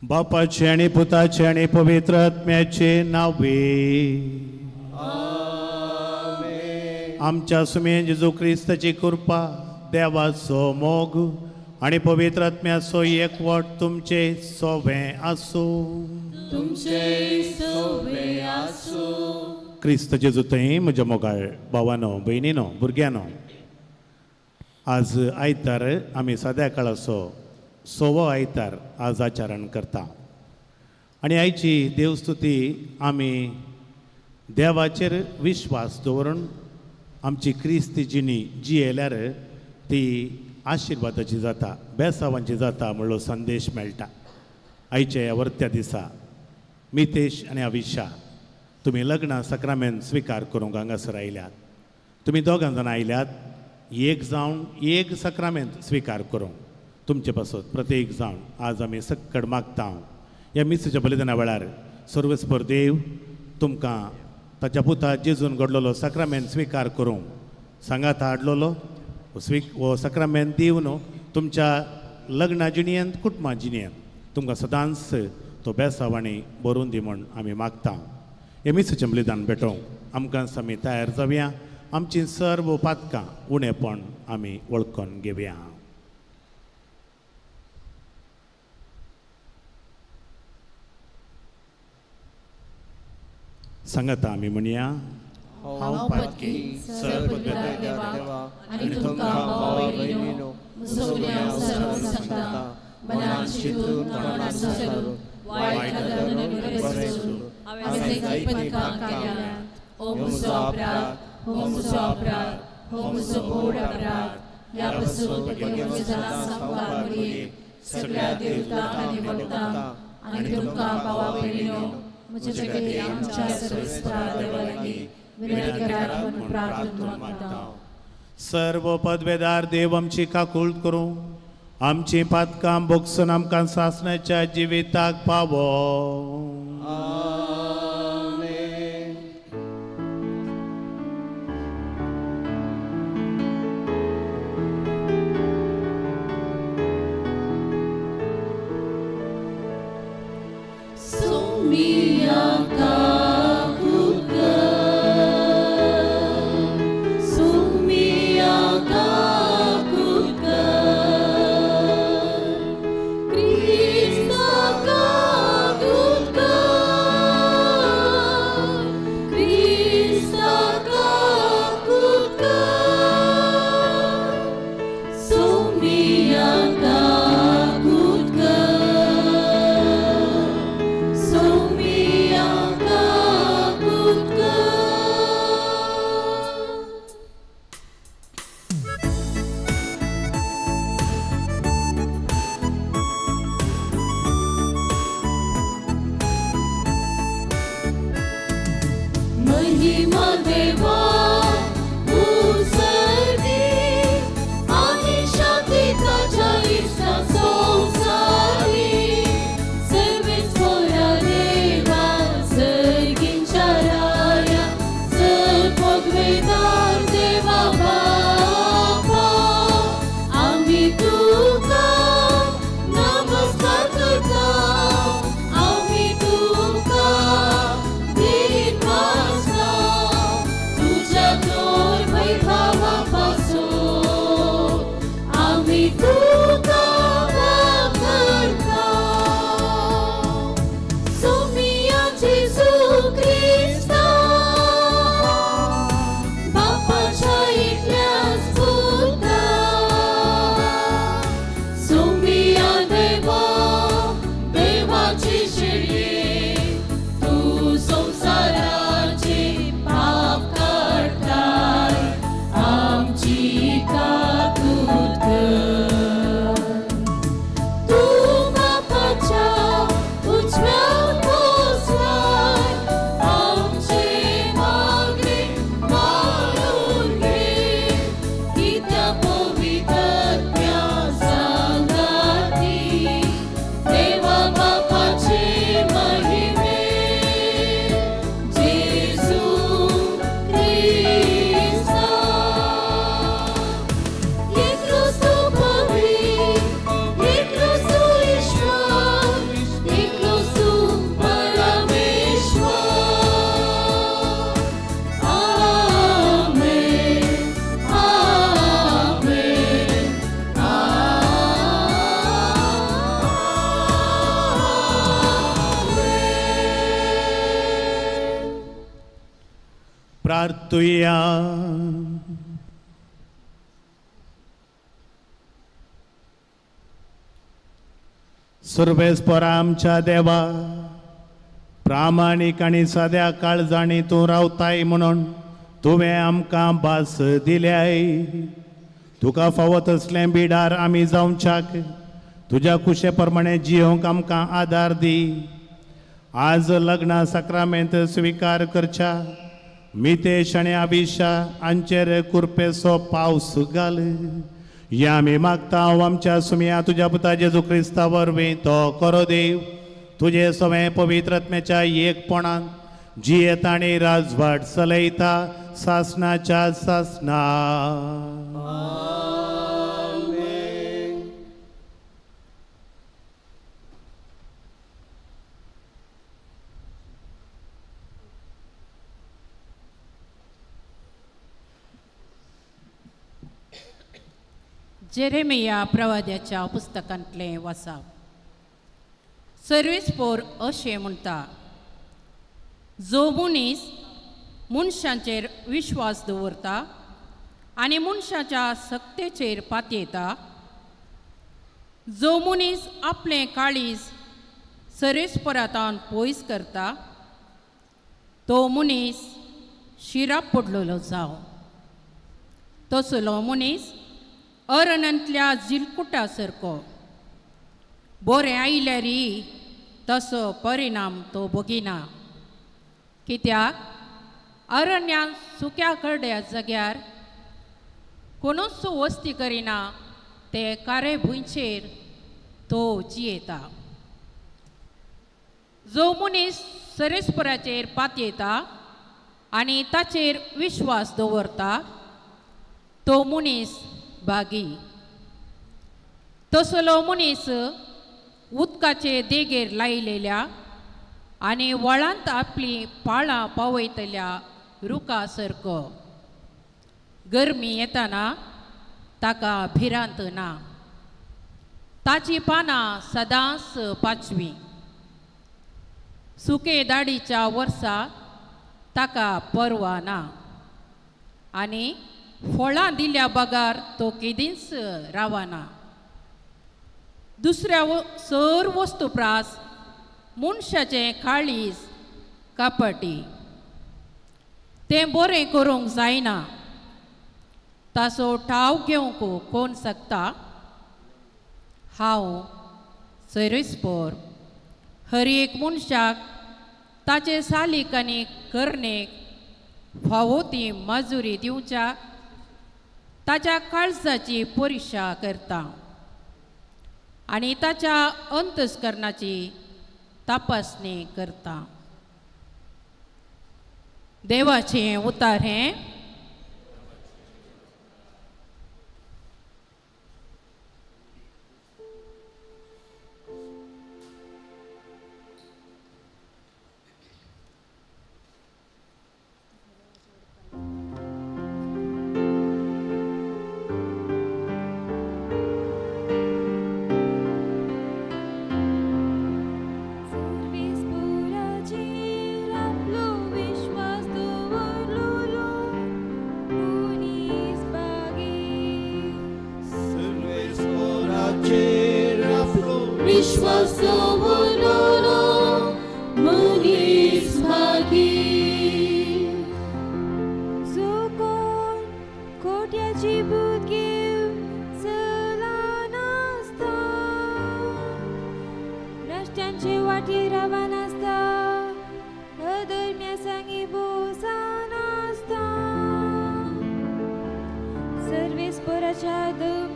बापाचे आनी पुताचे आनी पवित्र आत्म्याचे नावे आमच्या सुमे जेजू क्रिस्ताची कृपा, देवाचो मोग आनी पवित्र आत्म्याचो एकवट तुमचे सोवे आसूं. तुमचे सोवे आसूं. क्रिस्त जेजू थंय म्हज्या मोगाळ भावानो, भयणीनो, भुरग्यानो, आज आयतार आमी साद्या काळाचो सोवो आयतार आज आचरण करता आनी आयची देवस्तुती आमी देवाचेर विश्वास दवरून आमची क्रिस्ती जिणी जियेल्यार ती आशिर्वादाची जाता, बेसावांची जाता म्हणलो संदेश मेळटा. आयच्या ह्या वर्त्या दिसा मितेश आनी अविशा तुमी लग्न साक्रामेंत स्विकार करूंक हांगासर आयल्यात. तुमी दोगां जाणां आयल्यात एक जावन एक साक्रामेंत स्विकार करूंक. तुमचे पासत प्रत्येक जावन आज आमी सक्कड मागता. ह्या मिसाच्या बलिदाना वेळार सर्वेस्पर देव तुमकां ताच्या पुता जेजून घडलेलो साक्रामेंत स्विकार करूंक सांगात हाडलेलो हो साक्रामेंत दिवन तुमच्या लग्ना जिणयेंत, कुटुंबा जिणयेंत तुमकां सदांच तो बेसावांनी भरून दी म्हूण आमी मागता. हे मिसाचें बलिदान भेटोवंक आमकां आमी तयार जावया. आमची सर्व पातकां उणेपण आमी वळखून घेवया. सांगता आमी म्हणया, हांव पातकी सर्वपदवेदार देवा आनी तुमकां भाव भयणीनो सगळ्यांक सर्व सांगता, मनान चिंतून तोंडान सांगून वायट धरून बरें सोडून हांवें जायतीं पापां केल्यांत. हो म्हजो अपराध, हो म्हजो अपराध, हो म्हजो व्हड अपराध. ह्या पासून म्हज्या सदां मरियेक, सगळ्या देवतांक आनी भक्तांक आनी तुमकां भावा भयणीनो म्हजे खातीर आमच्या सर्वेस्परा देवा लागीं विनंती करात म्हूण प्रार्थना मागता. सर्व पदवेदार देव आमची काकूळ करूं, आमची पातकां भोगसून आमकां सासणाच्या जिविताक पावो. तुका प्रार्थुया. सर्वेस्पोरा आमच्या देवा, प्रामाणीक आनी साद्या काळजांनी तूं रावताय म्हणून तुवें आमकां भास दिल्याय. तुका फावो तसलें बिडार आमी जावच्याक तुज्या कुशे प्रमाणे जियोंक आमकां आदार दी. आज लग्ना साक्रामेंत स्विकार करच्या मितेश आनी अभिशा हांचेर कुरपेचो पावस घाल. या आमी मागता आमच्या सुमया तुज्या पुता जेजू क्रिस्ता वरवीं तो करो देव तुजे सवें पवित्र आत्म्याच्या एकपणान जियेता आनी राजवाट चलयता सासनाच्या सासना. जेरेमिया प्रवाद्याच्या पुस्तकांतलें वाचप. सर्वेस्पोर अशें म्हणटा, जो मनीस मनशांचेर विश्वास दवरता आनी मनशाच्या सक्तेचेर पातयेता, जो मनीस आपलें काळीज सर्वेस्पोरांत पयस करता, तो मनीस शिराप पडलेलो जावं. तसलो मनीस अरण्यांतल्या जिलकुटा सारको, बरें आयल्यारय तसो परिणाम तो भोगिना. कित्याक अरण्यांत सुक्या करड्या जाग्यार कोणूच वस्ती करिना, ते कारे भुंयचेर तो जियेता. जो मनीस सरेस्पराचेर पातयेता आनी ताचेर विश्वास दवरता, तो मनीस भागी. तसलो मनीस उदकाचे देगेर लायलेल्या आनी व्हाळांत आपली पाळां पावयतल्या रुखा सारको. गरमी येताना ताका भिरांत ना, ताची पानां सदांच पाचवी. सुके दाडीच्या वर्सा ताका पर्वा ना आनी फळां दिल्या बगर तो केदींच रावना. दुसऱ्या सर वस्तू प्रास मनशाचें काळीज कपटी, तें बरें करूंक जायना. ताचो ठाव घेवंक कोण शकता? हांव सर्वेस्पोर हर एक मनशाक ताचे सालीक आनी करणेक फावो ती मजुरी दिवच्याक ताच्या काळजाची परिक्षा करता आनी ताच्या अंतस्करणाची तपासणी करता. देवाचें उतार हें.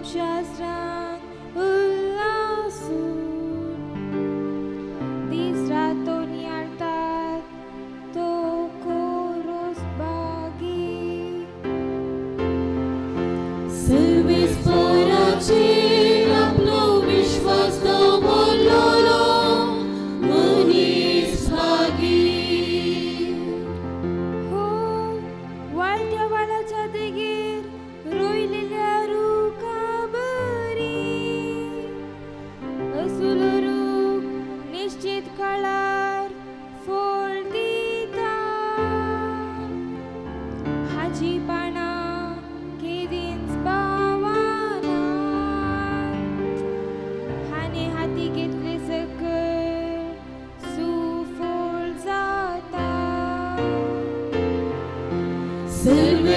शास्त्रान उल्लासून दीस रात तो नियाळता.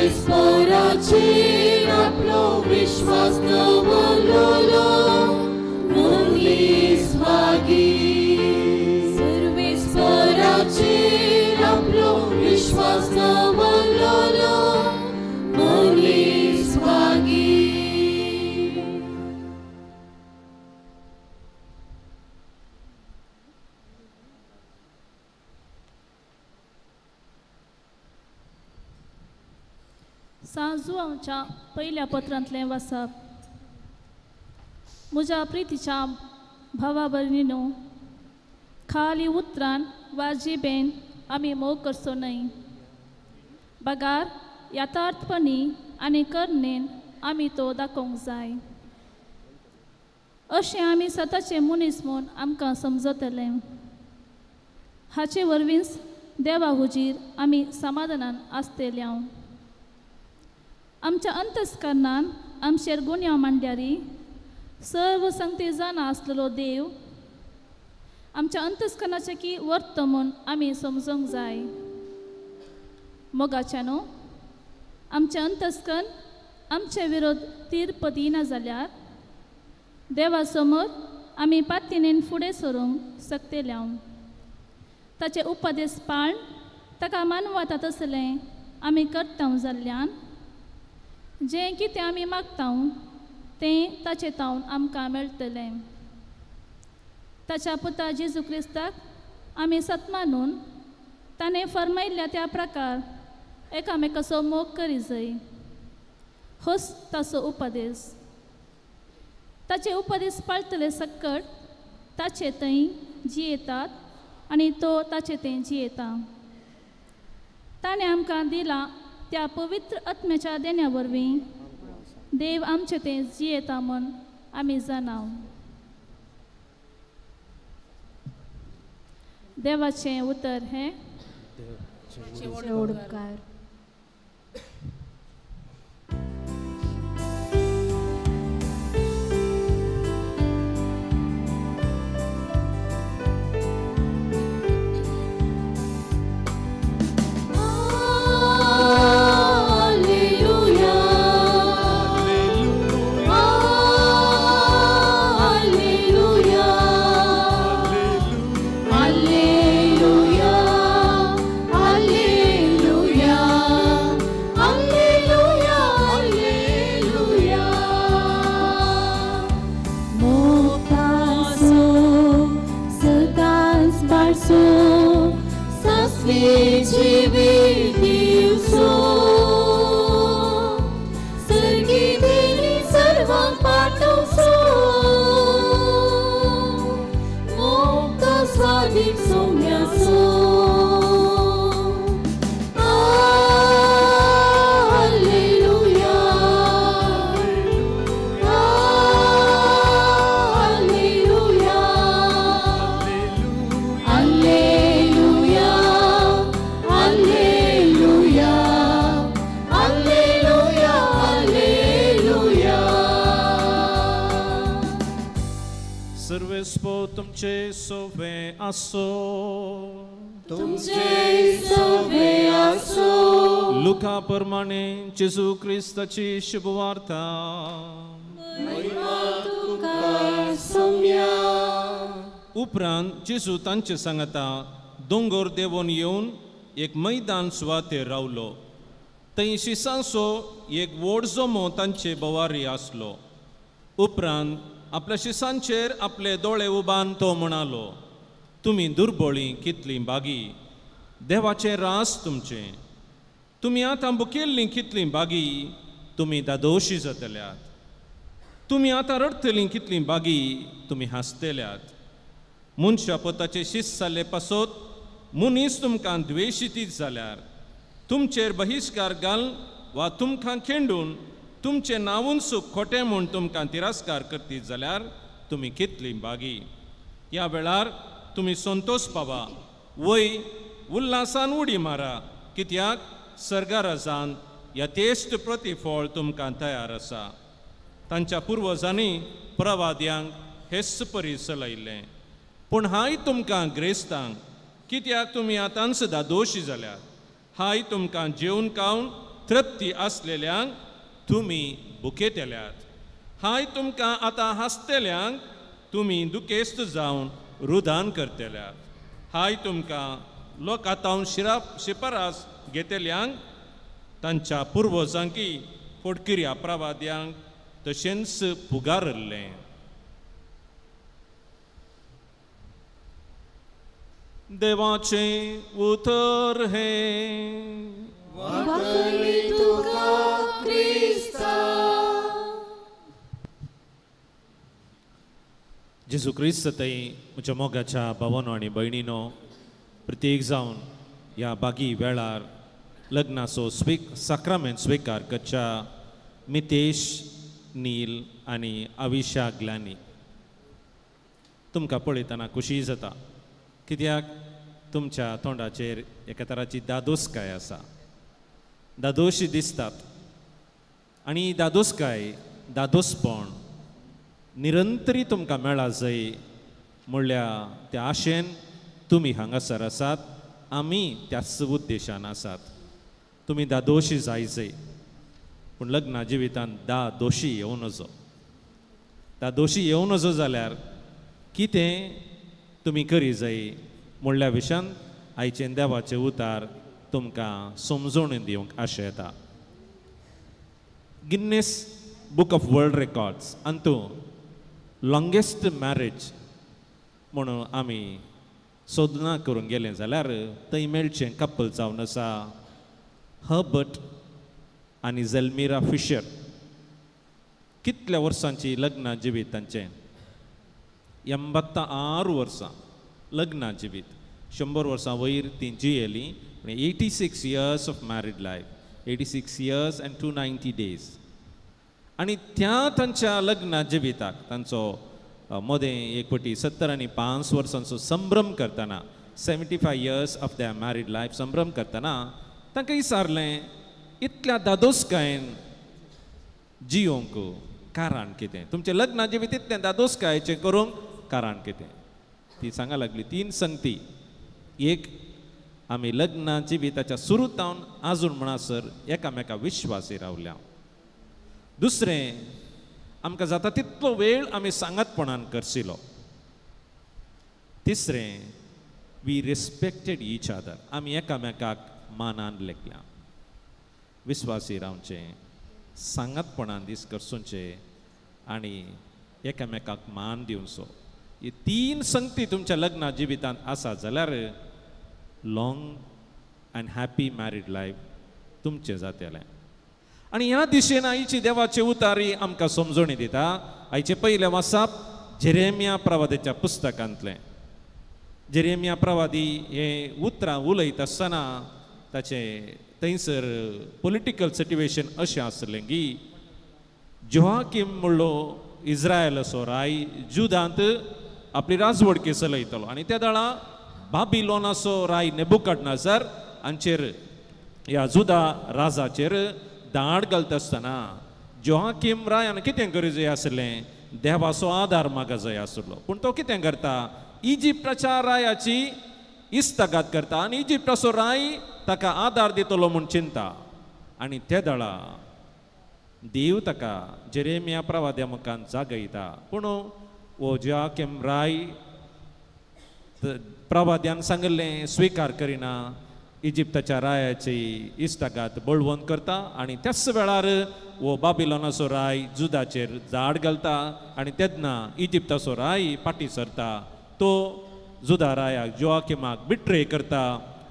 सर्वेस्पराचेर आपलो विश्वास दवरलो मनीस भागी. सर्वेस्पराचेर आपलो विश्वास दवरलो मनीस भागी. सांजुआंच्या पयल्या पत्रांतलें वाचप. म्हज्या प्रितीच्या भावा भयणीनो, खाली उतरान वा जिबेन आमी मोग करचो न्हय, बगार यथार्थपणी आनी करणेन आमी तो दाखोवंक जाय. अशें आमी सताचे मनीस म्हूण आमकां समजतले. हाचे वरवींच देवा हुजीर आमी समाधानान आसतले. आमच्या अंतस्करणान आमचेर गुन्यांव मांडल्यारी सर्व संगती जाणा आसलेलो देव आमच्या अंतस्करणाचें की वर्त म्हूण आमी समजूंक जाय. मोगाच्यानो, आमचें अंतस्करण आमचे विरोध तीर्प दिना जाल्यार देवा समोर आमी पातीनेन फुडें सरूंक शकतले. ताचे उपदेश पाळन ताका मानवता तसलें आमी करता जाल्ल्यान जें कितें आमी मागता तें ताचे तावन आमकां मेळटलें. ताच्या पुता जेजू क्रिस्ताक आमी सत्मानून ताणें फर्मायल्ल्या त्या प्रकार एकामेकाचो मोग करी जाय. होच ताचो उपदेश. ताचे उपदेश पाळटले सक्कट ताचे थंय जियेतात आनी तो ताचे थंय जियेता. ताणें आमकां दिला त्या पवित्र आत्म्याच्या देण्या वरवीं देव आमचे ते जियेता म्हूण आमी जाणाव. देवाचें उतर हें. उपकार. तुमचे सोवे आसो, तुमचे सोवे आसो. लुका प्रमाणे जेजू क्रिस्ताची शुभवार्ता. महिमा तुका सोम्या. उपरांत जेजू तांचे सांगता दोंगर देंवोन येवन एक मैदान सुवातेर रावलो. थंय शिसांचो एक व्हड जमो तांचे भोवारी आसलो. उपरांत आपल्या शिसांचेर आपले दोळे उबान तो म्हणालो, तुमी दुर्बळीं कितलीं बागी, देवाचें रास तुमचें. तुमी आतां बुकेल्लीं कितलीं बागी, तुमी दादोशी जातल्यात. तुमी आतां रडटलीं कितलीं बागी, तुमी हांसतल्यात. मनशा पोताचे शीस जाल्ले पासत मनीस तुमकां द्वेशितीत जाल्यार तुमचेर बहिश्कार घाल वा तुमकां खेंडून तुमचें नांवून सूख खोटें म्हूण तुमकां तिरस्कार करतीत जाल्यार तुमी कितलीं बागी. ह्या वेळार तुमी संतोश पावा, वय उल्हासान उडी मारा, कित्याक सर्गाराजान यथेश्ट प्रतिफळ तुमकां तयार आसा. तांच्या पुर्वजांनी प्रवाद्यांक हेच परी चलयल्लें. पूण हाय तुमकां ग्रेस्तांक, कित्याक तुमी आतां सदां दोशी जाल्यात. हाय तुमकां जेवन खावन तृप्ती आसलेल्यांक तुमी भुकेतल्यात. हाय तुमकां आतां हांसतल्यांक तुमी दुखेस्त जावन रुदान करतल्यात. हाय तुमकां लोक आतां शिपरास घेतल्यांक तांच्या पुर्वजांकी फोडकिऱ्या प्रवाद्यांक तशेंच पुगारल्लें. देवाचें उतर हें. जेजू क्रिस्त थंय म्हज्या मोगाच्या भावानो आनी भयणीनो, प्रत्येक जावन ह्या बागी वेळार लग्नाचो साक्रामेंत स्विकार करच्या मितेश नील आनी अविशा ग्लानी, तुमकां पळयतना खुशी जाता, कित्याक तुमच्या तोंडाचेर एका तराची दादोसकाय आसा, दादोशी दिसतात आनी दादोसकाय दादोसपण निरंतरी तुमकां मेळा जाय म्हणल्या त्या आशेन तुमी हांगासर आसात, आमी त्याच उद्देशान आसात. तुमी दादोशी जाय जाय, पूण लग्ना जिवितांत दादोशी येवं नजो. दादोशी येवं नजो जाल्यार कितें तुमी करी जाय म्हणल्या विशयान आयचें देवाचें उतार तुमकां समजून दिवंक आशा येता. Guinness book of world records Antu longest marriage म्हणून आमी सोदना करूंक गेलें जाल्यार थंय मेळचें कपल जावन आसा हर्बर्ट आनी झेल्मिरा फिशर. कितल्या वर्सांची लग्न जिवीत तांचें, 86 वर्सां लग्न जिवीत, 100 वर्सां वयर ती जियेली. 86 years of married life, 86 years and 290 days. आनी त्या तांच्या लग्न जिविताक तांचो मदें एक पटी 75 वर्सांचो संभ्रम करतना, 75 years of their married life संभ्रम करतना तांकां विचारलें, इतल्या दादोसकायेन जियोंक कारण कितें, तुमचें लग्न जिवीत इतलें दादोसकायेचें करूंक कारण कितें? ती सांगा लागली 3 संगती. एक, आमी लग्न जिविताच्या सुरू तावन आजून म्हणसर एकामेका विश्वासी रावल्या. दुसरें, आमकां जाता तितलो वेळ आमी सांगातपणान करशिलो. तिसरें, we respected each other, आमी एकामेकाक मानान लेखल्या. विश्वासी रावचें, सांगातपणान दीस करसुचे आनी एकामेकाक मान दिवचो. ही 3 संगती तुमच्या लग्न जिवितांत आसा जाल्यार long and happy married life तुमचें जातलें. आनी ह्या दिशेन आयची देवाचे उतारी आमकां समजणी दिता. आयचें पयलें वाचप जेरेमिया प्रवादाच्या पुस्तकांतलें. जेरेमिया प्रवादी हे उतरां उलयत आसतना ताचें थंयसर पोलिटिकल सिट्युएशन अशें आसलें की जोआकीम म्हणलो इस्रायलाचो राय जुदांत आपली राजवडकी चलयतलो आनी त्या दळा बाबिलोनाचो राय नेबुकदनेझर हांचेर ह्या जुदा राजाचेर दाड घालता आसतना जोआकीम रायान कितें करूं जाय आसलें, देवाचो आदार मागा जाय आसलो. पूण तो कितें करता, इजिप्ताच्या रायाची इस्तगात करता आनी इजिप्ताचो राय ताका आदार दितलो म्हूण चिंता. आनी ते दळा देव ताका जेरेमिया प्रवाद्या मुखान जागयता. पूण वो जोआकीम राय प्रवाद्यान सांगिल्लें स्विकार करिना, इजिप्ताच्या रायाची इश्टागात बळवंत करता आनी त्याच वेळार वो बाबिलोनाचो राय जुदाचेर झाड घालता आनी तेन्ना इजिप्ताचो राय फाटीं सरता, तो जुदा रायाक जोआकिमाक बिट्रे करता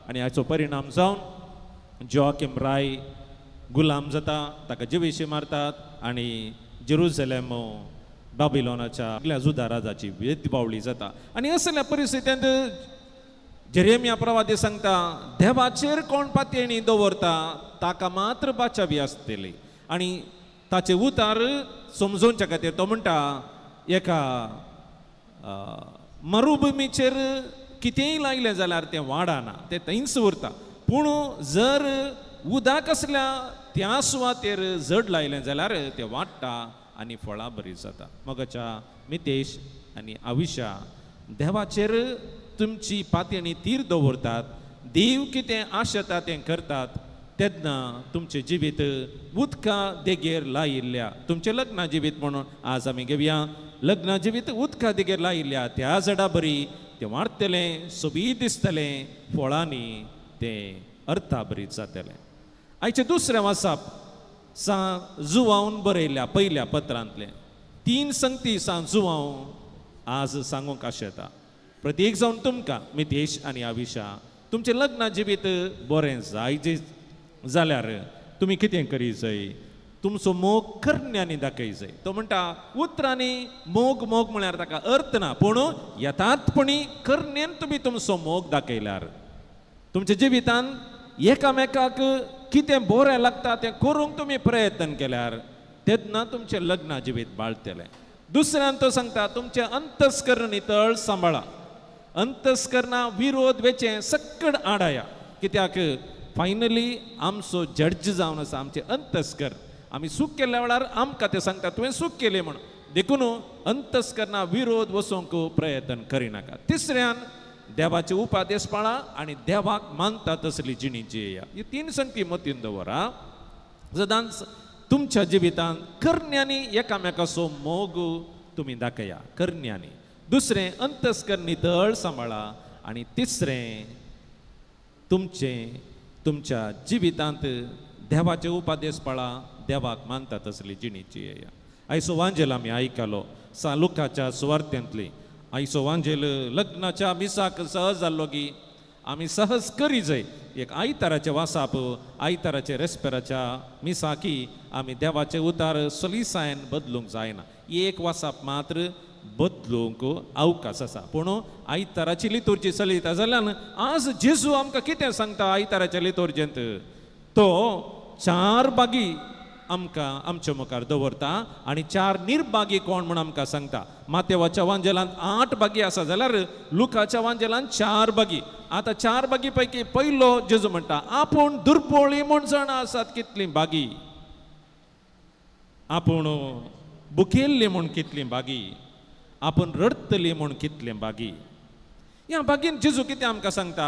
आनी हाचो परिणाम जावन जोआकिम राय गुलाम जाता, ताका जिवेशी मारतात आनी जेरुजलेम बाबिलोनाच्या जुदा राजाची वेदबावली जाता. आनी असल्या परिस्थितींत जेरेमिया प्रवादी सांगता, देवाचेर कोण पातयेणी दवरता ताका मात्र बाचावी आसतली. आनी ताचे उतार समजोवच्या खातीर तो म्हणटा, एका मरुभुमीचेर कितेंय लायलें जाल्यार तें वाडना, तें थंयच उरता. पूण जर उदक आसल्या त्या सुवातेर जड लायलें जाल्यार तें वाडटा आनी फळां बरी जाता. मगाच्या मितेश आनी आविशा देवाचेर तुमची पातयेणी तीर दवरतात, देव कितें आशेता तें करतात. तेन्ना तुमचें जिवीत उदका देगेर लायिल्ल्या तुमचें लग्न जिवीत म्हणून आज आमी घेवया. लग्न जिवीत उदका देगेर लायिल्ल्या त्या झाडा बरी तें वाडटलें, सोबीत दिसतलें, फळांनी तें अर्थाभरीत जातलें. आयचें दुसरें वाचप सां जुवावन बरयल्ल्या पयल्या पत्रांतलें 3 संगती सां जुवांव आज सांगूंक आशेता. प्रत्येक जावन तुमकां मितेश आनी आविशा तुमचें लग्न जिवीत बरें जाय जाल्यार तुमी कितें करी जाय, तुमचो मोग करण्यांनी दाखय जाय. तो म्हणटा उतरांनी मोग मोग म्हळ्यार ताका अर्थ ना, पूण यथार्थपणी करण्यान तुमी तुमचो मोग दाखयल्यार तुमच्या जिवितान एकामेकाक कितें बरें लागता तें करूंक तुमी प्रयत्न केल्यार तेन्ना तुमचें लग्न जिवीत बाळटलें. दुसऱ्यान तो सांगता तुमचें अंतस्कर्ण नितळ सांबाळा, अंतस्करणा विरोध वेचें सक्कड आडाया. कित्याक फायनली आमचो जड्ज जावन आसा आमचें अंतस्कर. आमी चूक केल्ल्या वेळार आमकां तें सांगता तुवें चूक केली म्हणून, देखून अंतस्करणा विरोध वचोंक प्रयत्न करिनाका. तिसऱ्यान देवाचे उपादेश पाळा आनी देवाक मानता तसली जिणी जिया. ही 3 संगती मतीन दवरा. सदांच तुमच्या जिवितांत करण्यांनी एकामेकाचो मोग तुमी दाखया करण्यांनी. दुसरें अंतस्कर नितळ सांबाळा आनी तिसरें तुमचें तुमच्या जिवितांत देवाचे उपादेश पाळा, देवाक मानता तसली जिणी जिया. आयचो वांजेल आमी आयकलो सां लुकाच्या सुवार्थेंतली. आयचो वांजेल लग्नाच्या मिसाक सहज जाल्लो की आमी सहज करी जाय. एक आयताराचें वासाप, आयताराचें रेस्पेराच्या मिसाकी आमी देवाचे उतार सलिसायन बदलूंक जायना. एक वासाप मात्र बदलूंक अवकाश आसा, पूण आयताराची लितुर्जी चलयता जाल्यार आज जेजू आमकां कितें सांगता आयताराच्या लितुर्जेंत, तो 4 बागी आमकां आमच्या मुखार दवरता आनी 4 निर्भागी कोण म्हूण आमकां सांगता. मातेवाच्या वांजेलांत 8 बागी आसा जाल्यार लुकाच्या वांजेलांत 4 बागी. आतां 4 बागी पैकी पयलो जेजू म्हणटा आपूण दुर्बोळी म्हूण जाणां आसात कितलीं बागी, आपूण बुकेल्ली म्हूण कितलीं बागी, आपूण रडटली म्हूण कितलीं बागी. ह्या बागीन जेजू कितें आमकां सांगता,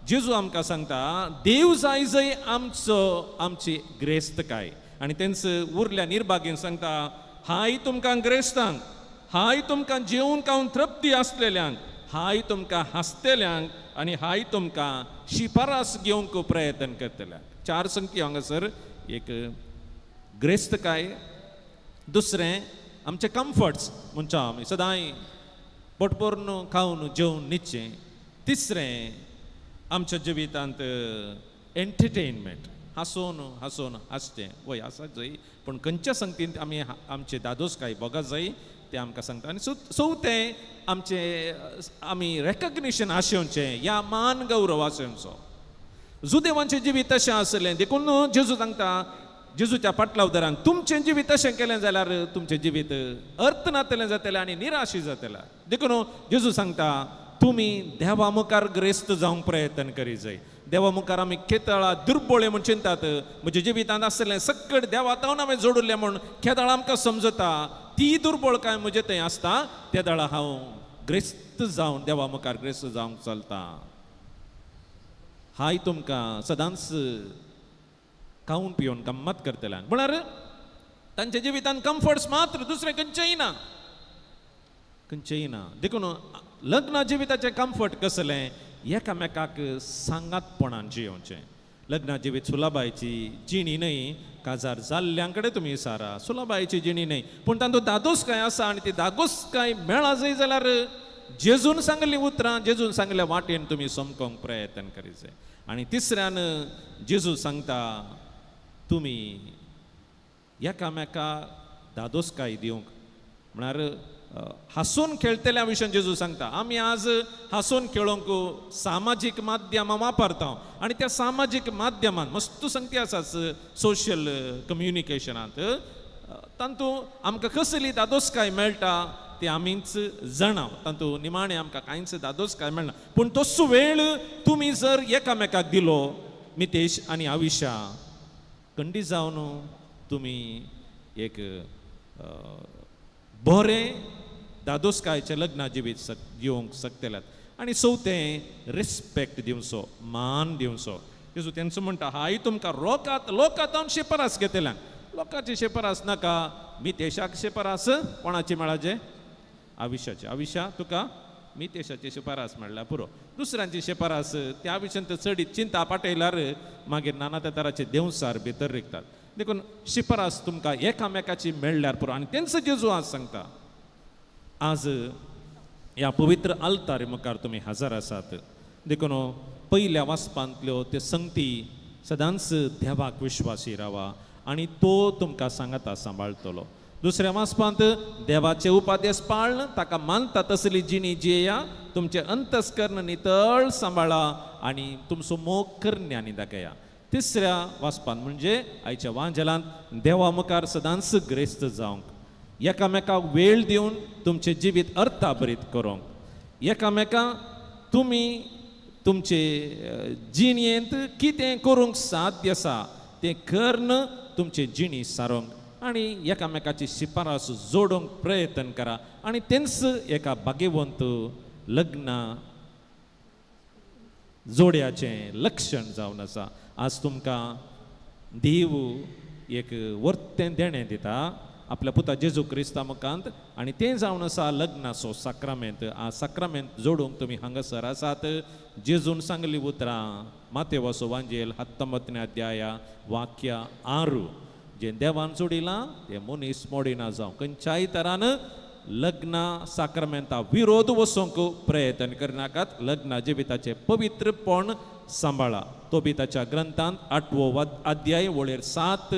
जेजू आमकां सांगता देव जाय जंय आमचो आमची ग्रेस्तकाय. आनी तेंच उरल्या निर्भागीन सांगता हाय तुमकां ग्रेस्तांक, हाय तुमकां जेवन खावन तृप्ती आसलेल्यांक, हाय तुमकां हांसतेल्यांक आनी हाय तुमकां शिफारस घेवंक प्रयत्न करतल्यांक. 4 संगती हांगासर, एक ग्रेस्तकाय, दुसरें आमचे कम्फर्ट्स म्हणच्या आमी सदांय पोट भरून खावन जेवन न्हिदचें, तिसरें आमच्या जिवितांत एंटरटेनमेंट, हांसोन हांसोन हांसचें वय आसा जाय, पूण खंयच्या संगतीन आमी आमचे दादोसकाय भोगा जाय तें आमकां सांगता. आनी चवथें आमचें आमी रेकग्निशन आशेवचें या मान गौरव आशेवचो. जुदेवांचें जिवीत तशें आसलें, देखून जेजू सांगता जेजूच्या पाटलावदारांक तुमचें जिवीत तशें केलें जाल्यार तुमचें जिवीत अर्थ नातलें जातलें आनी निराशी जातलें. देखून जेजू सांगता तुमी देवा मुखार ग्रेस्त जावंक प्रयत्न करी जाय. देवा मुखार आमी खेतळा दुर्बोळे म्हूण चिंतात, म्हज्या जिवितांत आसलें सक्कड देवा तावन हांवें जोडिल्लें म्हूण खेदळा आमकां समजता, ती दुर्बळकाय म्हजे थंय आसता, त्या दळा हांव ग्रेस्त जावन देवा मुखार ग्रेस्त जावंक चलता. हाय तुमकां सदांच खावन पिवन गम्मत करतल्यांक म्हळ्यार तांच्या जिवितांत कम्फर्ट्स मात्र, दुसरें खंयचेंय ना, खंयचेंय ना. देखून लग्न जिविताचें कम्फर्ट कसलें, एकामेकाक सांगातपणान जियोवचें. लग्न जिवीत सुलाबायची जिणी न्हय, काजार जाल्ल्यां कडेन तुमी सारा सुलाबायची जिणी न्हय, पूण तातूंत दादोसकाय आसा आनी ती दादोसकाय मेळा जाय जाल्यार जेजून सांगलीं उतरां, जेजून सांगल्या वाटेन तुमी समकोंक प्रयत्न करी जाय. आनी तिसऱ्यान जेजू सांगता तुमी एकामेका दादोसकाय दिवंक, म्हळ्यार हांसून खेळटल्या विशयान जेजू सांगता. आमी आज हांसून खेळोंक सामाजीक माध्यमां वापरता आनी त्या सामाजीक माध्यमान मस्त संगती आसा सोशल कम्युनिकेशनांत, तातूंत आमकां कसली दादोसकाय मेळटा ती आमीच जाणा, तातूंत निमाणें आमकां कांयच दादोसकाय मेळना. पूण तसो वेळ तुमी जर एकामेकाक दिलो मितेश आनी आविशा खंडीत जावन तुमी एक बरें दादोसकायचें लग्न जिवीत दिवंक शकतल्यात. आनी चवथें रिस्पेक्ट दिवचो, मान दिवचो. जेजू तेंचो म्हणटा हाय तुमकां रोकात लोकांत शिफारस घेतल्यान, लोकांची शिफारस नाका, मितेशाक शिफारस कोणाची मेळाचे? आविशाची. आविशा तुका मितेशाची शिफारस मेळ्ळ्या पुरो. दुसऱ्यांची शिफारस त्या विशयांत चडीत चिंता पाटयल्यार मागीर नाना त्या तराचे देंवसार भितर रिगतात. देखून शिफारस तुमकां एकामेकाची मेळ्ळ्यार पुरो. आनी तेंच जेजू आज सांगता, आज ह्या पवित्र आल्तार मुखार तुमी हजर आसात, देखून पयल्या वाचपांतल्यो त्यो संगती सदांच देवाक विश्वासी रावा आनी तो तुमकां सांगाता सांबाळटलो. दुसऱ्या वाचपांत देवाचे उपादेश पाळन ताका मानता तसली जिणी जियेया, तुमचें अंतस्कर्ण नितळ सांबाळा आनी तुमचो मोग करण्यांनी दाखया. तिसऱ्या वाचपांत म्हणजे आयच्या वांजेलांत देवा मुखार सदांच ग्रेस्त जावंक, एकामेकाक वेळ दिवन तुमचें जिवीत अर्थाभरीत करूंक, एकामेका तुमी तुमचे जिणेंत कितें करूंक साध्य आसा तें करून तुमचे जिणी सारोंक आनी एकामेकाची शिफारस जोडूंक प्रयत्न करा आनी तेंच एका भाग्यवंत लग्न जोड्याचें लक्षण जावन आसा. आज तुमकां देव एक वर्तें देणें दिता आपल्या पुता जेजू क्रिस्ता मुखांत आनी तें जावन आसा लग्नाचो साक्रामेंत. आ साक्रामेंत जोडूंक तुमी हांगासर आसात. जेजून सांगली उतरां मातेवाचो वांजेल 19 अध्याया वाक्य 6, जें देवान जोडिलां तें मनीस मोडिना जावं. खंयच्याय तरान लग्न साक्रामेंता विरोध वचोंक प्रयत्न करनाकात. लग्न जिविताचें पवित्रपण सांबाळा. तोबीताच्या ग्रंथांत 8वो अध्याय वळेर 7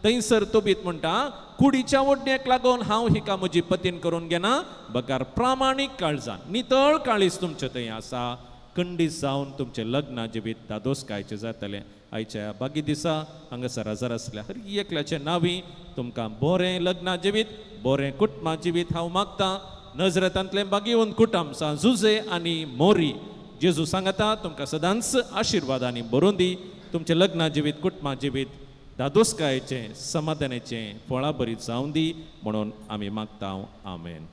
थंयसर तोबीत म्हणटा, कुडीच्या ओडण्याक लागून हांव हिका म्हजी पतीन करून घेना, बगर प्रामाणीक काळजान नितळ काळीज तुमचें थंय आसा, खंडीत जावन तुमचें लग्न जिवीत दादोसकायचें जातलें. आयच्या बागी दिसा हांगासर हजर आसल्या हर एकल्याचे नांवी तुमकां बरें लग्न जिवीत, बरें कुटुंबा जिवीत हांव मागतां. नजरेतांतलें बागेवन कुटुंब सान जुजे आनी मोरी जेजू सांगता तुमकां सदांच आशिर्वादांनी भरून दी. तुमचें लग्न जिवीत, कुटुंबा जिवीत दादोसकायेचें, समाधानाचें फळां बरीत जावं दी म्हणून आमी मागता. आमेन.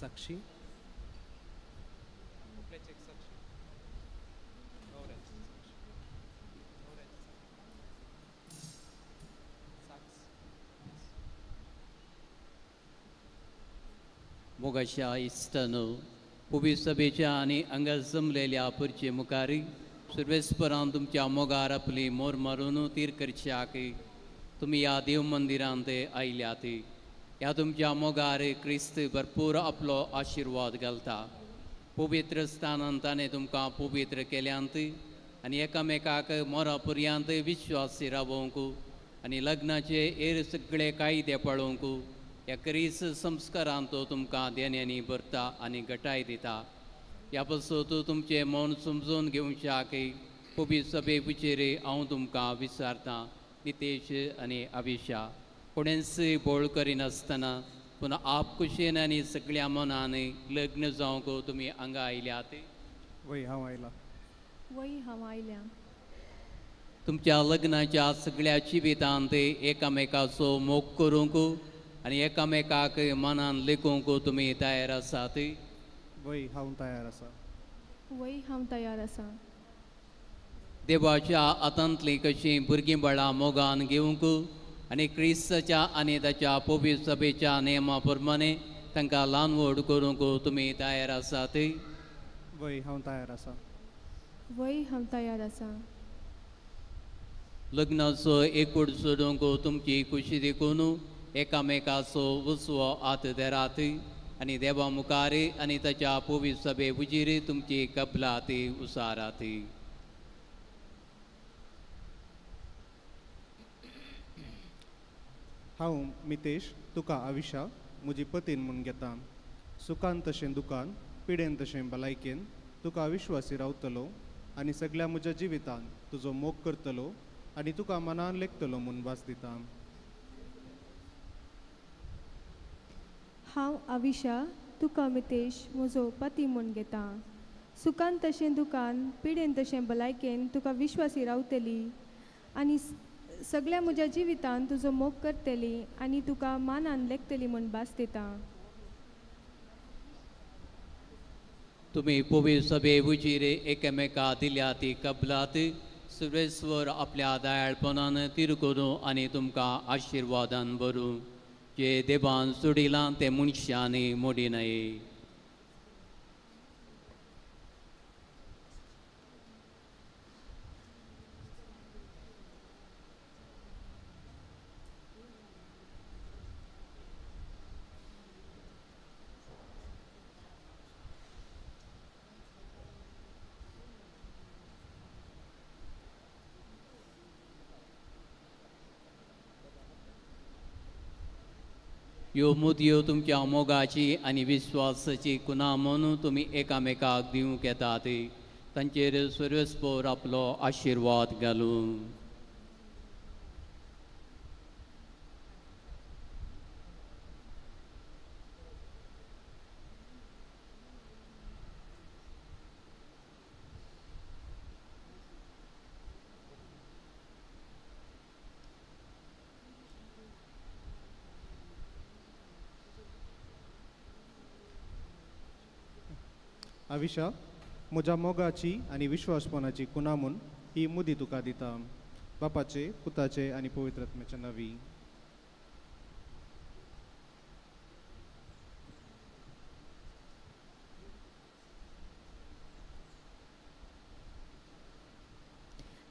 साक्षी मोगाच्या इश्टानो, उबी सभेच्या आनी हांगा जमलेल्या पुरचे मुखार सर्वेस्परान तुमच्या मोगार आपली मोर मारून तीर करच्याक तुमी ह्या देव मंदिरांत आयल्यात. ह्या तुमच्या मोगार क्रिस्त भरपूर आपलो आशिर्वाद घालता. पवित्र स्थानान ताणें तुमकां पवित्र केल्यांत आनी एकामेकाक मोरा पर्यंत विश्वासी रावोवंक आनी लग्नाचे हेर सगळे कायदे पाळोवंक ह्या क्रिस्त संस्कारान तो तुमकां देण्यांनी भरता आनी घटाय दिता. ह्या पासून तुमचें मन समजून घेवच्याक पवित्र सभे विचेर हांव तुमकां विचारतां. नितेश आनी अविशा कोणेंच बोळ करिनासतना पूण आप कुशेन आनी सगळ्या मनान लग्न जावंक तुमी हांगा आयल्यात. वय हांव आयला. वय हांव आयल्या. तुमच्या लग्नाच्या सगळ्या जिवितांत एकामेकाचो मोग करूंक आनी एकामेकाक मनान लेखूंक तुमी तयार आसात. वय हांव तयार आसा. वय हांव तयार आसा. देवाच्या हातांतलीं कशीं भुरगीं बाळां मोगान घेवंक आनी क्रिस्ताच्या आनी ताच्या पवित्र सभेच्या नेमा प्रमाणे तांकां ल्हान व्हड करूंक तुमी तयार आसात. वय हांव तयार आसा. वय हांव तयार आसा. लग्नाचो एकूट सोडूंक तुमची खुशी देखून एकामेकाचो उजवो हात धरात आनी देवा मुखार आनी ताच्या पवित्र सभे हुजीर तुमची कबलात उसारात. हांव मितेश तुका आविशा म्हजी पतीन म्हूण घेता. सुखान तशें दुकान, पिडेन तशें भलायकेन तुका विश्वासी रावतलो आनी सगळ्या म्हज्या जिवितान तुजो मोग करतलो आनी तुका मनान लेखतलो म्हूण भास दिता. हांव आविशा तुका मितेश म्हजो पती म्हूण घेता. सुखान तशें दुकान, पिडेन तशें भलायकेन तुका विश्वासी रावतली आनी सगळ्या म्हज्या जिवितान तुजो मोग करतली आनी तुका मानान लेखतली म्हूण भास दिता. तुमी पवी सभे उजीर एकामेका दिल्या ती कबलात सुरेश्वर आपल्या दयाळपणान तीर करूं आनी तुमकां आशिर्वादान भरूं. जे देवान सोडिलां तें मनशांनी मोडी न्हय. ह्यो मुदयो तुमच्या मोगाची आनी विश्वासाची कुना म्हणून तुमी एकामेकाक दिवंक येतात. तांचेर सर्वेस्पोर आपलो आशिर्वाद घालूं. आविशा म्हज्या मोगाची आनी विश्वासपणाची कुना म्हूण ही मुदी तुका दिता. बापाचे, पुताचे आनी पवित्र आत्म्याच्या नांवी.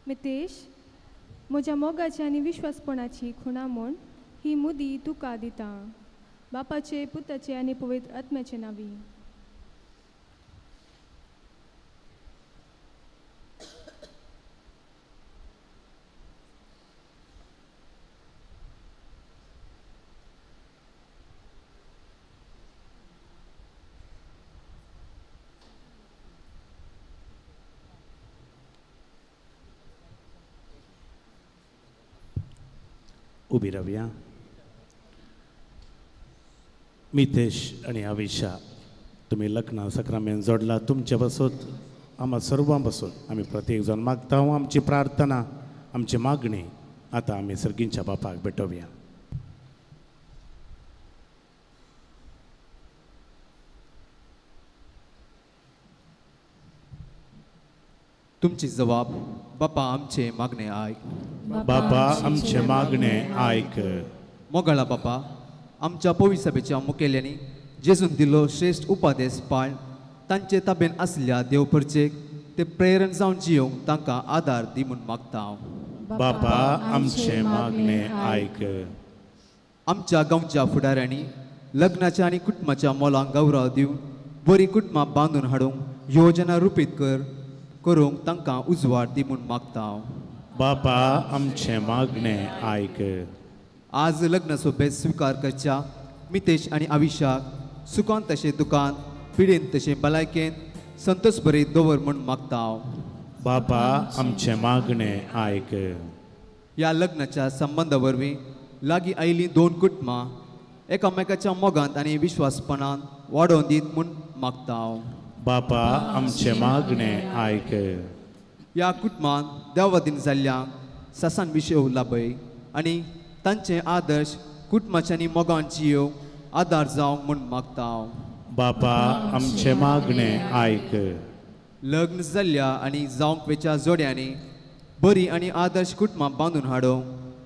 मितेश म्हज्या मोगाची आनी विश्वासपणाची खुणा म्हूण ही मुदी तुका दिता. बापाचे, पुताचे आनी पवित्र आत्म्याचे नांवी. उबी रावया. मितेश आनी आविशा तुमी लग्न सक्रामेन जोडला. तुमचे बसत आमा सर्वां बसत आमी प्रत्येक जाण मागता. आमची प्रार्थना, आमची मागणी आतां आमी सर्गींच्या बापाक भेटोवया. तुमची जबाब बापा आमचे मागणे आयक. बापा आमचे मागणे आयक. मोगाळा बापा, आमच्या पवी सभेच्या मुखेल्यांनी जेजून दिल्लो श्रेश्ठ उपादेश पाळ तांचे ताबेन आसल्या देव परचेक ते प्रेरण जावन जियोंक तांकां आदार दी म्हूण मागता हांव. बापा आमचे मागणे आयक. आमच्या गांवच्या फुडाऱ्यांनी लग्नाच्या आनी कुटुंबाच्या मोलांक गौरव दिवन बरी कुटुंबां बांदून हाडूंक योजना रुपीत करूंक तांकां उजवाड दी म्हूण मागता हांव. बापा आमचे मागणे आयक. आज लग्न सोबेत स्विकार करच्या मितेश आनी आविशाक सुखान तशें दुकान, पिडेन तशें भलायकेन संतोष बरी दवर म्हूण मागता हांव. बापा आमचे मागणे आयक. ह्या लग्नाच्या संबंदा वरवीं लागीं आयिल्लीं दोन कुटुंबां एकामेकाच्या मोगांत आनी विश्वासपणान वाडोवन दीत म्हूण मागता हांव. बापा आमचे मागणे आयक. ह्या कुटुंबांत देवादीन जाल्ल्यांक ससान विशय लाभय आनी तांचे आदर्श कुटुंबाच्या आनी मोगान जियोवंक आदार जावंक म्हूण मागता हांव. बापा आमचे मागणे आयक. लग्न जाल्ल्या आनी जावंक वेच्या जोड्यांनी बरी आनी आदर्श कुटुंबां बांदून हाडूंक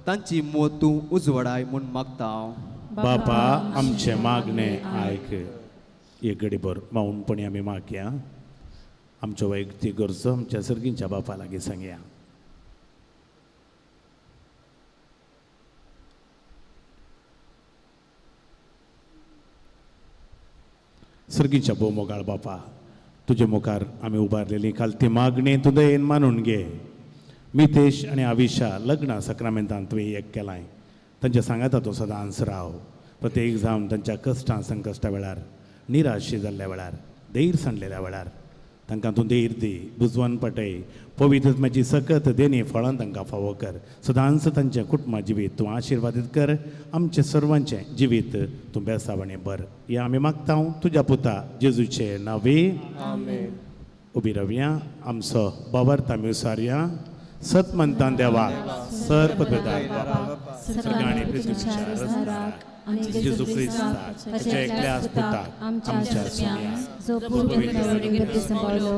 तांची मोत तूं उजवाडाय म्हूण मागता हांव. बापा आमचे मागणे आयक. एक घडीभर मौनपणी आमी मागया. आमच्यो वैयक्तीक गरजो आमच्या सर्गींच्या बापा लागीं सांगया. सर्गींच्या भोव मोगाळ बापा, तुजे मुखार आमी उबारलेली काल ती मागणी तूं दयेन मानून घे. मितेश आनी आविशा लग्ना सक्रामेंतान तुवें एक केलां. तांच्या सांगाता तूं सदांच राव. प्रत्येक जावन तांच्या कश्टां संकश्टा वेळार निराशे जाल्ल्या वेळार, धैर्य सांडलेल्या वेळार तांकां तूं धैर्य दी, बुजवान पटय, पवित्र आत्म्याची सकत देणी फळां तांकां फावो कर। सदांच तांचें कुटुंबा जिवीत तूं आशिर्वादीत कर, आमचें सर्वांचें जिवीत तूं बेसावणे भर। हें आमी मागता तुज्या पुता जेजूचे नांवे, आमेन। उबी रावया, आमचो बावर्त आमी उसारया। सत म्हणटा देवा सर पदवेदार बाबा, सर्ग आनी पृथ्वीच्या रचणाराक, जेजू क्रिस्ताक, ताच्या एकल्या पुताक, आमच्या सोम्या, जो पवित्र सांबाळलो,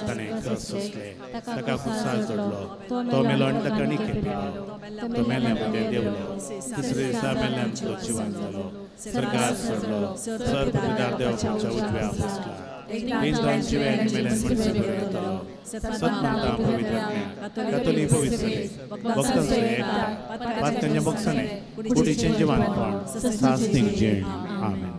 ताणें कस सोंसले, ताका कुसार जोडलो, तो मेलो आनी ताका निके पिलो, तो मेल्या मदें देंवलो, तिसरे दिसा मेल्ल्यान तो जिवान जालो, सर्गार चडलो, सर पदवेदार देवाच्या उजव्या बसला, क्रिस्तान जिवे आनी मेल्यान मनशां बरोबर येतलो। सत म्हणटा पवित्र आत्म्या, कातोलीक पवित्र सभेक, भक्तांचो एकठांय, पातकांच्या बक्षाने, कुडीचें जिवानपण, सासणीक जीण। आमेन।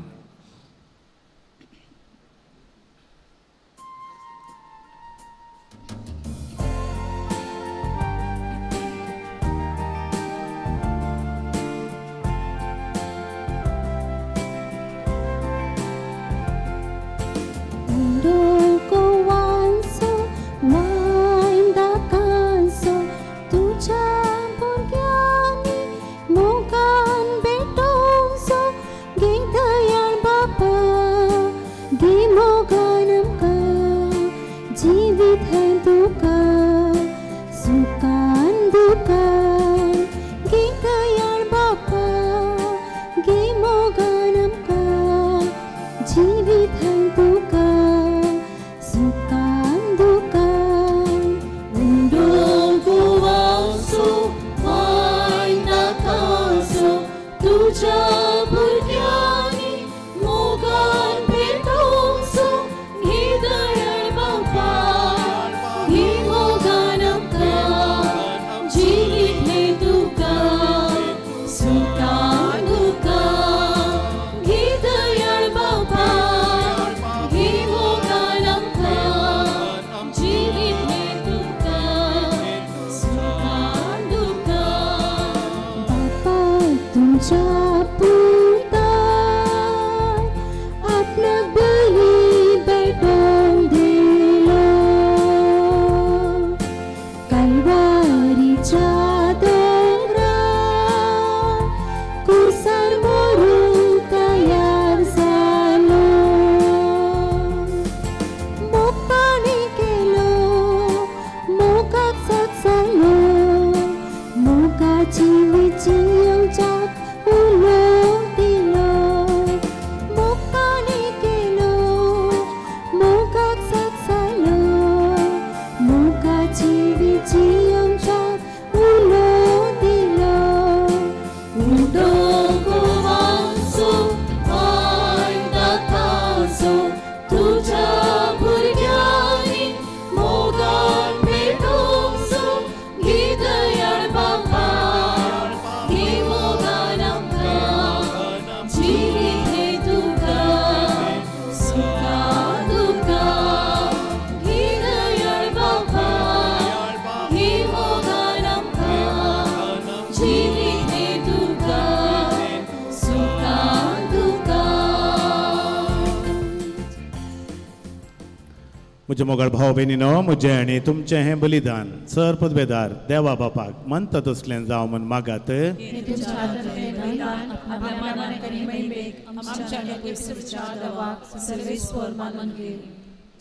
म्हज्या मोगाळ भाव भयणीनो, म्हजें आनी तुमचें हें बलिदान सर पदवेदार देवा बापाक मानता तसलें जावं म्हूण मागात।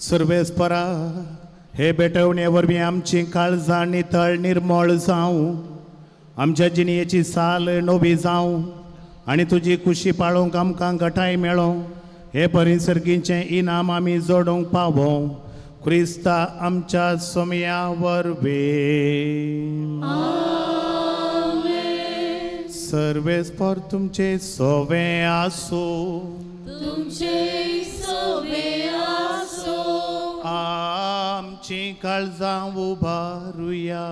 सर्वेस्परा हे भेटवणे वरवीं आमची काळजां नितळ निर्मळ जावं, आमच्या जिणेची साल नवी जावं आनी तुजी खुशी पाळोवंक आमकां घटाय मेळों। हे परिसर्गीचें इनाम आमी जोडूंक पावों क्रिस्ता आमच्या सोम्या वरवीं। सर्वेस्पर तुमचे सोवे आसूं, तुमचे सोवे आसूं। आमची काळजां उबारुया,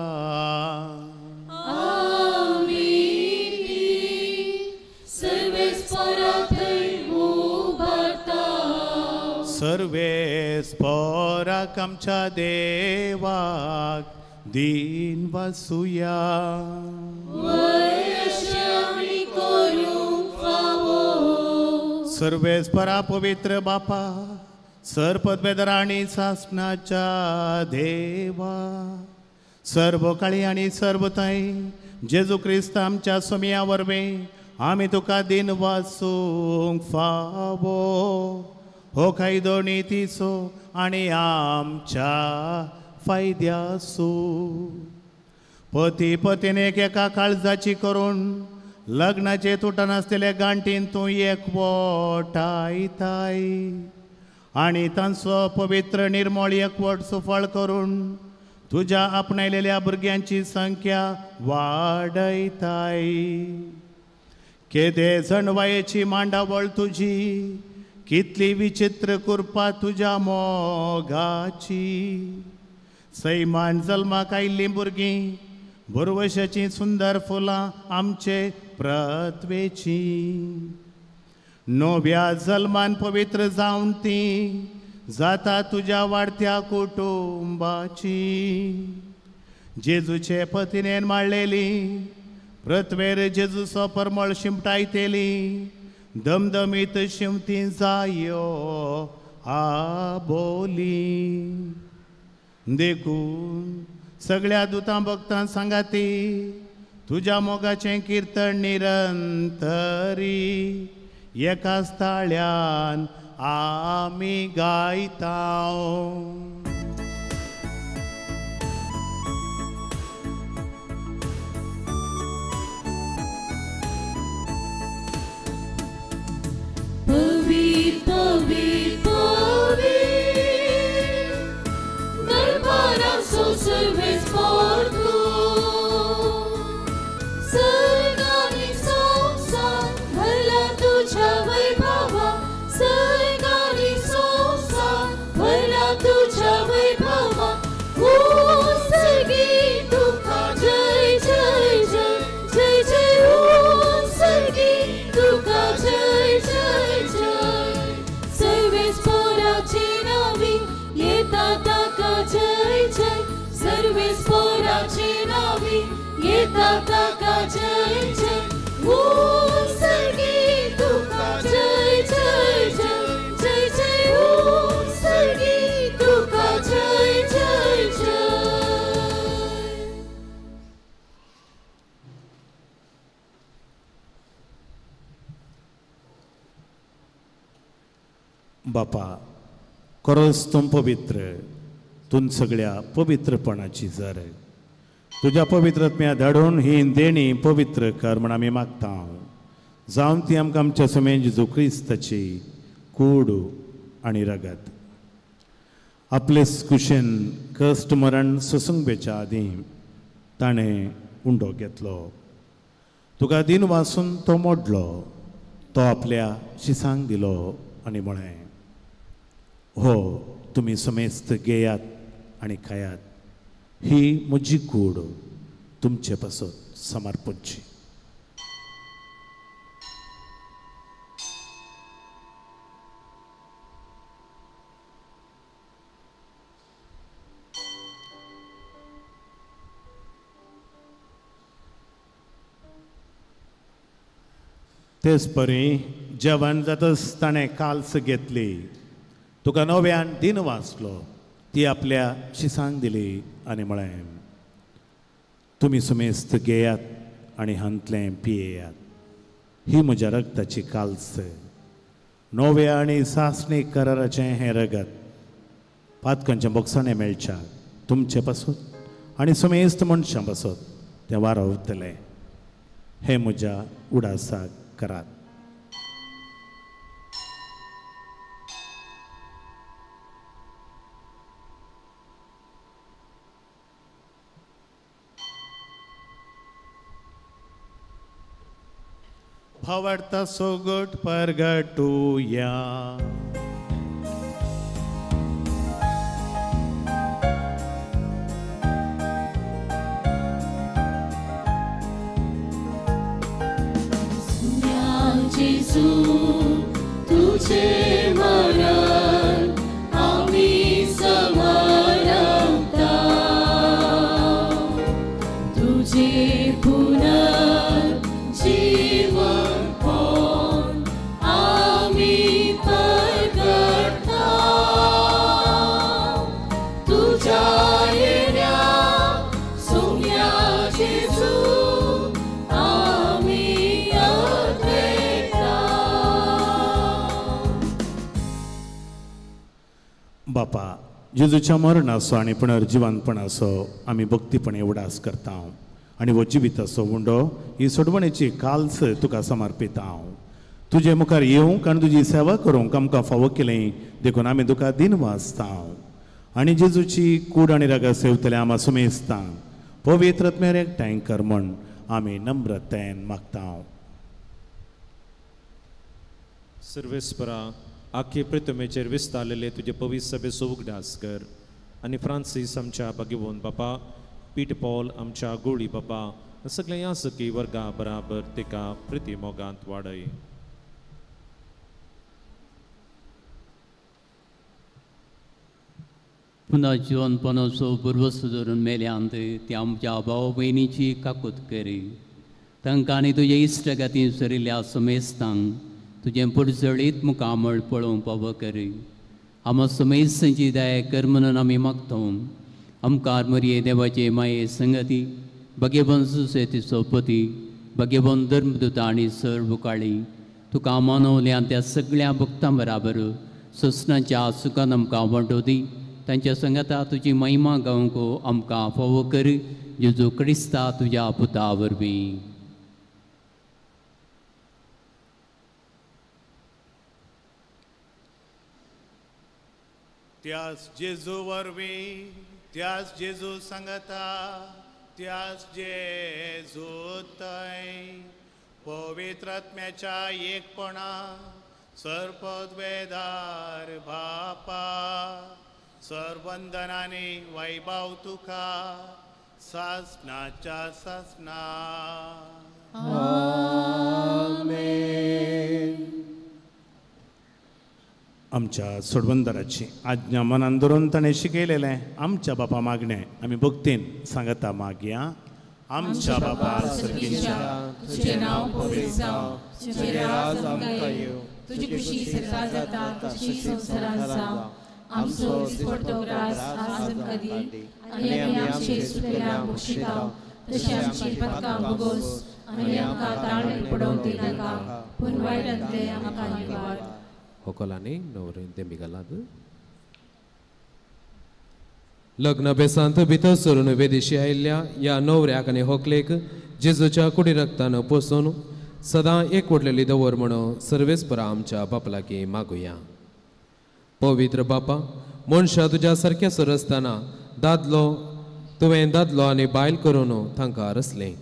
आमी सर्वेस्परा थंय उबारता। सर्वेस्पराक आमच्या देवाक दीन वासुया। वय अशें आमी करूंक फावो। सर्वेस्परा पवित्र बापा, सर्पद्वेदर आनी सासणाच्या देवा, सर्व काळी आनी सर्वताय जेजू क्रिस्त आमच्या सोमया वरवीं आमी तुका दिन वाचूंक फावो. हो कायदो नितीचो आनी आमच्या फायद्याचो. पती पतीनेक एका काळजाची करून लग्नाचे तुटनासलेले गांठीन तूं एकवटायताय आनी तांचो पवित्र निर्मळ एकवट सुफळ करून तुज्या आपणायलेल्या भुरग्यांची संख्या वाडयताय. केदे जणवायेची मांडावळ तुजी, कितली विचित्र कृपा तुज्या मोगाची. सैमान जल्माक आयिल्लीं भुरगीं भरवशाचीं सुंदर फुलां आमचे प्रत्वेचीं. नव्या जल्मान पवित्र जावन तीं जाता तुज्या वाडत्या कुटुंबाची. जेजूचे पतिनेन माळलेली पृथ्वेर जेजूचो परमळ शिमटायतेली दमदमीत शिमती जायो आबोली. देखून सगळ्या दुतां भक्तां सांगाती तुज्या मोगाचें किर्तन निरंतरी एकाच ताळ्यान आमी गायता. पवी पवी पवी दरबाराचो सर्वेस्पर तूं, सर्गानी संवसार भरला तुज्या वैभवा, सर्गानी संवसार भरला तुज्या वैभवा. उत्सर्गी तुका जय जय जय जय जय, उत्सर्गी तुका जय जय जय. सर्वेस्पराचे नावी येता ताका जय जय, सर्वेस्पराचे नावी येता ताका जय जय. उत्सर्गी तुका जय जय जय जय जय, उत्सर्गी तुका जय जय जय. बापा, खरोच तूं पवित्र, तूं सगळ्या पवित्रपणाची जर तुज्या पवित्रत्म्या धाडून ही देणी पवित्र कर म्हण आमी मागता. जावन ती आमकां आमच्या समेन जेजू क्रिस्ताची कूड आनी रगत. आपले कुशेन कश्ट मरण सोसूंक बेच्या आदीं ताणें उंडो घेतलो, तुका दिन वासून तो मोडलो, तो आपल्या शिसांक दिलो आनी म्हळें, हो तुमी समेस्त घेयात आनी खायात, ही म्हजी कूड तुमचे पासत समर्पणची. तेच परी जेवण जातच ताणें काल्स घेतली, तुका नव्यान दिन वाचलो, ती आपल्या शिसांक दिली आनी म्हळें, तुमी समेस्त घेयात आनी हांतलें पियेयात, ही म्हज्या रगताची काल्स, नव्या आनी सासणी कराराचें हें रगत पातकांच्या बोगसाणें मेळच्या तुमचे पासत आनी समेस्त मनशां पासत तें वारवतलें. हें म्हज्या उडासाक करात. भावार्थ सोगट परगटुया. जेजू तुझे मरण आमी समरता, तुझे पुनर्जीवन आमी बापा, जेजूच्या मरणाचो आनी पुनर्जिवनपणाचो आमी भक्तीपणे उडास करता आनी हो जिविताचो उंडो ही सोडवणेची काल्स तुका समर्पिता. तुजे मुखार येवंक आनी तुजी सेवा करूंक आमकां फावो केलें देखून आमी तुका दिन वाचता आनी जेजूची कूड आनी रागा सेवतले आमा सुमेस्ता पवित्र आत्म्यार एकठांय कर म्हण आमी नम्रतायेन मागता. सर्वेस्परा, आख्खे प्रतिमेचेर विस्तारलेले तुजे पवित्र सभेचो उगडास कर आनी फ्रांसीस आमच्या भाग्यवंत बापा, पीट पॉल आमच्या गोळी बापा, सगळ्या यासकी वर्गा बराबर तिका प्रिती मोगांत वाडय. पुनः जिवनपणाचो पुर्वस धरून मेल्यांत त्या आमच्या भाव भयणीची काकूत करी. तांकां आनी तुजे इश्टगती सरिल्ल्या समेस्तांक तुजें पुरजळीत मुखामळ पळोवंक पावो करी. आमा समेस्तांची दया कर म्हणून आमी मागता. आमकां मरये देवाचे माये संगती, भाग्यवंत सुसेतीचो पती, भाग्यवंत धर्मदूता आनी सर्व काळी तुका मानवल्या त्या सगळ्या भक्तां बराबर सोसणाच्या सुखान आमकां वांटो दी. तांच्या संगता तुजी महिमा गावंक आमकां फावो कर, जेजू क्रिस्ता तुज्या पुता वरवीं. त्यास जेजू वरवीं, त्यास जेजू सांगता, त्यास जेजू तय पवित्र आत्म्याच्या एकपणा सर्पद्वेदार बापा सर्वंदनाने वैभव तुका सासनाच्या सासना. आमेन. आमच्या सोडवंदराची आज्ञा मनान धरून ताणें शिकयलेलें आमच्या बापा मागणें आमी भक्तीन सांगता मागया. आमच्या बापा सर्गीच्या, तुजें नांव पवित्र जावं, तुजें राज आमकां येवं, तुजी खुशी स्वर्गांत जाता तशी संवसारांत जावं. आमचो दिसपडतो ग्रास आज आमकां दी आनी आमी आमचे चुकलेल्यांक बक्षिता तशी आमची पातकां भोगोस आनी आमकां ताळमेळ पडोवंक दिनाका, पूण वायटांतलें आमकां निवार. होकलांनी नवरेन तेंबी घालात. लग्न बेसांत भितर सरून वेदिशी आयिल्ल्या ह्या नवऱ्याक आनी होकलेक जेजूच्या कुडी रक्तान पोसून सदां एकवटलेली दवर म्हणून सर्वेस्परा आमच्या बापलागी मागुया. पवित्र बापा, मनशां तुज्या सारक्या सरसतना दादलो तुवें दादलो आनी बायल करून तांकां रचलें.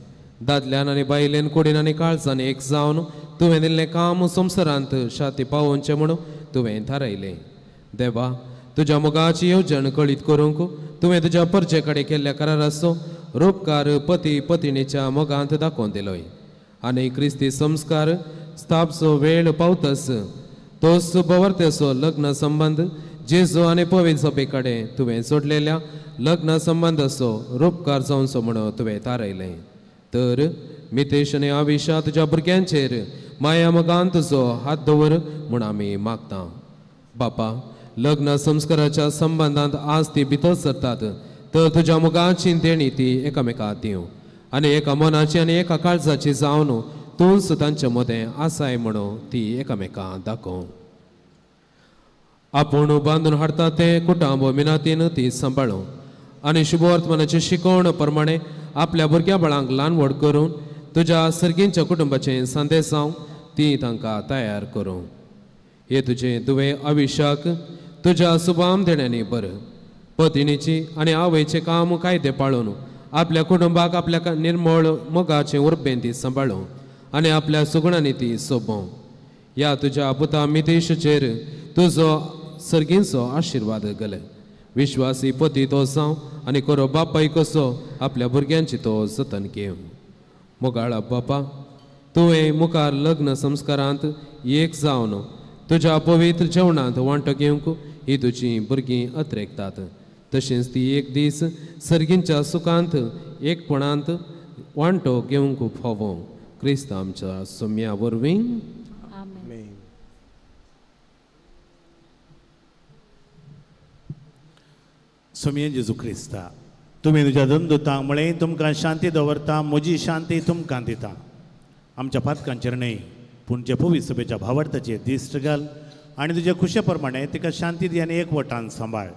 दादल्यान आनी बायलेन कुडीन आनी काळजान एक जावन तुवें दिल्लें काम संवसारांत शाती पावोवचें म्हणून तुवें थारायलें. देवा, तुज्या मोगाची येवजण कळीत करूंक तुवें तुज्या परजे कडेन केल्ल्या कराराचो रूपकार पती पतिणीच्या मोगांत दाखोवन दिलोय आनी क्रिस्ती संस्कार स्थापचो वेळ पावतस तोच बवर्तेचो लग्न संबंद जेजू आनी पवित्र सभे कडेन तुवें सोडलेल्या लग्न संबंदाचो रूपकार जावचो म्हणून तुवें थारायलें. तर मितेश आनी आविशा तुज्या भुरग्यांचेर माया मोगान तुजो हात दवर म्हूण आमी मागता. बापा, लग्न संस्काराच्या संबंदांत आज ती भितर सरतात तर तुज्या मोगाची देणी ती एकामेका दिवं आनी एका मनाची आनी एका काळजाची जावन तूंच तांचे मदें आसाय म्हणून ती एकामेका दाखोवं. आपूण बांदून हाडटा तें कुटुंब मिनातीन ती सांबाळूं आनी शुभवर्तमानाची शिकवण प्रमाणे आपल्या भुरग्या बाळांक ल्हान व्हड करून तुज्या सर्गींच्या कुटुंबाचें संदेश जावं ती तांकां तयार करूं. हे तुजें तुवें आविशाक तुज्या सुभाम देण्यांनी बरं पतिणीची आनी आवयचें काम कायदे पाळून आपल्या कुटुंबाक आपल्या निर्मळ मोगाचें उर्बेन ती सांबाळूं आनी आपल्या सुगणांनी ती सोबोवं. ह्या तुज्या पुता मितेशचेर तुजो सर्गींचो आशिर्वाद घाल. विश्वासी पती तो जावं आनी खरो बापाय कसो आपल्या भुरग्यांची तो जतन घेवं. मोगाळा बापा, तुवें मुखार लग्न संस्कारांत एक जावन तुज्या पवित्र जेवणांत वांटो घेवंक ही तुजी भुरगीं अत्रेकतात तशेंच ती एक दीस सर्गींच्या सुखांत एकपणांत वांटो घेवंक फावो. क्रिस्त आमच्या सोम्या वरवीं. सोमये जेजू क्रिस्ता, तुमी तुज्या दंदुतांक म्हळें तुमकां शांती दवरता, म्हजी शांती तुमकां दिता. आमच्या पातकांचेर न्हय पूण जे पवित्र सभेच्या भावार्थाचेर दिश्ट घाल आनी तुजे खुशे प्रमाणे तिका शांती दी आनी एकवटान सांबाळ.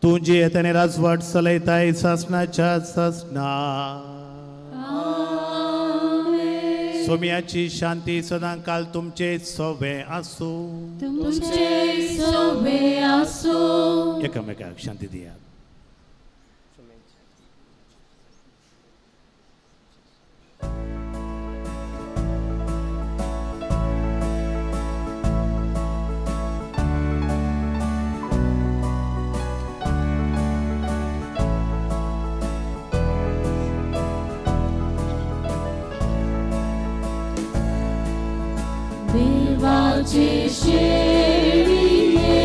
तूं जियेत आनी राजवाट चलयताय सासणाच्या सासणा. सोम्याची शांती सदां काल तुमचे सोवे आसूं. तुमचे सोवे आसूं. एकामेकाक शांती दियात. देवाचे शेळये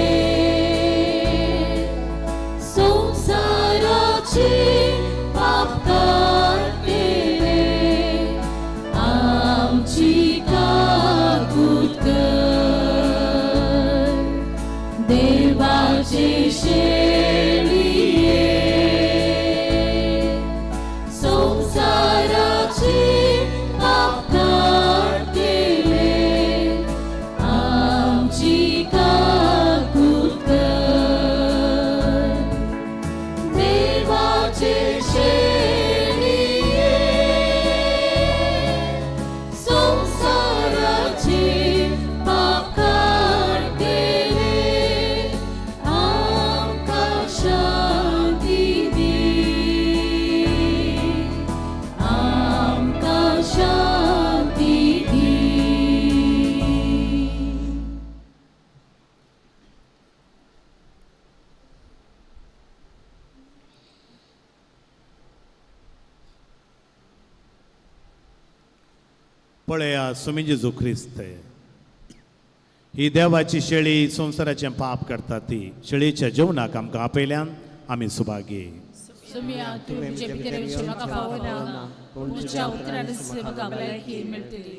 संसाराचे पाप काडटले आमची काकूत कर. देवाचे शेळये संसाराचे पाप काडटले आमची काकूत कर. देवाचे शेळये संसाराचे पाप काडटले आमकां शांती दी, आमकां शांती दी. पळया सुमी जेजू क्रिस्त ही देवाची शेळी संवसाराचें पाप करता ती शेळीच्या जेवणाक आमकां आपयल्यान आमी सुभागी. सुमिया, तुवें म्हजे भितर येवचें म्हाका फावना, पूण तुज्या उतरानच म्हाका भलायकी मेळटली.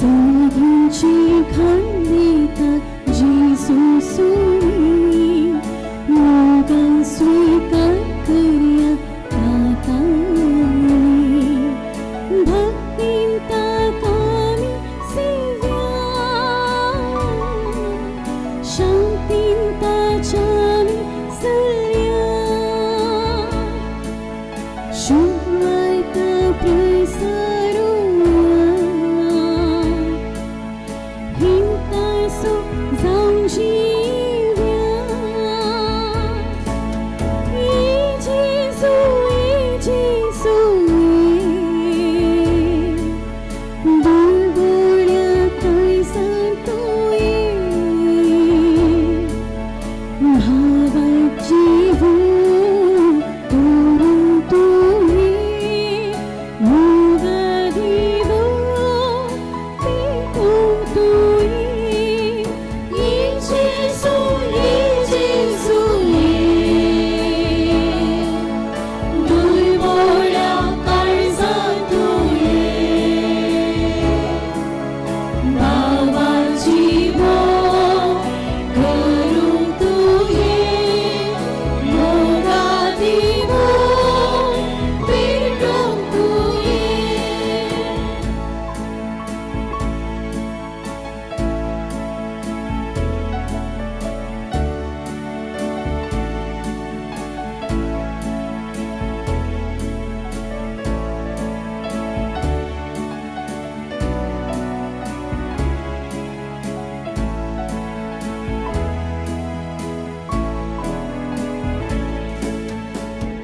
सगळ्यांची खंडिता जेजू सुमी मोगान स्वीकार करया ताकानी भक्तीन ताका आमी सेव्या शांतीन ताच्या आमी चलया शुभवार्ता प्रसारुया हिंतासो जावन जिव्या. ए जेजू, ए जेजू, ए दुर्बोळ्या काळजांत तूं ये. भावाक जीव करून तुवें मोगा दिवो पेटोवंक तुवें. ए जेजू, ए जेजू, ए दुर्बोळ्या काळजांत तूं ये. भावाची मोग करूंक तुवें मोगा दिवो पेटोवंक तुवें.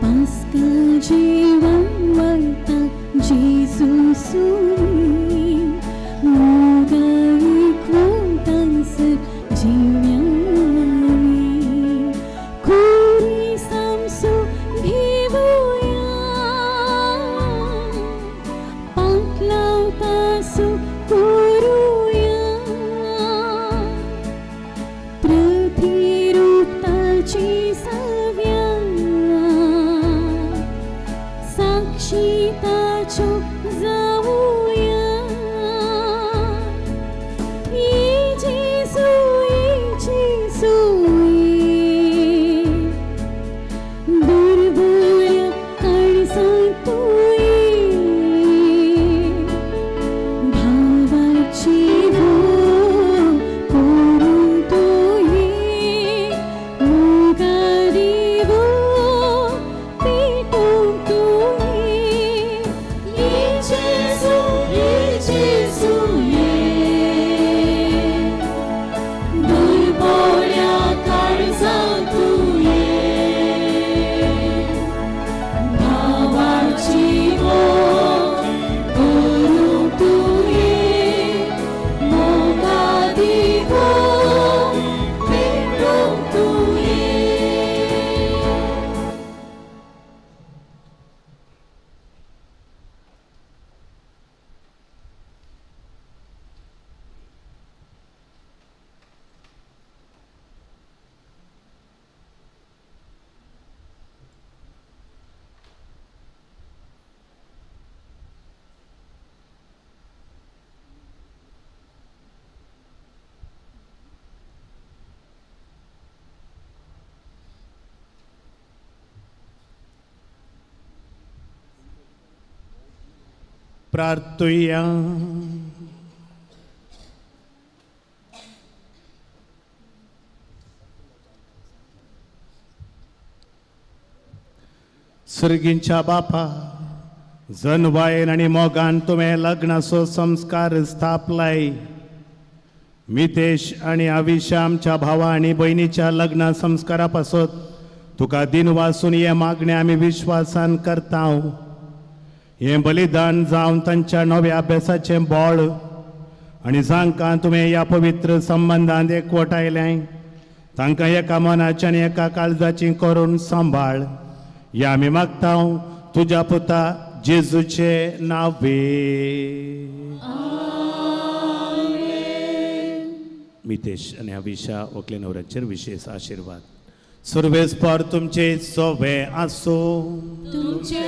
पास्का जेवण वाडटा जेजू सुमी मोगा एकवटांसर जिव्या आमी. खुरी सामसो घेवया पांक लावतासो करुया. प्रार्थुया. सर्गींच्या बापा, जनवायन आनी मोगान तुवें लग्नाचो संस्कार स्थापलाय. मितेश आनी आविशा आमच्या भावा आनी भयणीच्या लग्न संस्कारा पासत तुका दिनवासून हें मागणें आमी विश्वासान करता. हें बलिदान जावन तांच्या नव्या अभ्यासाचें बळ आनी जांकां तुवें ह्या पवित्र संबंदांत एकवटायलें तांकां एका मनाची आनी एका काळजाची करून सांबाळ. ह्या आमी मागता तुज्या पुता जेजूचे नावे. मितेश आनी अविशा वकले नवऱ्याचेर विशेष आशिर्वाद. सर्वेस्पर तुमचे सोवे आसो. तुमचे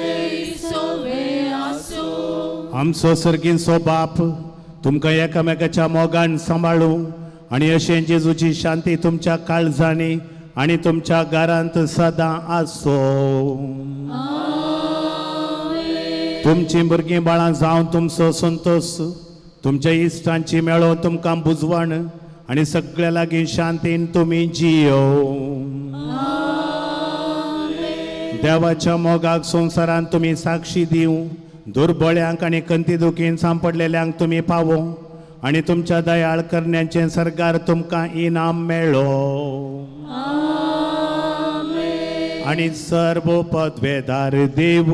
सोवे आसो. आमचो सर्गींचो बाप तुमकां एकामेकाच्या मोगान सांबाळू आनी अशें जेजूची शांती तुमच्या काळजांनी आनी तुमच्या घरांत सदां आसो. तुमचीं भुरगीं बाळां जावन तुमचो संतोश, तुमच्या इश्टांची मेळोवन तुमकां बुजवण आनी सगळ्या लागीं शांतीन तुमी जियो. देवाच्या मोगाक संवसारांत तुमी साक्षी दिवं, दुर्बळ्यांक आनी कंती दुखीन सांपडलेल्यांक तुमी पावो आनी तुमच्या दयाळ करण्याचें सरकार तुमकां इनाम मेळो. आनी सर्व पदवेदार देव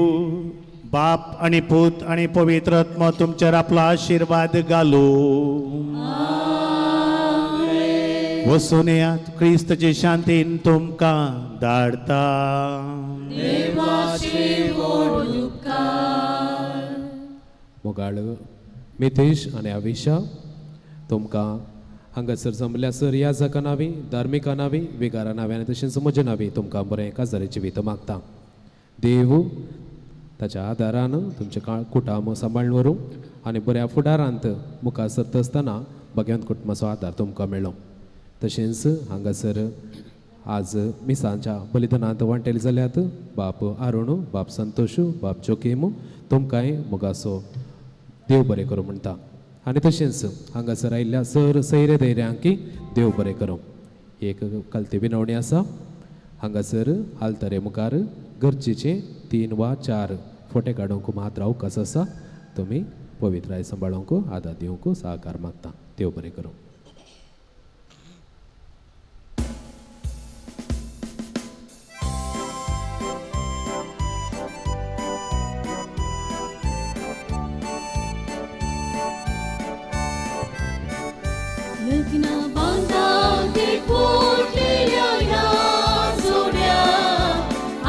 बाप आनी पूत आनी पवित्र आत्मो तुमचेर आपलो आशिर्वाद घालू. वसून येयात, क्रिस्तचे शांतीन तुमकां धाडता. मोगाळ मितेश आनी अविशा, तुमकां हांगासर जमल्या सर ह्या जाका नावी, धार्मिका नावी, विगारा नावी आनी तशेंच म्हजे नावी तुमकां बरें काजाराची वित मागता. देव ताच्या आदारान तुमचें कुटाम सांबाळून व्हरूं आनी बऱ्या फुडारांत मुखार सरता आसतना भाग्यवंत कुटुंबाचो आदार तुमकां मेळ्ळो. तशेंच हांगासर आज मिसांच्या बलिदानांत वांटेल जाल्यात बाप आरुण, बाप संतोश, बाप जोकीम, तुमकांय मोगाचो देव बरें करूं म्हणटा. आनी तशेंच हांगासर आयिल्ल्या सर सैरे धैर्यांकी देव बरें करूं. एक कलती विनवणी आसा, हांगासर आल्तारे मुखार गरजेचे 3 वा 4 फोटे काडूंक मात्र अवकाश आसा. तुमी पवित्राय सांबाळूंक आदार दिवंक सहकार मागता. देव बरें करूं. लग्न बांदाक एकवटलेल्या ह्या जोड्या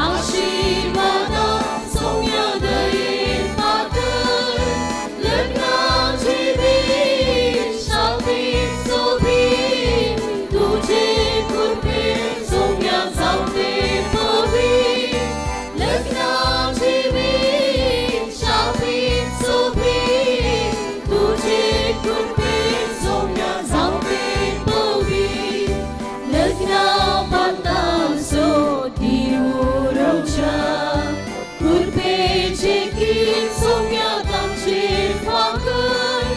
आशिर्वादा सौम्या दयेन पातळ. लग्नाची वीज शापीत सोबीत, तुजे कृपेन सौम्या जावते पवीत. लग्नाची वीज शापीत सोबीत, तुजे कृपेन सौम्या जावते पवीत. लग्ना बांदाचो दिवरोच्या कृपेचें कीर सौम्या तांचेर फांकर.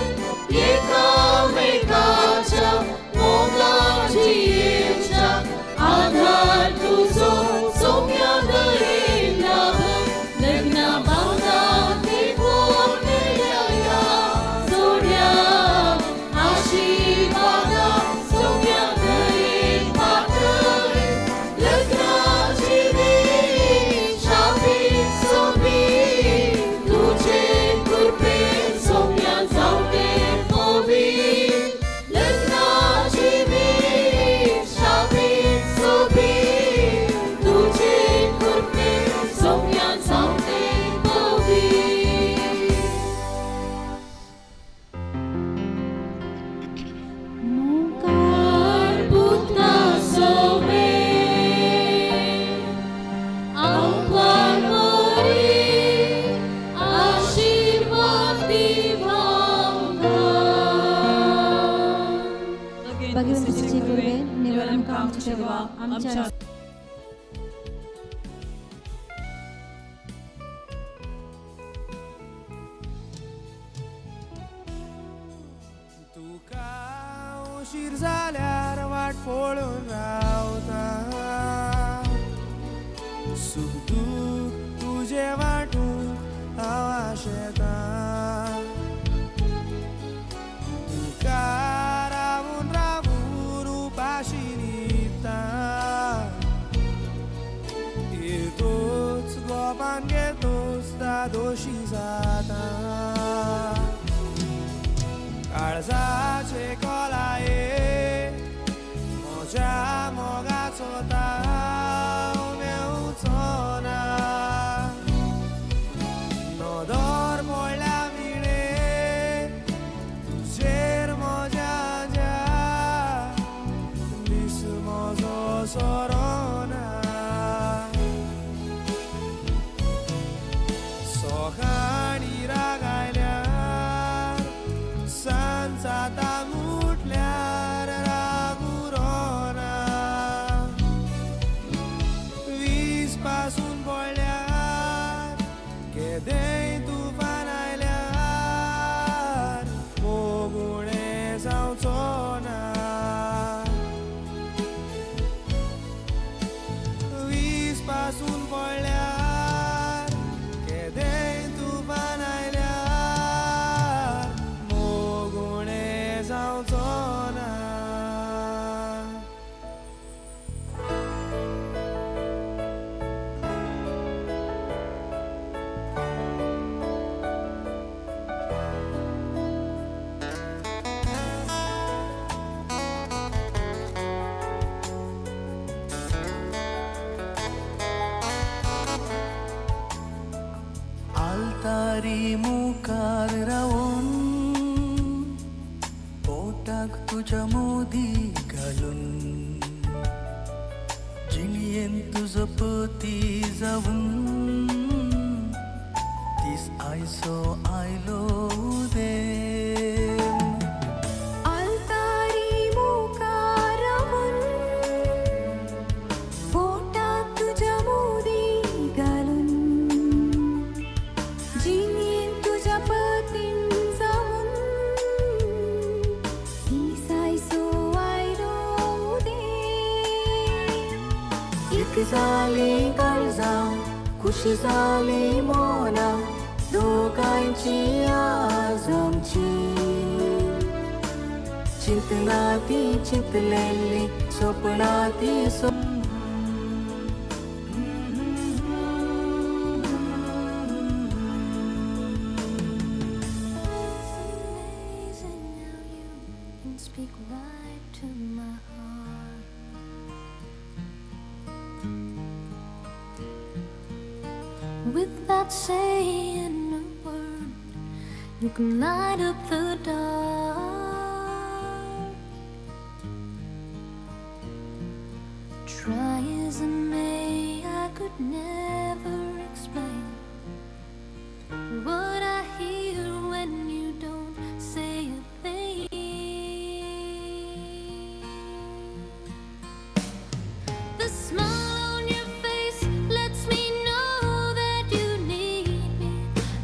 एकामेकाच्या मोगाची येवच्या आधार तुजो सौम्या दयेन लाभ. लग्ना बांदाक एकवटलेल्या ह्या जोड्या आशिर्वादा सौम्या दयेन पातळ. लग्नाची वीज शापीत सोबीत, तुजे कृपेन सौम्या जावते पवीत. लग्नाची वीज शापीत सोबीत, तुजे कृपेन सौम्या जावते पवीत. मुखार पुता सोबे आमकां बरी आशिर्वाद दिवांगा. भगवंताची कृपेन निवळ आमकां आमच्या देवा आमच्या उशीर जाल्यार वाट पळोवन रावता. सुख दूख तुजें वांटूंक हांव आशेतां. तुका रावून रावून उपाशी न्हिदता. येतोच गोपान घेतोच दादोशी जाता. काळजाचे कोलाये म्हज्या मोगाचो ताव मेवचो ना. नदर पडल्या विणे तुजेर म्हज्या ज्या दीस म्हजो सोरोना. सकाळी राग आयल्यार सांज जाता म्हटल्यार राग उरोना. वीज पासून पडल्यार केदेंय तुफान आयल्यार मोग उणें जावचो ना. वीज पासून पडल्यार केदेंय तुफान आयल्यार मोग उणें जावचो ना. आल्तारी मुखार रावून पोटाक तुज्या मोदी घालून जिणयेन तुजो पती जावन दीस आयसो आयलो देव. आल्तारी मुखार रावून पोटाक तुज्या मोदी घालून जिणेन तुज्या पतीन जावन दीस आयसो आयलो देव. एक जाली काळजां खुशी जाली मनां दोगांयची आज आमची. चिंतना ती चिंतलेली सपनां ती Amazing how you can speak right to my heart. Without saying a word, you can light up the dark. Try as I may, I could never explain what I hear when you don't say a thing. The smile on your face lets me know that you need me.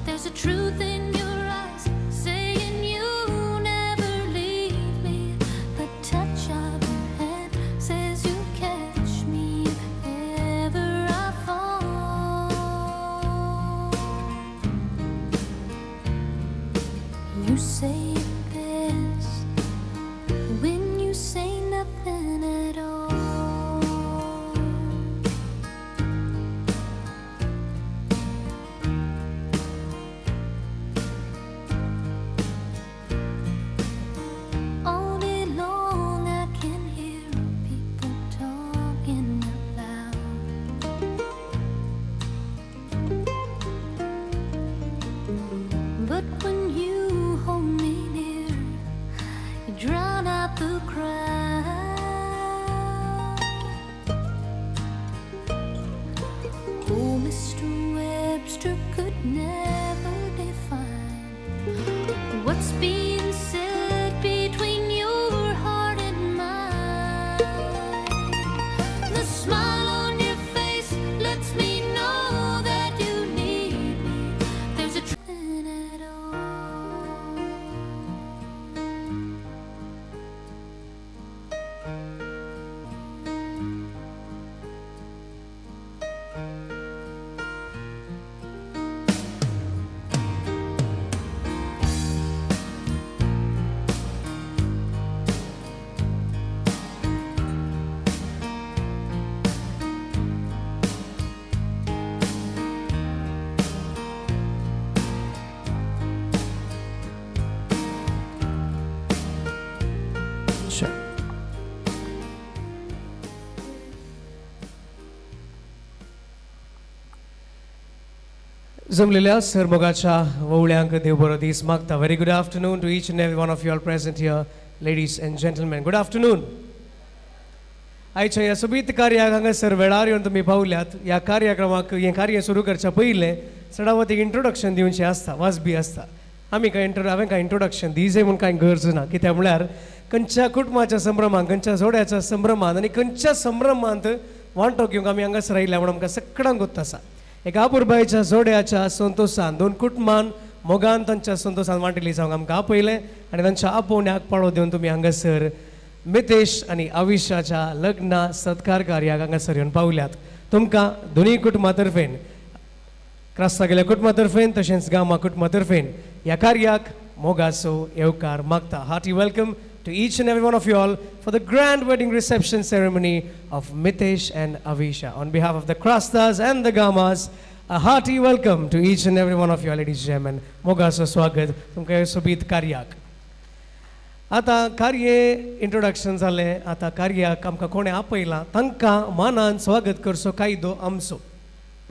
There's a truth in your eyes saying you'll never leave me. The touch of your hand says you'll catch me if ever I fall. जमलेल्या सरमोगाच्या ववळ्यांक देव बरो दीस मागता. Very good afternoon to each and every one of you all present here, ladies and gentlemen. Good afternoon. आयच्या ह्या सोबीत कार्याक हांगासर वेळार येवन तुमी पावल्यात. ह्या कार्यक्रमाक हें कार्य सुरू करच्या पयलें चडावत एक इंट्रोडक्शन दिवचें आसता, वाजबी आसता. आमी कांय हांवें कांय इंट्रोडक्शन दिजे म्हूण कांय गरज ना. कित्याक म्हळ्यार खंयच्या कुटुंबाच्या संभ्रमांत, खंयच्या जोड्याच्या संभ्रमांत आनी खंयच्या संभ्रमांत वांटो घेवंक आमी हांगासर आयल्या म्हूण आमकां सगळ्यांक गोत्त आसा. एका आपुरबायेच्या जोड्याच्या संतोशान दोन कुटुंबान मोगान तांच्या संतोशान वांटिल्ली जावंक आमकां आपयलें आनी तांच्या आपोवण्याक पाळो दिवन तुमी हांगासर मितेश आनी आविशाच्या लग्न सत्कार कार्याक हांगासर येवन पावल्यात. तुमकां दोनूय कुटुंबा तर्फेन, क्रास्ता गेल्या कुटुंबा तर्फेन तशेंच गामा कुटुंबा तर्फेन ह्या कार्याक मोगाचो येवकार मागता. Hearty welcome to each and every one of you all for the grand wedding reception ceremony of Mitesh and Avisha. On behalf of the Krastas and the Gamas, a hearty welcome to each and every one of you all, ladies and gentlemen. मोगाचो स्वागत तुमकां सोबीत कार्याक. आतां कार्य introduction जालें, आतां कार्याक आमकां कोणें आपयलां तांकां मानान स्वागत करचो कायदो आमचो.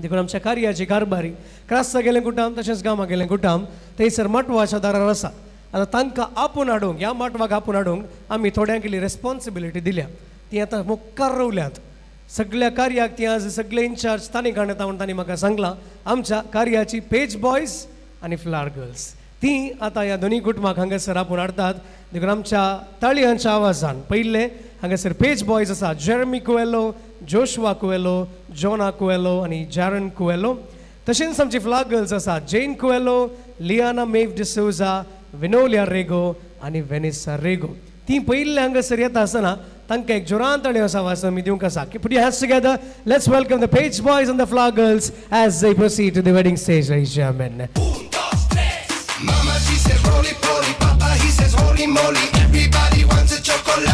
देखून आमच्या कार्याची कारभारी क्रास्ता गेलें कुटाम तशेंच गामा गेलें कुटाम थंयसर माटवाच्या दारार आसा. आतां तांकां आपोवन हाडूंक, ह्या माटवाक आपोवन हाडूंक आमी थोड्यांक इल्ली रेस्पॉन्सिबिलिटी दिल्या. ती आतां मुखार रवल्यात. सगळ्या कार्याक ती आज सगळे इन्चार्ज तांणी काडटा म्हूण तांणी म्हाका सांगलां. आमच्या कार्याची पेज बॉयज आनी फ्लावर गर्ल्स ती आतां ह्या दोनूय कुटुंबाक हांगासर आपोवन हाडटात. देखून आमच्या ताळयांच्या आवाजान पयलें हांगासर पेज बॉयज आसा जेरमी कुएलो, जोशवा कुएलो, जोना कुएलो आनी जॅरन कुएलो. तशेंच आमची फ्लावर गर्ल्स आसा जेन कुएलो, लियाना मेव डिसोजा, विनोलिया रेगो आनी वेनिसा रेगो. ती पयल्ले हांगासर येता आसतना तांकां एक जोरान ताळयो आवाज आमी दिवंक आसा. Put your hands together. Let's welcome the page boys and the flower girls as they proceed to the wedding stage, ladies and gentlemen. Mama, she said roly poly, Papa, he says holy moly. Everybody wants a chocolate.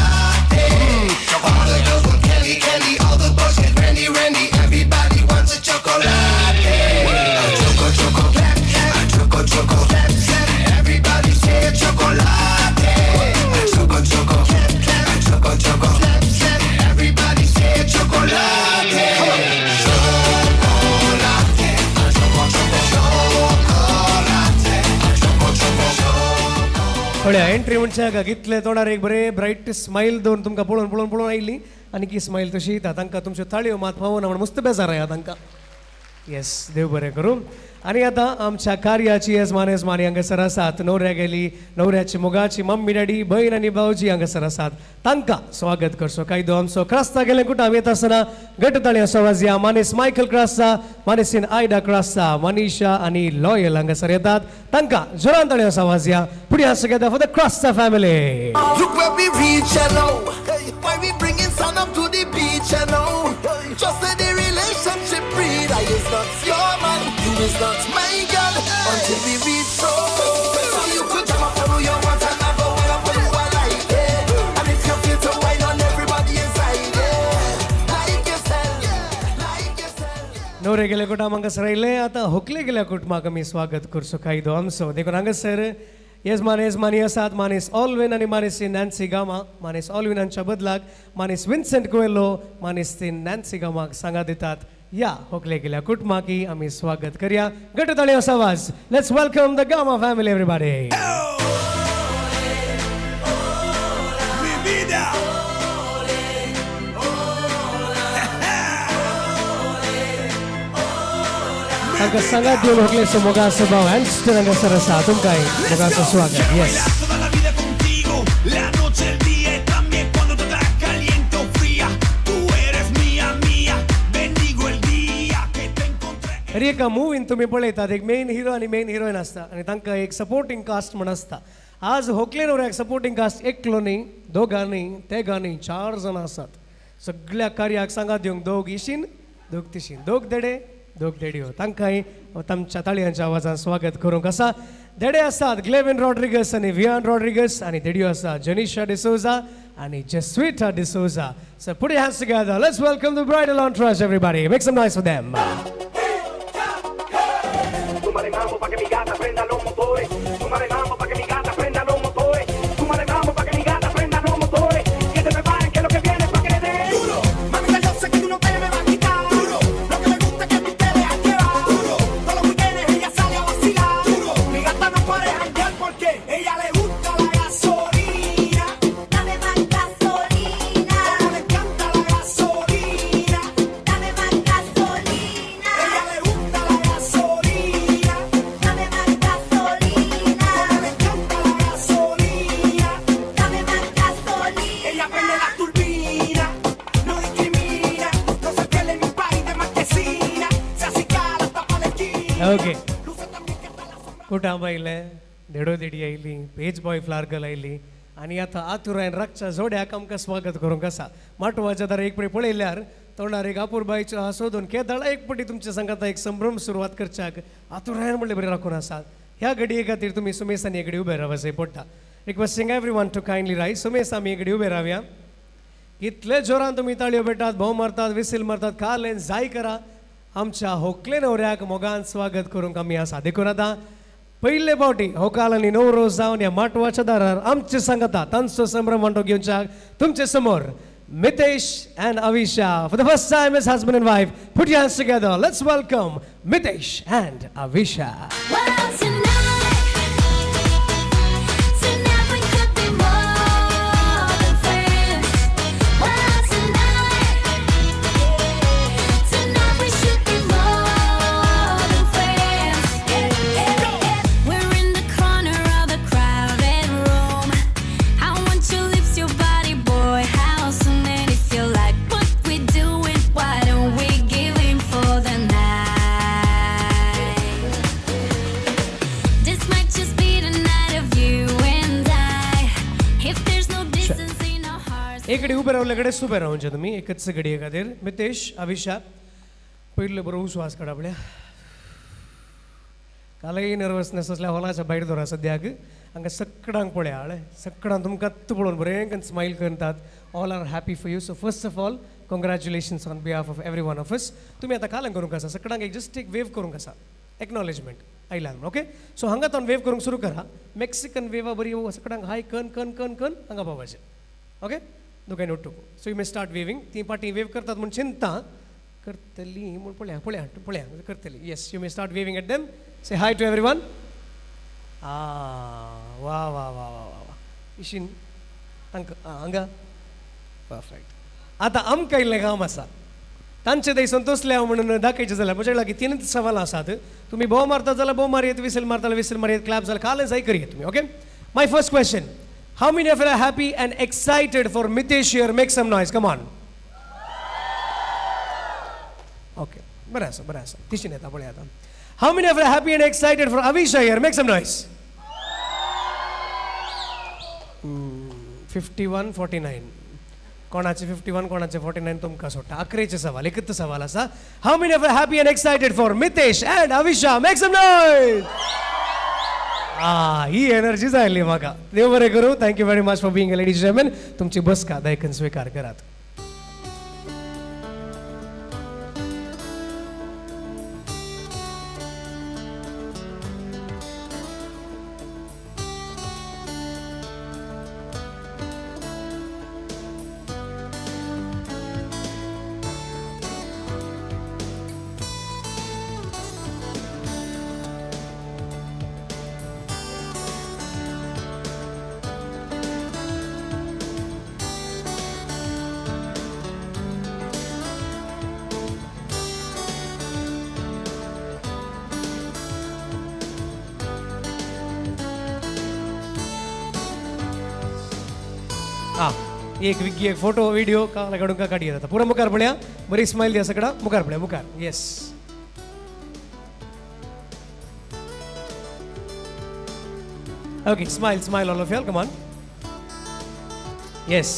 All the girls want candy, candy. All the boys get randy, randy. Everybody wants a chocolate. A choco, choco, clap, clap. A choco, choco, clap, clap. Everybody say a chocolate. A choco, choco, clap, clap. A choco, choco, clap, clap. Everybody say a chocolate. Chocolate. A choco, choco, chocolate. A choco, choco, choco. थोड्या entry म्हणच्या कितले तोंडार एक बरें bright smile दवरून तुमकां पळोवन पळोवन पळोवन आयली आनी की स्मायल तशी येता. तांकां तुमच्यो ताळयो मात पावना म्हूण मस्त बेजार आया तांकां. येस, देव बरें करूं. आनी आतां आमच्या कार्याची येजमान येजमानी हांगासर आसात. न्हवऱ्या गेली, न्हवऱ्याची मोगाची मम्मी डॅडी, भयण आनी भावजी हांगासर आसात. तांकां स्वागत करचो कायदो आमचो. क्रास्ता गेले कुटाम येता आसतना घट ताळयो आवाज या मानेस मायकल क्रास्ता, मानेसीन आयडा क्रास्ता, मनीषा आनी लॉयल हांगासर येतात. तांकां जोरान ताळयो आवाज या. Put your hands together for the Crasta family. Look where we reach and now. Why we bringing sun up to the beach and now. Just let the relationship breathe. I is not your man, you is not my girl. Until we reach so. So you could jump up who you want and I go up who I like. Yeah. And if you feel to wine on everybody inside. Yeah. Like yourself, like yourself. नवरे गेले कुटुंब हांगासर आयले. आतां होकले गेल्या कुटुंबाक आमी स्वागत करचो कायदो आमचो. देखून हांगासर येजमान येजमानी आसात मानेस ऑलविन आनी मानेस नॅन्सी गामा. मानेस ऑलविन हांच्या बदलाक मानेस विन्सेंट कुएलो, मानेस नॅन्सी गामाक सांगा दितात. या होकले गेल्या कुटुंबाकी आमी स्वागत करया. घट ताळयो आवाज. Let's welcome the Gama family everybody. तांकां सांगात दिवन होकलेचो मोगाचो भाव हॅन्स्टन हांगासर आसा. तुमकांय मोगाचो स्वागत. येस. हर एका मुवीन तुमी पळयतात एक मेन हिरो आनी मेन हिरोइन आसता आनी तांकां एक सपोर्टींग कास्ट म्हण आसता. आज होकले न्हवऱ्याक सपोर्टींग कास्ट एकलो न्ही, दोगां न्ही, तेगां न्ही, चार जाणां आसात. सगळ्या कार्याक सांगात दिवंक दोग इशीन, दोग तिशीन, दोग देडे, दोग देडयो. तांकांय तांच्या ताळयांच्या आवाजान स्वागत करूंक आसा. देडे आसात ग्लेविन रॉड्रिगस आनी वियान रॉड्रिगस आनी देडयो आसा जनिशा डिसोजा आनी Jesuita D'Souza. So put your hands together. Let's welcome the bridal entourage, everybody. Make some noise for them. Súmale mambo pa' que mi gata prenda los motores. Súmale mambo pa' que mi gata prenda los motores. Súmale mambo pa' que mi gata prenda los motores. Que se preparen que lo que viene es pa' que le den. Duro, mamita, yo sé que tú no te me vas a quitar. Duro, lo que me gusta es que tú te dejas llevar. Duro, todos los weekends ella okay कुटांब आयलें, देडो देडी आयली, पेज boy flower girl आयली आनी आतां आतुरायन रातच्या जोड्याक आमकां स्वागत करूंक आसा. माटवाच्या दारा एक पळय पळयल्यार तोंडार एक आपुरबायचो हांसो दोन केदाळा एक पटी तुमच्या सांगाता एक संभ्रम सुरवात करच्याक आतुरायन म्हणले बरें राखून आसात. ह्या घडये खातीर तुमी सुमेसानी एक घडी उबे रावचें पडटा. Requesting everyone to kindly rise. सुमेस आमी एक घडी उबे रावया. इतले जोरान तुमी ताळयो पेटात, भोंव मारतात, विसील मारतात, कालेन जाय करा. आमच्या होकले न्हवऱ्याक मोगान स्वागत करूंक आमी आसा. देखून आतां पयले फावटी होकाल आनी न्हवरो जावन ह्या माटवाच्या दारार आमचे सांगता तांचो संभ्रम वांटो घेवच्याक तुमचे समोर Mitesh and Avisha. For the first time as husband and wife, put your hands together. Let's welcome Mitesh and Avisha. Well, tonight, tonight we could be more than friends. Well, tonight, tonight we should be more than friends. We're in the corner of the crowded room. I want your lips, your body, boy. How soon? And if you like what we're doing, why don't we give in for the night? This might just be the night of you and I. If there's no distance in our hearts. एक घडी उबे रावले कडेन उबे रावचे तुमी एकच घडये खातीर. मितेश, अविशा, पयलो बरो उस्वास काडा पळया. कालय नर्वसनेस आसल्यार हॉलाच्या भायर दवरा सद्याक. हांगा सगळ्यांक पळया, हळ्ळे सगळ्यांक तुमकां पळोवन बरें स्मायल करतात. All are happy for you. So first of all congratulations on behalf of every one of us. तुमी आतां कालन करूंक आसा, सगळ्यांक एक जस्ट एक वेव करूंक आसा, एक्नॉलेजमेंट आयला. ओके, सो हांगा तो वेव करूंक सुरू करा. मेक्सिकन वेवा बरी सगळ्यांक हाय कन कन कन कन हांगा पावपाचें. ओके, दोगांय उठ्ठू. So you may start waving. ती पाटी वेव करतात म्हूण चिंता करतली म्हूण पळया पळया पळया करतली. Yes, you may start waving at them. Say hi to everyone. वा वा वा वा वा इशीन तांकां हांगा परफेक्ट. आतां आमकां इल्लें काम आसा. तांचे थंय संतोषले म्हणून दाखयचें जाल्यार म्हजे लागीं तीनच सवालां आसात. तुमी भोव मारता जाल्यार भोव मारयत, विसील मारता जाल्यार विसील मारयत, क्लॅप जाल्यार कालें जाय करयत तुमी. Okay, my first question, how many of you are happy and excited for Mitesh here? Make some noise, come on. Okay, बरें आसा, बरें आसा. तिशीन येता पळय आतां. How many of you are happy and excited for Avisha here? Make some noise. 51 49. कोणाचे 51 कोणाचे 49 तुमकां सोडटा. आखरेचे सवाल, एकच सवाल आसा. How many of you are happy and excited for Mitesh and Avisha? Make some noise. He energy जायली म्हाका. देव बरें करूं. Thank you very much for being a ladies gentlemen. तुमची बसका दायकन स्विकार करात. एक विग्गी एक फोटो व्हिडिओ काला काडून का काडी जाता. पुरा मुखार पळया, बरी स्मायल दिया सगळा. मुखार पळया, मुखार. Yes, okay, smile smile all of you, come on. Yes,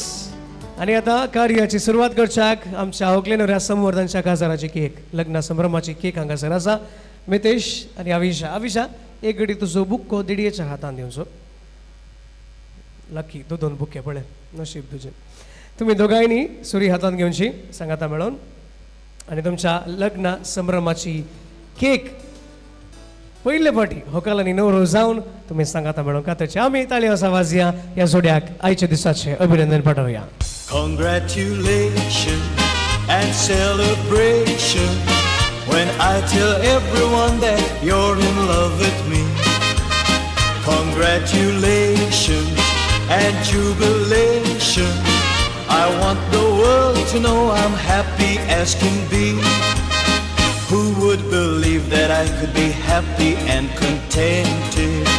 आनी आतां कार्याची सुरवात करच्याक आमच्या होकले न्हवऱ्या संवर्धनच्या काजाराची केक, लग्न संभ्रमाची केक हांगासर आसा. मितेश आनी अविशा. अविशा, एक घडी तुजो बुक्को देडयेच्या हातान दिवचो. लकी, दो दोन बुके पळय, नशीब तुजें. तुमी दोगांयनी सुरी हातान घेवची सांगाता मेळोवन आनी तुमच्या लग्न संभ्रमाची केक पयले फावटी होकाल आनी न्हवरो जावन तुमी सांगाता मेळोवन कातरची. आमी ताळयो वाजया ह्या जोड्याक आयच्या दिसाचें अभिनंदन पाठोवया. Congratulations and celebration when I tell everyone that you're in love with me. Congratulations and jubilation, I want the world to know I'm happy as can be. Who would believe that I could be happy and contented?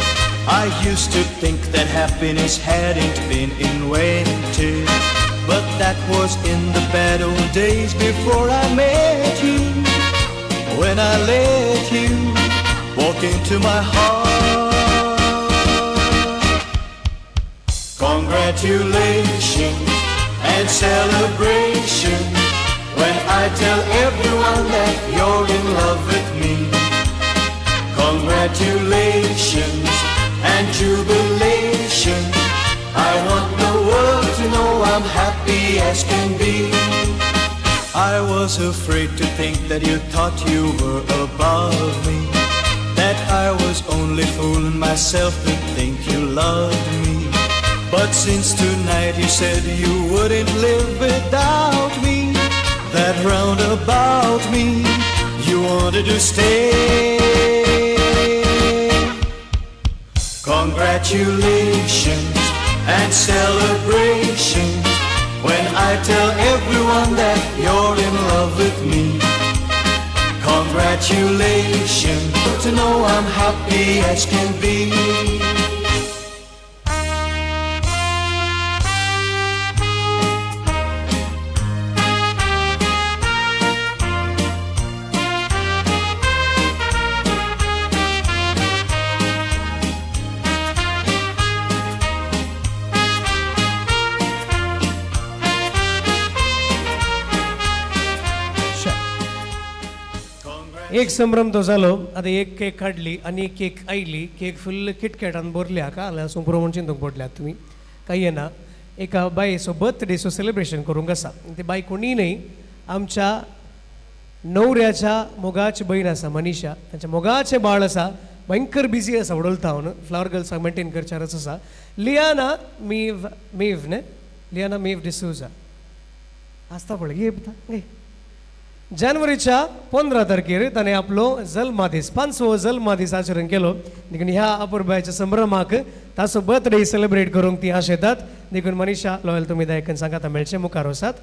I used to think that happiness hadn't been invented, but that was in the bad old days before I met you. When I let you Walk into my heart. Congratulations and celebration when I tell everyone that you're in love with me. Congratulations and jubilation. I want the world to know I'm happy as can be. I was afraid to think that you thought you were above me, that I was only fooling myself to think you loved me. But since tonight you said you wouldn't live without me, that round about me you wanted to stay. Congratulations and celebrations when I tell everyone that you're in love with me. Congratulations, to know I'm happy as can be. एक संभ्रम तो जालो. आतां एक cake काडली आनी एक cake आयली, केक फुल्ल किटकॅटान भरल्या का जाल्यार सुंपुरो म्हूण चिंतूंक पडल्यात तुमी. कांय येना, एका बायेचो बर्थडेचो सेलिब्रेशन करूंक आसा. ती बाय कोणीय न्हय, आमच्या न्हवऱ्याच्या मोगाची भयण आसा मनीषा. तांच्या मोगाचें बाळ आसा, भयंकर बिजी आसा वडोलता हांव फ्लावर गर्ल्साक मेंटेन करच्यारच आसा. लियाना मेव, मेव न्हय, लियाना मेव डिसोजा आसता पळय. ये जानेवारीच्या 15 तारखेर ताणें आपलो जल्मादीस, 5वो जल्मादीस आचरण केलो. देखून ह्या अपुरबायच्या संभ्रमाक ताचो बर्थडे सेलिब्रेट करूंक ती आशेतात. देखून मनीषा लॉयल तुमी दायकन सांगाता मेळचे मुखार वसात.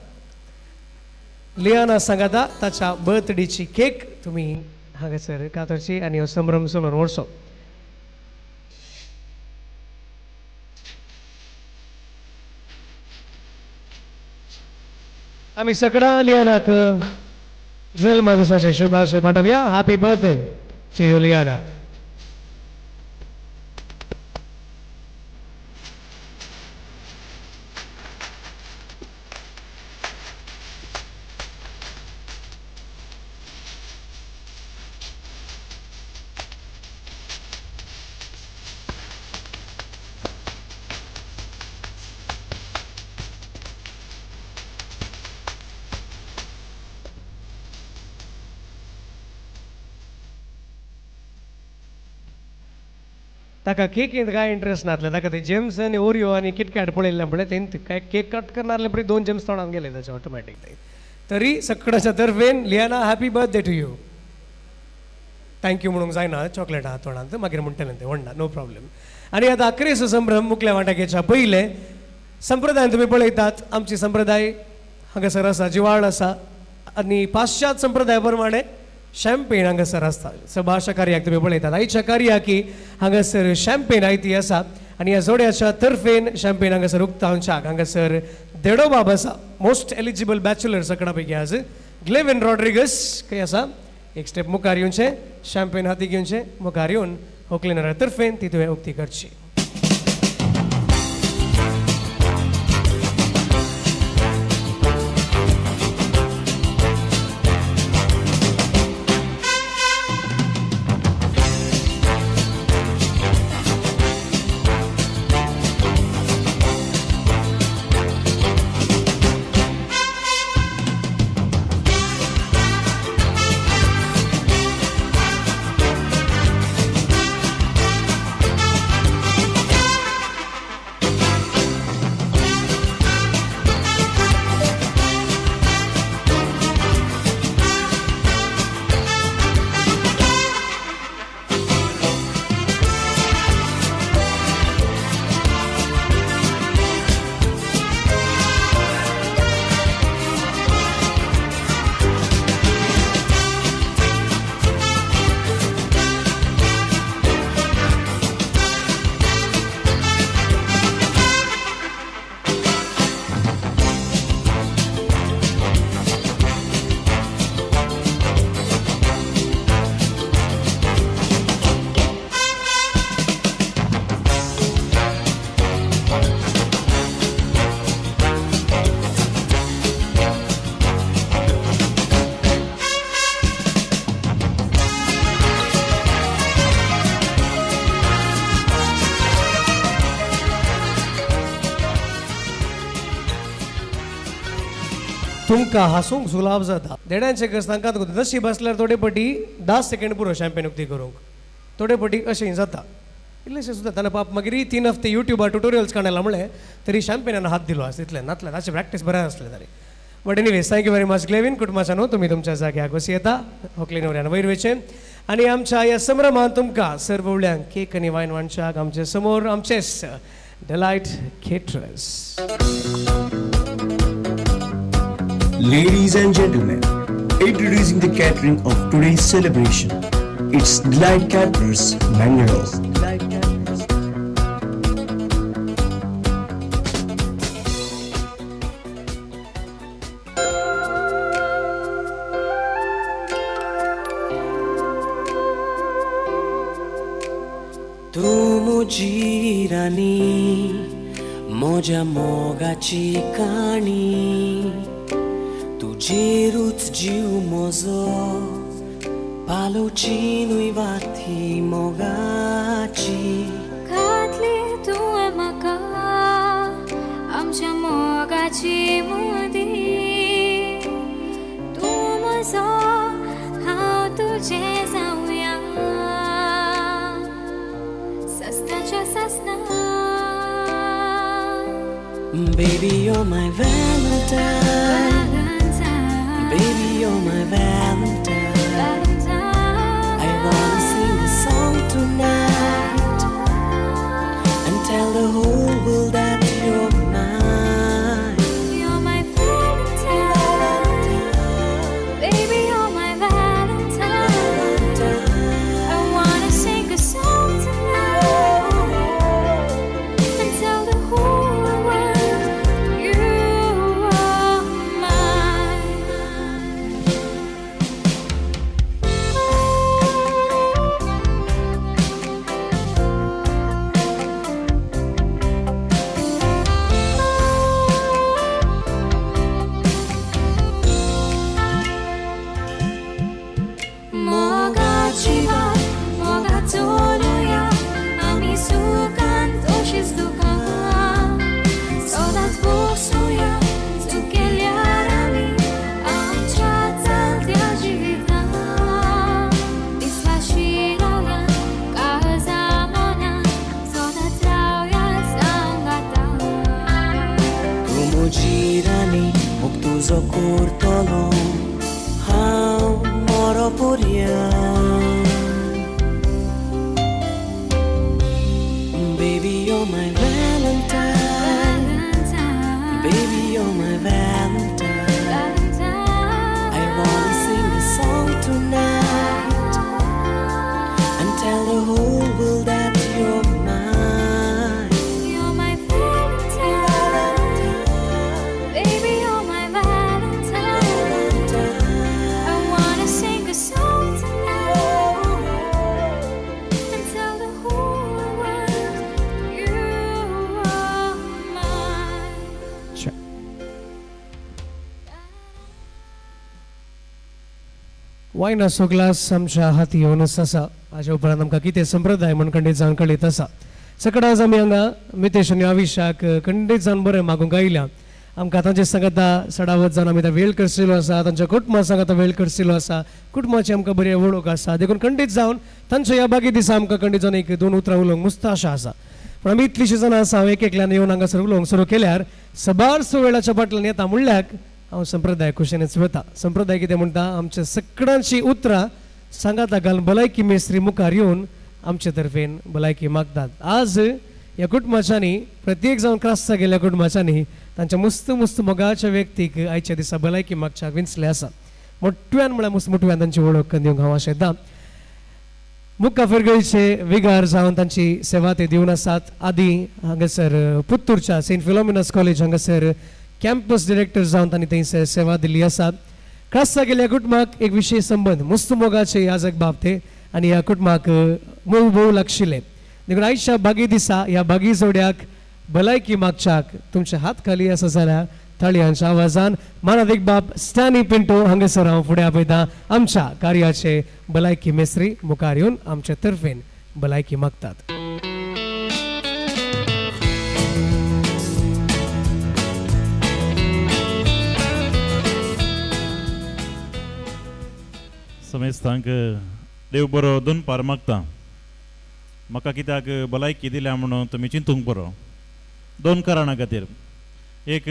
लियाना सांगाता ताच्या बर्थडेची केक तुमी हांगासर कातरची आनी हो संभ्रम चलोवन व्हरचो. आमी सगळ्या लियानाक जल्मदिसाचे शुभाशय पाठोवया. Happy birthday to you Liana. ताका केकींत कांय इंट्रस्ट नासलें. ताका ते जेम्स आनी ओरियो आनी किटकॅट पळयल्लें पळय, तें काय केक कट करनासलें पळय, 2 जेम्स तोंडान गेले ताचे ऑटोमॅटीक. तरी सगळ्याच्या तर्फेन Liana happy birthday to you. Thank you म्हणूंक जायना, चॉकलेट आहा तोंडांत, मागीर म्हणटलें तें व्हडना, नो प्रॉब्लेम. आनी आतां अक्रेसो संभ्रम मुखल्या वांट्याक पयलें संप्रदाय तुमी पळयतात. आमची संप्रदाय हांगासर आसा, जिवाळ आसा आनी पाश्चात्य संप्रदाय प्रमाणे शॅम्पेन हांगासर आसता. सभाशा कार्याक तुमी पळयतात. आयच्या कार्याकी हांगासर शॅम्पेन आयती आसा आनी ह्या जोड्याच्या तर्फेन शॅम्पेन हांगासर उक्तावच्याक हांगासर देडोबाब आसा, मोस्ट एलिजिबल बॅचलर सगळ्यां पैकी आज ग्लेविन रॉड्रिगस खंय आसा. एक स्टेप मुखार येवचें, शॅम्पेन हाती घेवचें, मुखार येवन होकलेनरा तर्फेन ती तुवें उक्ती करची. तुमकां हासूंक सुलाभ जाता. देड्यांचे कस तांकां नशीब आसल्यार थोडे पटी 10 सेकंड पुरो शॅम्पेन उक्ती करूंक, थोडे पटी अशें जाता इल्लेशें सुद्दां. ताणें पाप मागीर 3 हफ्ते युट्यूबार ट्युटोरियल्स काडला म्हणलें तरी शॅम्पेनान हात दिलो आस तितलें नातलें ताचें प्रॅक्टीस बरें आसलें तरी. But anyways thank you very much Glevin. कुटुंबाच्या न्हू तुमी तुमच्या जाग्याक बसी येता होकले नवऱ्यान वयर वयचें आनी आमच्या ह्या संभ्रमान तुमकां सर्व उळ्यांक केक आनी वायन वांटच्याक आमचे समोर आमचेच Delight Caterers. Ladies and gentlemen, introducing the catering of today's celebration. It's Delight Caterers, Mangalore. तू मुझी राणी म्हज्या मोगाची काणी, तुजेरूच जीव म्हजो पालोवची न्हय वाती मोगाची. घातली तुवें म्हाका आमच्या मोगाची मुदी, तूं म्हजो हांव तुजें जावया ससनाच्या ससना. Baby, you're my Valentine. Baby, you're my Valentine. I wanna sing a song tonight and tell the whole world that you're mine. You're my Valentine. Baby, you're my Valentine. I wanna sing a song tonight and tell the whole world you are mine. मोगाची वाट मोगा चलुया आमी सुखान तशीच दुकान सदांच बसुया चुकेल्यार आमी आमच्या चलत्या जिवितान विस्वाशी रावया काळजा मनान सदांच रावया सांगाता. तूं म्हजी राणी मोग तुजो करतलो हांव मरो पर्यंत. Baby, you're my Valentine. Baby, you're my Valentine. I wanna sing a song tonight and tell the whole world that you're mine. You're my Valentine. Baby, you're my Valentine. I wanna sing a song tonight and tell the whole world you are mine. वायनाचो glass आमच्या हाती येवनच आसा. हाज्या उपरांत आमकां कितें संप्रदाय म्हूण खंडीत जावन कळीत आसा. सकड आज आमी हांगा मितेश आनी आविशाक खंडीत जावन बरें मागूंक आयल्या. आमकां तांचे सांगाता सडावत जावन आमी वेळ करशिल्लो आसा, तांच्या कुटुंबा सांगाता वेळ करशिल्लो आसा, कुटुंबाची आमकां बरी वळख आसा. देखून खंडीत जावन तांच्या ह्या बागी दिसा आमकां खंडीत जावन 1-2 उतरां उलोवंक मुस्त आशा आसा. पूण आमी इतलीशीं जाणां आसा, हांव एक एकल्यान येवन हांगासर उलोवंक सुरू केल्यार सबारसो वेळाच्या फाटल्यान येता म्हणल्यार हांव संप्रदाय खुशेनच वता. संप्रदाय कितें म्हणटा, आमच्या सगळ्यांची उतरां सांगाता घालून भलायकी मेस्त्री मुखार येवन आमचे तर्फेन भलायकी मागतात. आज ह्या कुटुंबाच्यांनी प्रत्येक जावन क्रास्ता गेल्ल्या कुटुंबाच्यांनी तांच्या मुस्त मुस्त मोगाच्या व्यक्तीक आयच्या दिसा भलायकी मागच्याक विंचले आसा. मोठ्यान म्हळ्यार मुस्त मोठ्यान तांची वळख दिवंक हांव आशेता. मुक्का फिरगळीचे विगार जावन तांची सेवा ते दिवन आसात. आदी हांगासर पुत्तूरच्या सेंट फिलोमिनास कॉलेज हांगासर कॅम्पस डिरेक्टर जावन तांणी थंयसर सेवा दिल्ली आसा. क्रास्ता गेल्ल्या कुटुंबाक एक विशेश संबंद मुस्त मोगाचे याजक बाब ते आनी ह्या कुटुंबाक मोग भोव लागशिल्ले. देखून आयच्या बागी दिसा ह्या बागी जोड्याक भलायकी मागच्याक तुमचे हात खाली आसा जाल्यार ताळयांच्या आवाजान मानादीक बाब स्टॅनी पिंटो हांगासर हांव फुडें आपयता. आमच्या कार्याचे भलायकी मेस्त्री मुखार येवन आमचे तर्फेन भलायकी मागतात. समेस्तांक देव बरो दोनपार मागता. म्हाका कित्याक भलायकी दिल्या म्हणून तुमी चिंतूंक बरो दोन कारणां खातीर. एक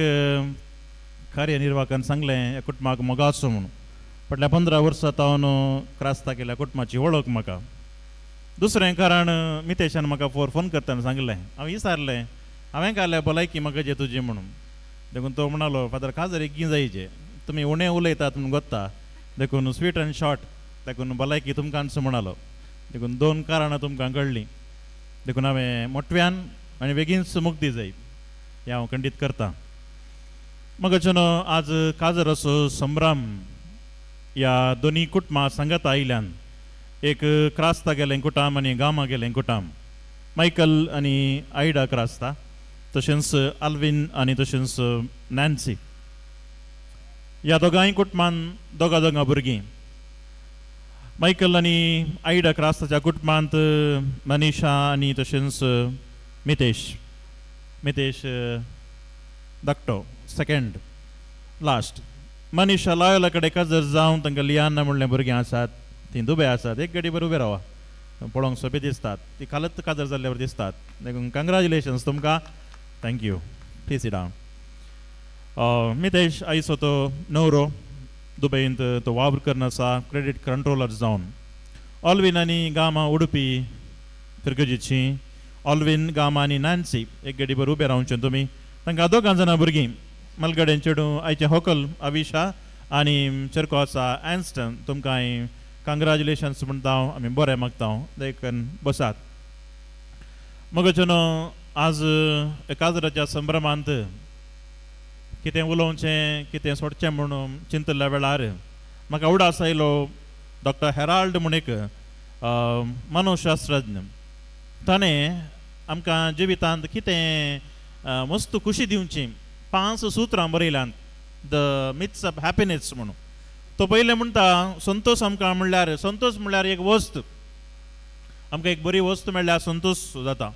कार्यनिर्वाहकान सांगलें ह्या कुटुंबाक मोग आसो म्हणून. फाटल्या 15 वर्सां तावन क्रास्ता केल्या कुटुंबाची वळख म्हाका. दुसरें कारण मितेशान म्हाका फोन करतना सांगलें, हांव विचारलें हांवें काडल्या भलायकी म्हाका जे तुजी म्हणून. देखून तो म्हणालो फादर काजर एक जायचे तुमी उणें उलयतात म्हणून गोत्ता, देखून स्वीट आनी शॉर्ट, देखून भलायकी तुमकांच म्हणालो. देखून दोन कारणां तुमकां कळ्ळीं. देखून हांवें मोटव्यान आनी बेगीनच मुक्ती जाय हें हांव खंडीत करतां. मगच्यान आज काजराचो संभ्रम ह्या दोनी कुटुंबां सांगाता आयल्यान. एक क्रास्ता गेलें कुटाम आनी गामा गेलें कुटाम, मायकल आनी आयडा क्रास्ता, तशेंच आल्विन आनी तशेंच नॅन्सी. ह्या दोगांय कुटुंबान दोगां दोगां भुरगीं. मायकल आनी आयडा क्रास्ताच्या कुटुंबांत मनीषा आनी तशेंच मितेश, मितेश धाकटो सेकेंड लास्ट. मनीषा लायोला कडेन काजर जावन तांकां लियाना म्हणलें भुरगीं आसात, तीं दुबे आसात. एक गडी बरें उबे रावा, पळोवंक सोबीत दिसतात, ती कालच काजर जाल्ल्यावर दिसतात. देखून कंग्रेच्युलेशन्स तुमकां, thank you. Please sit down. Mitesh आयचो तो नवरो दुबयंत तो वावर करून आसा क्रेडीट कंट्रोलर जावन. ऑल्विन आनी गामा उडुपी फिरगजीची. ऑल्विन, गामा आनी नॅन्सी एक गडी बरें उबे रावचें तुमी. तांकां दोगां जाणां भुरगीं. मलगडेन चेडूं आयचें होकल अविशा आनी चेरको आसा एन्स्टन. तुमकां कंग्रेच्युलेशन्स म्हणटा हांव, आमी बरें मागता हांव. देखून बसात. मगच्यान आज काजराच्या संभ्रमांत कितें उलोवचें कितें सोडचें म्हणून चिंतल्या वेळार म्हाका उडास आयलो डॉक्टर हेराल्ड म्हूण एक मनोशास्त्रज्ञ. ताणें आमकां जिवितांत कितें मस्त खुशी दिवची 5 सुत्रां बरयल्यांत, the myths of happiness म्हणून. तो पयलें म्हणटा संतोष आमकां म्हणल्यार, संतोष म्हणल्यार एक वस्त, आमकां एक बरी वस्त मेळ्ळ्यार संतोष जाता.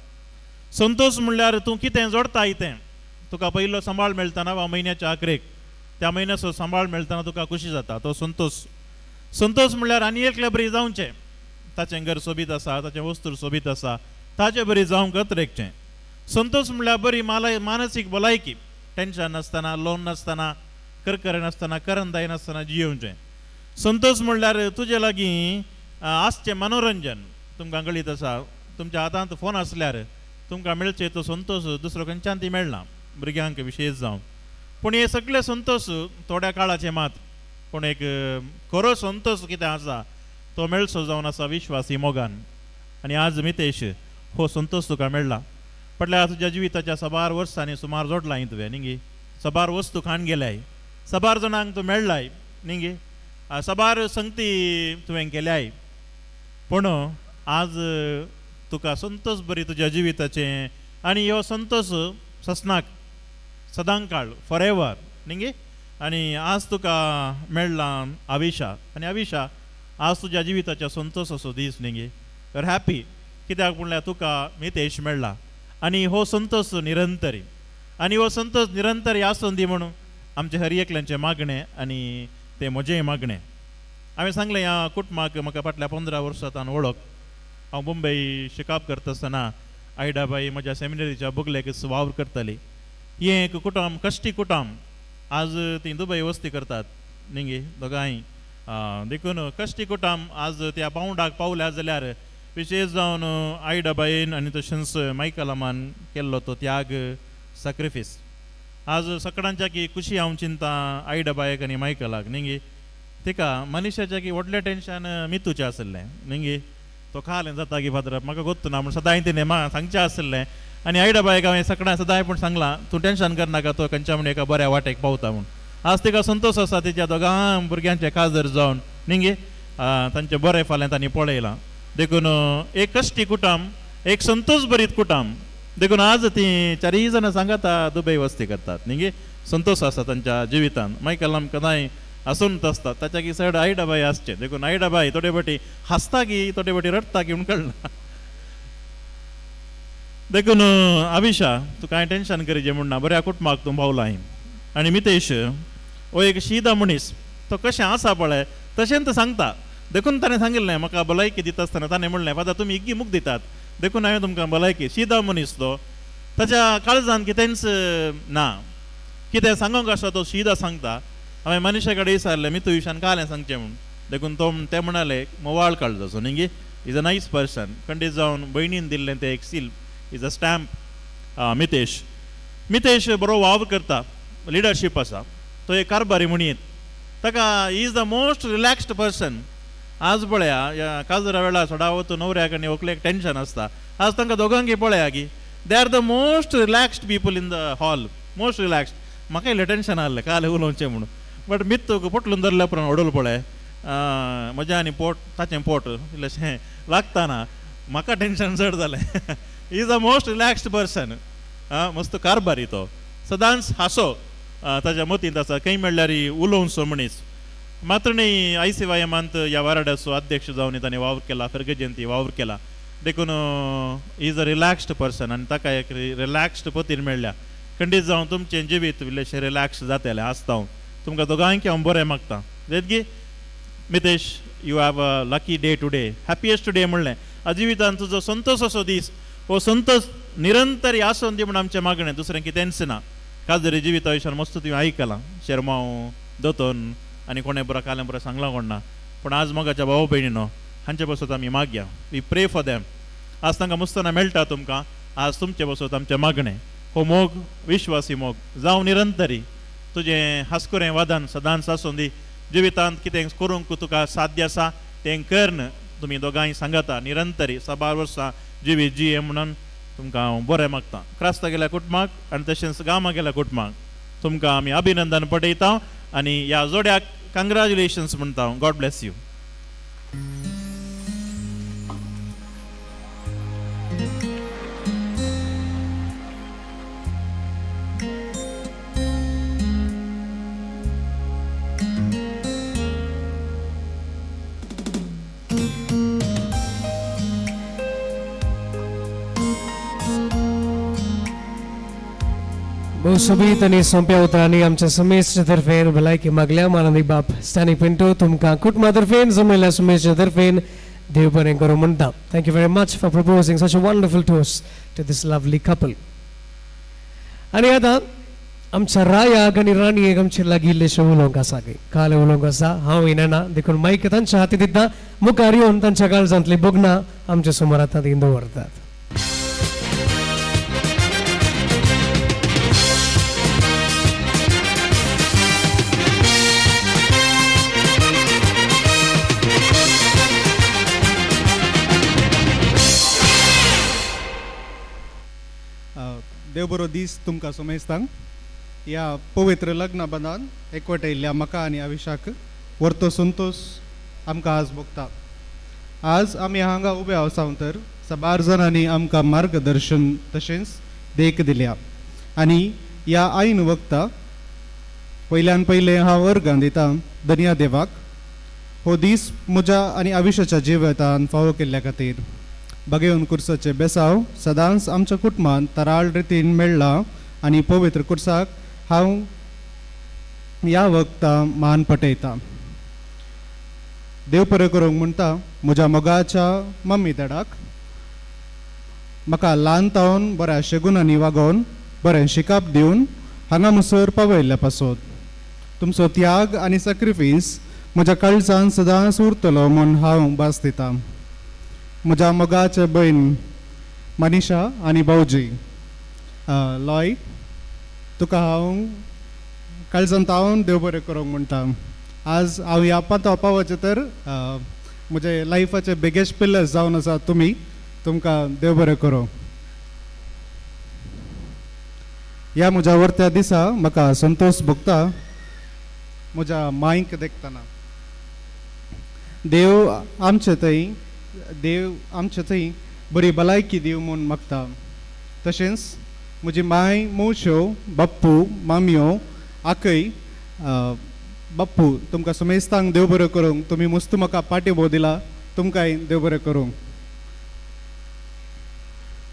संतोष म्हणल्यार तूं कितें जोडटा तें, तुका पयलो सांबाळ मेळटना वा म्हयन्याच्या आखरेक त्या म्हयन्याचो सांबाळ मेळटना तुका खुशी जाता, तो संतोष. संतोष म्हणल्यार आनी एकल्या बरी जावचें, ताचें घर सोबीत आसा, ताचें वस्तू सोबीत आसा, ताचे बरी जावंक अत्रेकचें. संतोष म्हणल्यार बरी मानसीक भलायकी, टेंशन नासतना, लोन नासतना, करकर नासतना, करंदाय नासतना जियोवचें. संतोष म्हणल्यार तुजे लागीं आसचें मनोरंजन. तुमकां कळीत आसा तुमच्या हातांत फोन आसल्यार तुमकां मेळचें तो संतोष दुसरो खंयच्यान ती मेळना, भुरग्यांक विशेश जावन. पूण हे सगळे संतोष थोड्या काळाचे मात, पूण एक खरो संतोष कितें आसा तो मेळचो जावन आसा विश्वासी मोगान. आनी आज मितेश हो संतोष तुका मेळ्ळा. फाटल्या तुज्या जिविताच्या साबार वर्सांनी सुमार जोडलां तुवें न्ही, साबार वस्तू खाण गेल्याय, साबार जाणांक तूं मेळ्ळाय न्ही, साबार संगती तुवें केल्याय. पूण आज तुका संतोष बरी तुज्या जिविताचें, आनी ह्यो संतोष ससनाक सदांकाळ फॉर एवर न्ही. आनी आज तुका मेळ्ळां अविशा, आनी अविशा आज तुज्या जिविताच्या संतोष असो दीस न्ही. Your happy कित्याक म्हणल्यार तुका मितेश मेळ्ळा आनी हो संतोष निरंतरी, आनी हो संतोष निरंतरी आसून दी म्हणून आमचें हर एकल्यांचें मागणें आनी तें म्हजेंय मागणें. हांवें सांगलें ह्या कुटुंबाक म्हाका फाटल्या 15 वर्सां तान वळख. हांव मुंबय शिकाप करता आसतना आयडाबाई म्हज्या सेमिनरीच्या बगलेक वावर करताली. हें एक कुटुंब, कश्टी कुटुंब. आज तीं दुबय वस्ती करतात न्ही दोगांय. देखून कश्टी कुटुंब आज त्या पावंडाक पावल्या जाल्यार विशेश जावन आयडाबाईन आनी तशेंच मायकलामान केल्लो तो त्याग, सॅक्रिफीस. आज सगळ्यांच्या की खुशी हांव चिंता आयडाबायक आनी मायकलाक न्ही. तिका मनीशाच्या की व्हडलें टेंशन मितूचें आशिल्लें न्ही. तो खालें जाता की फादर म्हाका गोत्तू ना म्हूण सदांय तिणें म्हाका सांगचें आशिल्लें. आनी आयडाबायक हांवें सगळ्यां सदांय पूण सांगलां तूं टेंशन करनाका, तो खंयच्या म्हूण एका बऱ्या वाटेक पावता म्हूण. आज तिका संतोष आसा तिच्या दोगां भुरग्यांचें काजर जावन न्ही, तांचें बरें फाल्यां तांणी पळयलां. देखून एक कश्टी कुटुंब, एक संतोष भरीत कुटुंब. देखून आज तीं चारूय जाणां सांगाता दुबय वस्ती करतात न्ही, संतोष आसा तांच्या जिवितान. मायकल आमकां केन्नाय आसून आसता ताच्या की चड आयडाबाय आसचें. देखून आयडाबाय थोडे फावटी हांसता की थोडे फावटी रडटा की म्हूण कळना. देखून अविशा तूं कांय टेंशन करीजे म्हूण ना, बऱ्या कुटुंबाक तूं पावलां. आनी मितेश हो एक शीदा मनीस, तो कशें आसा पळय तशें तो सांगता. देखून ताणें सांगिल्लें म्हाका भलायकी दिता आसतना ताणें म्हणलें फादर तुमी इग्गी मुख दितात देखून हांवें तुमकां भलायकी. शिदा मनीस तो, ताच्या काळजान कितेंच ना, कितें सांगूंक आसा तो शिदा सांगता. हांवें मनीशा कडेन विचारलें मितू विशान कालें सांगचें म्हूण, देखून तो ते म्हणाले मोवाळ काळजाचो न्ही, is a nice person. खंडीत जावन भयणीन दिल्लें तें एक seal, is a stamp. Mitesh, Mitesh बरो वावर करता, लिडरशीप आसा, तो एक कारभारी म्हणयेत ताका. Is the most relaxed person. आज पळया ह्या काजरा वेळार सदावत न्हवऱ्याक आनी व्हंकलेक टेंशन आसता, आज तांकां दोगांकय पळया की they are the most relaxed people in the hall, most relaxed. म्हाका इल्लें टेंशन आहलें काल उलोवचें म्हणून, बट मित्तूक पोटलून धरल्या उपरांत व्हडलो पळय म्हज्या आनी पोट ताचें पोट इल्लेशें लागतना म्हाका टेंशन चड जालें. Is the most relaxed person. मस्त कारभारी तो, सदांच हांसो ताच्या मतींत आसा, खंय मेळ्ळ्यार उलोवचो मनीस. मात्र न्ही I C वाय एमांत ह्या वाराड्याचो अध्यक्ष जावन ताणें वावर केला, फिर्गजंती वावर केला, देखून is a relaxed person आनी ताका एक रिलॅक्स्ड पतीन मेळ्ळ्या. खंडीत जावन तुमचें जिवीत इल्लेशें रिलॅक्स जातलें आसता. हांव तुमकां दोगांयक हांव बरें मागता. देतगी Mitesh, you have a lucky day today, happiest day म्हणलें. जिवितान तुजो संतोष असो दीस, हो संतोष निरंतर आसून दी म्हूण आमचें मागणें, दुसरें कितेंच ना. काजरी जिविता विशयान मस्त तुवें आयकलां, शेरमांव दोतोन आनी कोणें बरो कालें बरें सांगलां कोण ना, पूण आज मोगाच्या भाव भयणीनो हांचे पासत आमी मागया, we pray for them. आज तांकां मुस्तना मेळटा तुमकां, आज तुमचे पासत आमचें मागणें, हो मोग विश्वासी मोग जावं निरंतरी, तुजें हांसकुरें वादन सदांच आसूं दी. जिवितांत कितें करूंक तुका साध्य आसा तें करन तुमी दोगांय सांगता निरंतरी साबार वर्सां जिवीत जिये म्हणून तुमकां हांव बरें मागता. क्रास्ता गेल्या कुटुंबाक आनी तशेंच गामा गेल्या कुटुंबाक तुमकां आमी अभिनंदन पठयता आनी ह्या जोड्याक कंग्रेच्युलेशन्स म्हणटा. God bless you. सोबीत आनी सोंप्या उतरांनी आमच्या समेस्त तर्फेन भलायकी मागल्या. मानादी बाप स्टॅनी पिंटो तुमकां कुटुंबा तर्फेन जमिल्ल्या समेस्त तर्फेन देव बरें करूं म्हणटा. Thank you very much for proposing such a wonderful toast to this lovely couple. आनी आतां आमच्या रायाक आनी राणयेक आमचे लागीं इल्लेशें उलोवंक आसा, काल उलोवंक आसा. हांव येना देखून मायक तांच्या हाती दिता, मुखार येवन तांच्या काळजांतली भोगणां आमच्या समोर आतां ती दवरतात. देव बरो दीस तुमकां समेस्तांक. ह्या पवित्र लग्न बंदान एकवटयल्ल्या म्हाका आनी अविशाक वर्तो संतोश आमकां आज भोगता. आज आमी हांगा उबे आसात तर साबार जाणांनी आमकां मार्गदर्शन तशेंच देख दिल्या आनी ह्या आईन वखता पयल्यान पयलें हांव अर्गां दिता दनया देवाक हो दीस म्हज्या आनी आयुश्याच्या जिवितान फावो केल्ल्या खातीर. बागेवन कुर्साचे बेसाव सदांच आमच्या कुटुंबान तराळ रितीन मेळ्ळा आनी पवित्र कुर्साक हांव ह्या वखता मान पटयता. देव बरें करूंक म्हणटा म्हज्या मोगाच्या मम्मी डॅडाक म्हाका ल्हान तावन बऱ्या शेगुनांनी वागोवन बरें शिकाप दिवन हांगा मुसर पावयल्ल्या पासत तुमचो त्याग आनी सॅक्रिफीस म्हज्या काळजान सदांच उरतलो म्हूण हांव भास दितां. म्हज्या मोगाचे भयण मनीषा आनी भावजी लॉय तुका हांव काळजान तावन देव बरें करूंक म्हणटा. आज हांव ह्या पांतां पावचें तर म्हजे लायफाचे बिगेस्ट पिलर्स जावन आसा तुमी, तुमकां देव बरें करूं. ह्या म्हज्या वर्त्या दिसा म्हाका संतोश भोगता म्हज्या मांयक देखतना. देव आमचे थंय देव आमचे थंय बरी भलायकी दिव म्हूण मागता. तशेंच म्हजी मांय मावश्यो बाप्पू मामयो आकय बाप्पू तुमकां समेस्तांक देव बरें करूंक. तुमी मस्त म्हाका पाठिंबो दिला, तुमकांय देव बरें करूंक.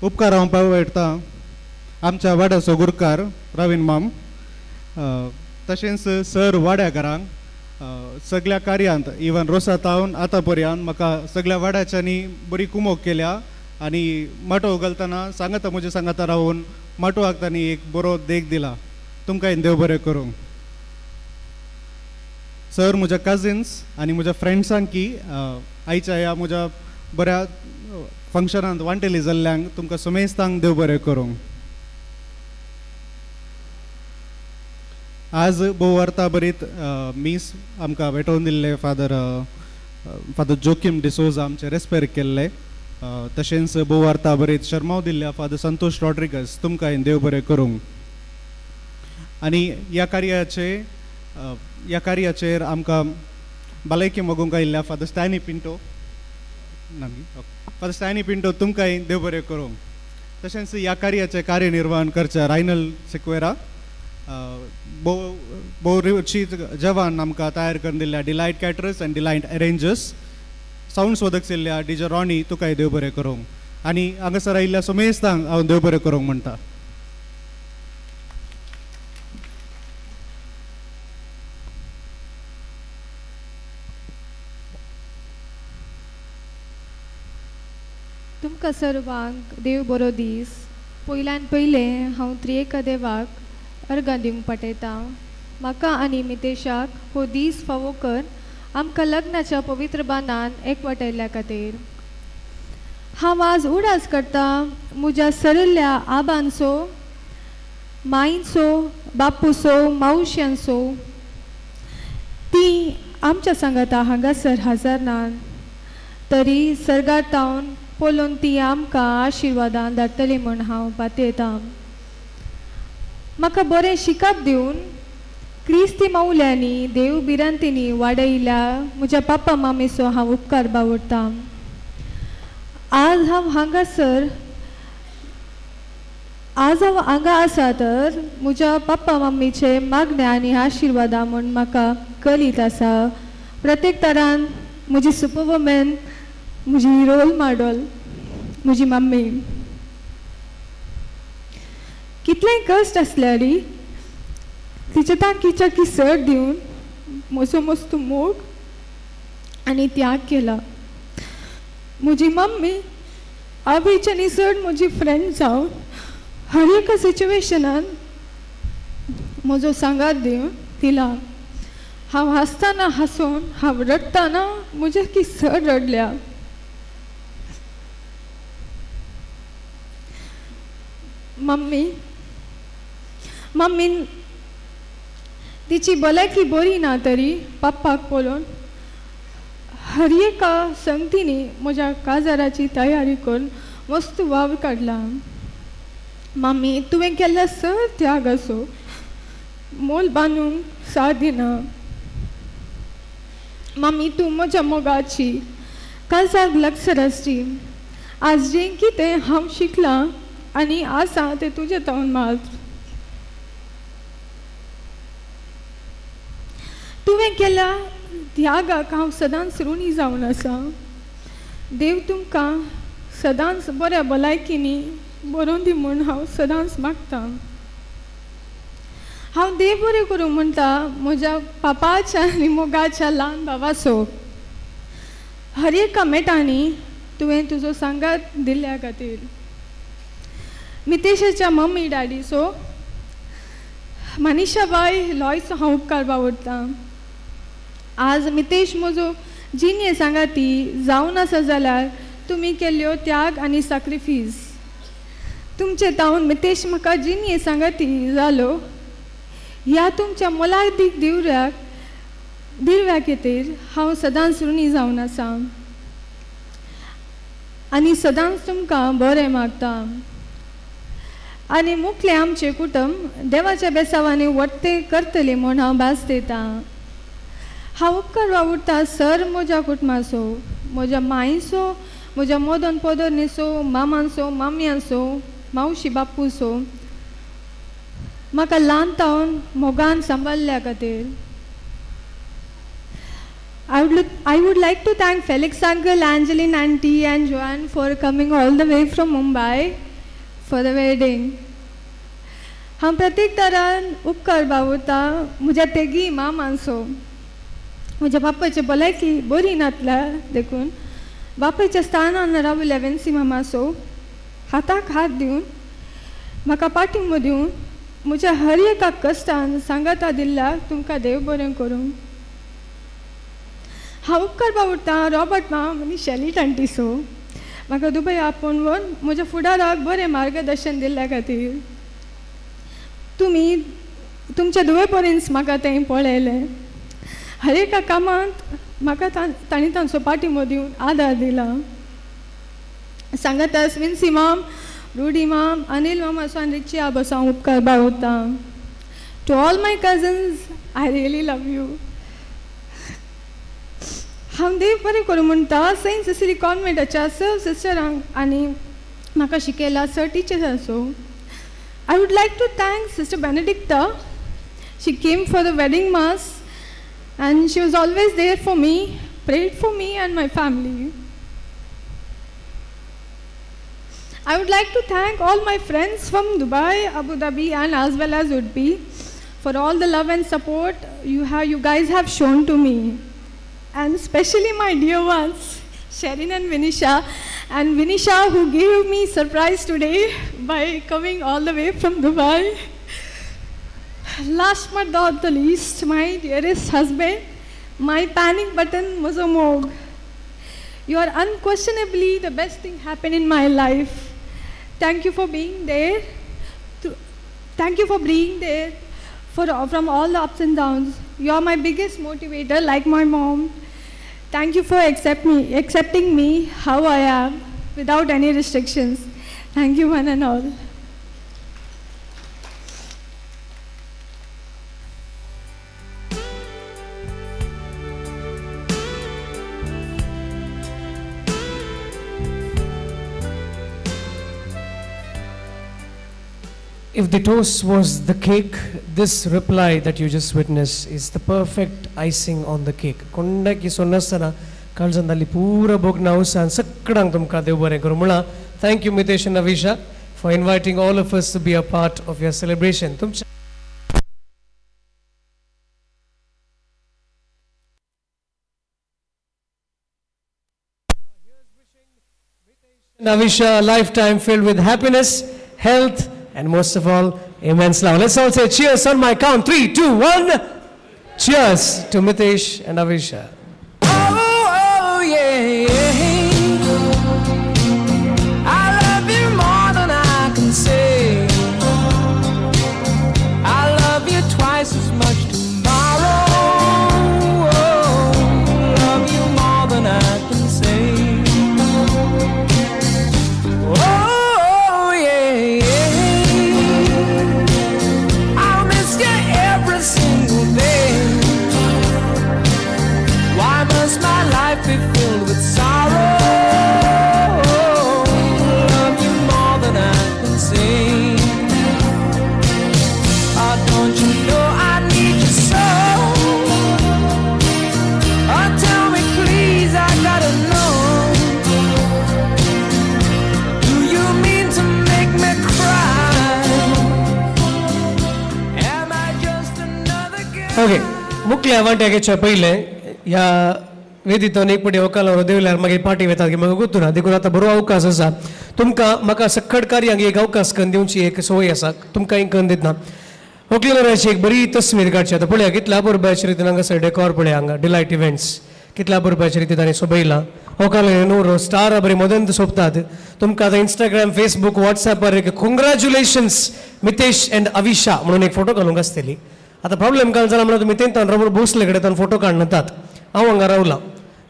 उपकार हांव पावयता आमच्या वाड्याचो गुरकार प्रवीण माम तशेंच सर वाड्याकारांक सगळ्या कार्यांत इवन रोसा तावन आतां पर्यंत म्हाका सगळ्या वाड्याच्यांनी बरी कुमोक केल्या आनी माटो उगलतना सांगाता म्हज्या सांगाता रावून माटो हाकतानी एक बरो देख दिला. तुमकां देव बरें करूं. सर म्हज्या कजिन्स आनी म्हज्या फ्रेंड्सांकी आयच्या ह्या म्हज्या बऱ्या फंक्शनांत वांटेली जाल्ल्यांक तुमकां सुमेस्तांक देव बरें करूं. आज भोव अर्था बरीत मीस आमकां भेटोवन दिल्ले फादर फादर जोकीम डिसोजा आमचे रेस्पेर केल्ले. तशेंच भोव अर्था बरीत शर्माव दिल्ल्या फादर संतोष रॉड्रिगस तुमकां देव बरें करूं. आनी ह्या कार्याचेर आमकां भलायकी मागूंक आयिल्ल्या फादर स्टॅनी पिंटो फादर स्टॅनी पिंटो तुमकांय देव बरें करूं. तशेंच ह्या कार्याचें कार्यनिर्वहण करच्या रायनल सिक्वेरा भोव रुची जेवण आमकां तयार करून दिल्ल्या Delight Caterers and Delight Arrangers sound शोधक दिल्ल्या डीजे रॉनी तुकाय देव बरें करूं. आनी हांगासर आयिल्ल्या सुमेस्तांक हांव देव बरें करूंक म्हणटा. तुमकां सर्वांक देव बरो दीस. पयल्यान पयलें हांव त्रिएका देवाक अर्गां दिवंक पाठयतां. म्हाका आनी मितेशाक हो दीस फावो कर आमकां लग्नाच्या पवित्र बांदान एकवटायल्ल्या खातीर. हांव आज उडास करता म्हज्या सरिल्ल्या आबांचो, माईंचो, बापूसो, मावश्यांचो. ती आमच्या सांगाता हांगासर हजर नात तरी सर्गार तावन पळोवन ती आमकां आशिर्वादान धाडटली म्हूण हांव पातयेतां. म्हाका बरें शिकप दिवन क्रिस्ती मावल्यांनी देव भिरांतींनी वाडयल्या म्हज्या पापा मामीचो हांव उपकार बावडटां. आज हांव हांगासर आज हांव हांगा आसा तर म्हज्या पप्पा मम्मीचे मागणे आनी आशिर्वादा म्हूण म्हाका कलीत आसा. प्रत्येक तरान म्हजी सुपरवुमॅन, म्हजी रोल मॉडल म्हजी मम्मी. कितलेंय कश्ट आसल्यारी तिचे तांकीच्या किसर दिवन म्हजो मस्त मोग आनी त्याग केला. म्हजी मम्मी आवयच्या न्ही चड म्हजी फ्रेंड जावन हर एका सिच्युएशनान म्हजो सांगात दिवन दिला. हांव हांसतना हांसून, हांव रडटना म्हज्या किसर रडल्या. मम्मी मम्मीन तिची भलायकी बरी ना तरी पप्पाक पळोवन हर एका संगतीनी म्हज्या काजाराची तयारी करून मस्त वावर काडला. मम्मी तुवें केल्लो सर त्याग आसो मोल बांदूंक साथ दिना. मम्मी तूं म्हज्या मोगाची काळजाक लक्षर आसची. आज जें कितें हांव शिकलां आनी आसा तें तुजें तावन मात्र. तुवें केल्या त्यागाक हांव सदांच ऋणी जावन आसा. देव तुमकां सदांच बऱ्या भलायकीनी बरोवन दी म्हूण हांव सदांच मागतां. हांव देव बरें करूं म्हणटा म्हज्या पापाच्या आनी मोगाच्या ल्हान भावाचो. हर एका मेटांनी तुवें तुजो सांगात दिल्ल्या खातीर. मितेशाच्या मम्मी डॅडीचो, मनीषा बाय लॉयचो हांव उपकार बावडटां. आज मितेश म्हजो जिणें सांगाती जावन आसा जाल्यार तुमी केल्ल्यो त्याग आनी साक्रिफीस तुमचे तावन मितेश म्हाका जिणें सांगाती जालो. ह्या तुमच्या मोलादीक दिव्या खातीर हांव सदांच ऋणी जावन आसा आनी सदांच तुमकां बरें मागता. आनी मुखलें आमचें कुटुंब देवाच्या बेसावांनी वट्टें करतलें म्हूण हांव भास दितां. हांव उपकार वावुरता सर म्हज्या कुटुंबाचो, म्हज्या मांयचो, म्हज्या मदन पदरनीचो, मामांचो, मामयांचो, मावशी बापूचो म्हाका ल्हान तावन मोगान सांबाळ्ळ्या खातीर. I would like to thank Felix uncle, Angeline auntie and Joan for coming all the way from Mumbai for the wedding. हांव प्रत्येक तरान उपकार बावुरता म्हज्या तेगी मामांचो. म्हज्या बापायची भलायकी बरी नातल्या देखून बापायच्या स्थानान राविल्ल्या वेन्सी मामा सो हाताक हात दिवन म्हाका पाठिंबो दिवन म्हज्या हर एका कश्टान सांगाता दिल्ल्या तुमकां देव बरें करूं. हांव उपकार बावडटा रॉबर्ट माम आनी शॅली टांटीसो म्हाका दुबय आपोवन व्हरून म्हज्या फुडाराक बरें मार्गदर्शन दिल्ल्या खातीर. तुमी तुमच्या दुबय पर्यंत म्हाका तें पळयलें. हर एका कामांत म्हाका तांणी तांचो पाठिंबो दिवन आदार दिला. सांगातास विन्सी माम, रुडी माम, अनिल माम आसो आनी रिची आबस हांव उपकार बावडटा. To all my cousins, I really love you. हांव देव बरें करूं म्हणटा सेंट सिसिली कॉन्वेंटाच्या सर सिस्टरांक आनी म्हाका शिकयला सर टिचर्स आसो. I would like to thank Sister Benedicta. She came for the wedding mass and she was always there for me, prayed for me and my family. I would like to thank all my friends from Dubai, Abu Dhabi and as well as Udupi for all the love and support you guys have shown to me. And especially my dear ones, Sherin and Vinisha. And Vinisha, who gave me surprise today by coming all the way from Dubai. Last but not the least, my dearest husband, my panic button, Mozomog. You are unquestionably the best thing happened in my life. Thank you for being there. Thank you for being there from all the ups and downs. You are my biggest motivator, like my mom. Thank you for accepting me how I am, without any restrictions. Thank you one and all. If the toast was the cake, this reply that you just witnessed is the perfect icing on the cake. कोंडाकी सोन्नासतना काळजांतली पूरा भोगना उसान सगळ्यांक तुमकां देव बरें करूं म्हळां. Thank you Mitesh and Avisha for inviting all of us to be a part of your celebration. तुमच्या Avisha a lifetime filled with happiness, health, and most of all, immense love. Let's all say cheers on my count. 3, 2, 1. Cheers to Mitesh and Avisha. Oh, oh, yeah, yeah. I love you more than I can say. I love you twice as much tomorrow. Oh, love you more than I can say. Oh, yeah, yeah. I'll miss you every single day. Why must my life be filled with sorrow? Love you more than I can say. Oh, don't you know I need you so? Oh, tell me please, I gotta know. Do you mean to make me cry? Am I just another guy? Okay, मुखल्या वांट्याच्या पयलें ह्या वेदीतून एक पटी वकालावर देवल्यार मागीर party वेतात की म्हाका गोतू ना, देखून आतां बरो अवकाश आसा तुमकां. म्हाका सक्कड कार्यांक एक अवकाश करून दिवची एक संवय आसा, तुमकां एक करून दितना व्हंकले न्हवऱ्याची एक बरी तस्वीर काडची. आतां पळया कितल्या बरोबराच्या रितीन हांगासर डेकॉर पळया, हांगा डिलायट इव्हेंट्स कितल्या बरोबराच्या रितीन तांणी सोबयलां. व्हंकल न्हवरो स्टार बरे मदंत सोबतात. तुमकां आतां इंस्टाग्राम, फेसबूक, वॉट्सॅपार एक कंग्रेच्युलेशन्स मितेश एंड अविशा म्हणून एक फोटो घालूंक आसतली. आतां प्रॉब्लेम काय जाला म्हणल्यार तुमी तेंतान रबर भोसले कडेन तान फोटो काडनात. हांव हांगा रावलां,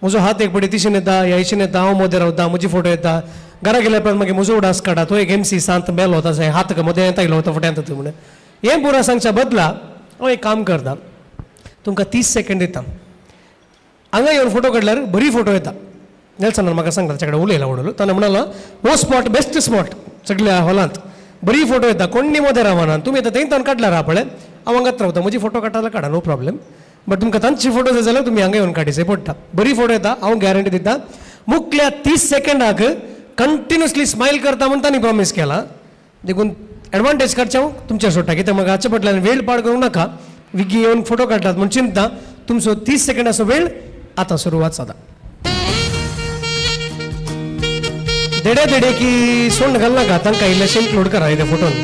म्हजो हात एक पटी तिशेन येता, ह्या हिशेन येता, हांव मदें रावता, म्हजी फोटो येता. घरा गेल्या उपरांत मागीर म्हजो उडास काडा, तो एक एम सी सांत मेलो ताचो हात मदें येता येयलो होता फट्यांत तूं म्हणून. हें पुरा सांगच्या बदला हांव एक काम करता, तुमकां 30 सेकंड दिता. हांगा येवन फोटो काडल्यार बरी फोटो येता. नेल्सनान म्हाका सांगता, ताच्या कडेन उलयला उडोलो, ताणें म्हणला हो स्पॉट बेस्ट स्पॉट सगळ्या हॉलांत बरी फोटो येता, कोण्णी मदें रावना. तुमी आतां थंय काडल्यार आहा पळय, हांव हांगाच रावता, म्हजी फोटो काडटा जाल्यार काडा, नो प्रॉब्लेम. बट तुमकां तांची फोटो जाय जाल्यार तुमी हांगा येवन काडीचे पडटा. बरी फोटो येता, हांव गॅरंटी दिता. मुखल्या 30 सेकंडाक कंटिन्युअसली स्मायल करता म्हूण तांणी प्रॉमीस केला. देखून एडवांटेज काडचें हांव तुमच्या सोडटा, कित्याक म्हाका हाचे फाटल्यान वेळ पाड करूंक नाका. विगी येवन फोटो काडटात म्हूण चिंता, तुमचो 30 सेकंडाचो वेळ आतां सुरवात जाता. देडे देडे की सोंड घालनाका, तांकां इल्लेशें इन्क्लूड करा इथे फोटोन.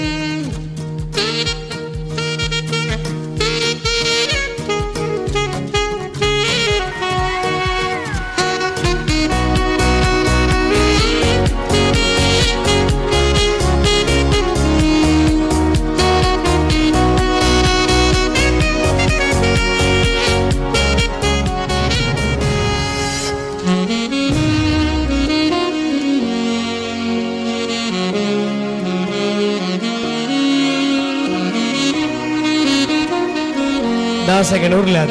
सेकंड उरल्यात.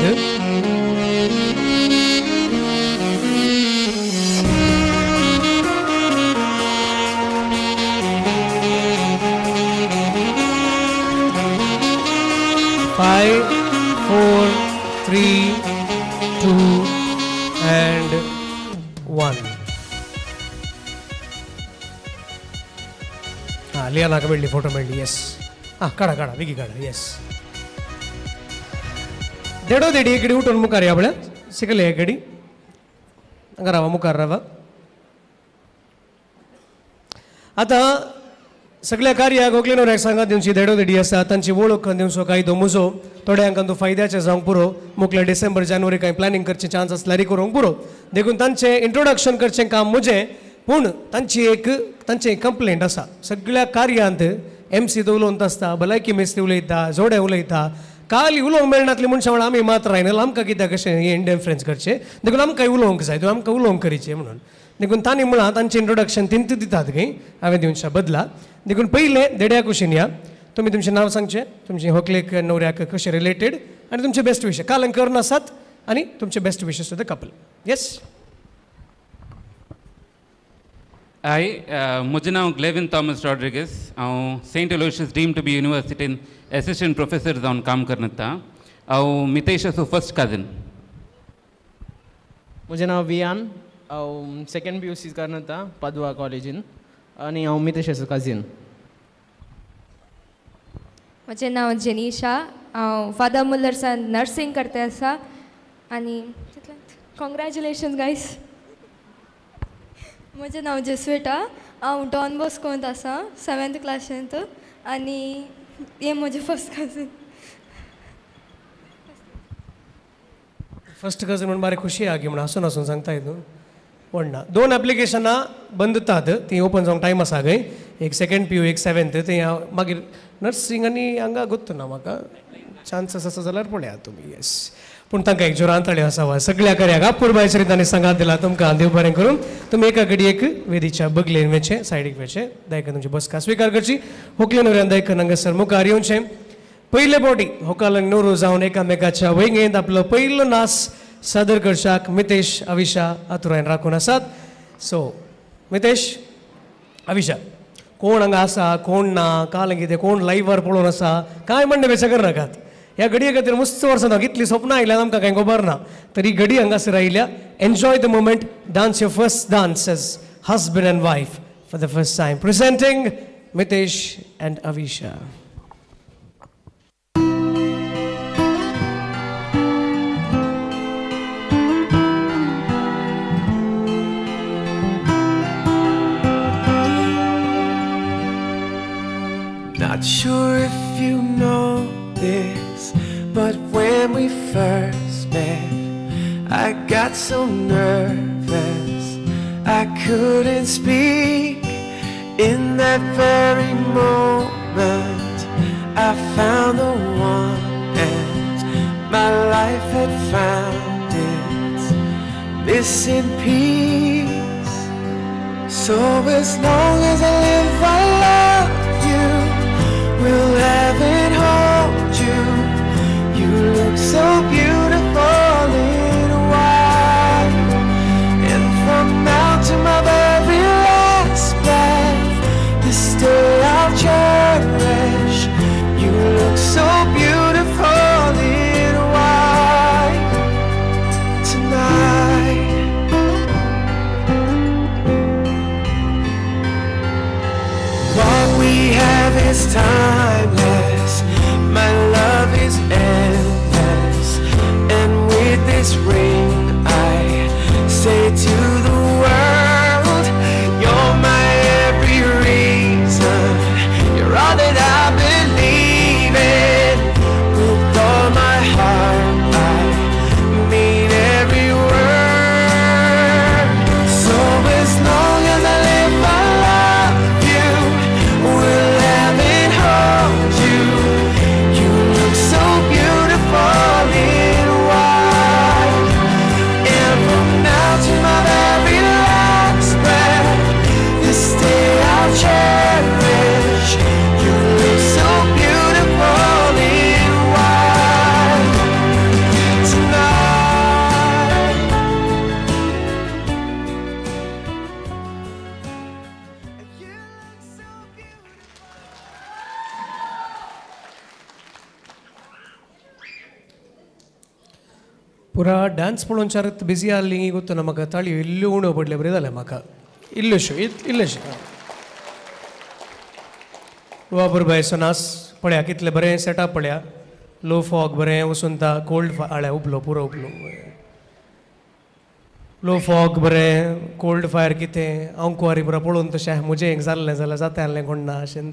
5, 4, 3, 2 and 1. हां, लियानाक मेळ्ळी फोटो मेळ्ळी. येस, हां, काडा काडा बेगी काडा. येस, देडो देडी एक गडी उठून मुखार या पळय, शिकले एक गडी हांगा रावा, मुखार रावा. आतां सगळ्या कार्याक होगले नवऱ्याक सांगात दिवची देडो देडी आसा तांची वळख दिवचो कायदो मुजो थोड्यांक तूं फायद्याचें जावंक पुरो. मुखल्या डिसेंबर जानेवारी कांय प्लॅनिंग करचें चान्स आसल्यार करूंक पुरो. देखून तांचें इंट्रोडक्शन करचें काम म्हजें. पूण तांची एक तांचें कंप्लेंट आसा, सगळ्या कार्यांत एम सी उलोवंत आसता, भलायकी मेस्त्री उलयता, जोडे उलयता, काल उलोवंक मेळनातली मनशां म्हणल्यार आमी मात रायना, आमकां कित्याक कशें हें इंडिफरन्स करचें, देखून आमकां उलोवंक जाय, तुवें आमकां उलोवंक करीचें म्हणून. देखून तांणी म्हळां तांचें इंट्रोडक्शन तिंत दितात गे हांवें दिवच्या बदला. देखून पयलें देड्या कुशीन या, तुमी तुमचें नांव सांगचें, तुमचें होकलेक न्हवऱ्याक कशें रिलेटेड आनी तुमचे बेस्ट विशेस. काल कर आसात आनी तुमचे best wishes to the couple. Yes. Hi, म्हजें नांव ग्लेविन थॉमस रॉड्रिगीस. हांव Saint Aloysius deem to be युनिवर्सिटीन assistant professor जावन काम करता. हांव मितेशाचो फर्स्ट कझीन. म्हजें नांव वियान, हांव सेकंड पी यू सी करता पादुआ कॉलेजीन आनी हांव मितेशाचो कझीन. म्हजें नांव जेनिशा, हांव फादर मुल्लर्सान नर्सिंग करता आसा आनी कॉंग्रेच्युलेशन्स गायस. म्हजें नांव जेस्विटा, हांव डॉन बॉस्कोंत आसा 7th क्लासींत आनी हें म्हजें फर्स्ट कझीन. फर्स्ट कझीन म्हूण बारी खुशी आहा की म्हण आसून आसून सांगता हितून पण ना. 2 एप्लिकेशनां बंदतात, ती ओपन जावंक टायम आसा खंय, एक सेकंड पी यू एक 7th. ती हांव मागीर नर्सिंग आनी हांगा गोत्त ना म्हाका, चान्सीस आसा जाल्यार पळयात तुमी. येस, पूण तांकां एक जोरान ताळयो आसा सगळ्या कार्याक अपुरबाय चरितांनी सांगात दिला. तुमकां देव बरें करूं. तुमी एका घडी एक वेदीच्या बगलेन वेचें, सायडीक वेचें, दायकन तुमची बसका स्विकार करची. होकले नवऱ्यान दायकन हांगासर मुखार येवचें. पयले फावटी होकाल आनी नवरो जावन एकामेकाच्या वंगेंत आपलो पयलो नाच सादर करच्याक मितेश अविशा आतुरायन राखून आसात. सो मितेश अविशा, कोण हांगा आसा कोण ना, काल कितें कोण लायव्हार पळोवन आसा कांय म्हणणें बेचा करनाकात. ह्या घडये खातीर मस्त वर्सां ना कितलीं सपनां आयल्यार आमकां कांय खबर ना, तरी घडी हांगासर आयल्या. Enjoy the moment, dance your first dance as husband and wife for the first time. Presenting Mitesh and Avisha. Not sure if you know this, but when we first met, I got so nervous I couldn't speak. In that very moment, I found the one, and my life had found its missing piece. So as long as I live, I love you. Will have and hold you. You look so beautiful in white. And from now to my very last breath, this day I'll cherish. You look so beautiful in white tonight. What we have is timeless. ಪೂರಾ dance पळोवन चारत busy आहली ಗೊತ್ತು ನಮಗ ತಾಳಿ ಎಲ್ಲೂ ಉಣೋ ಪಡ್ಲೆ ಬರೀ जालें म्हाका इल्लेशो इल्लेशो वाबर बाय सोनास पळया कितलें बरें सेटअप पळया लो फॉग बरें वचून ता कोल्ड आळ्या उपलो पुरो उपलो लो फॉग बरें कोल्ड फायर कितें हांव कुवारी पुरो पळोवन तशें म्हजें एक जाल्लें जाल्यार जाता आहलें कोण ना अशें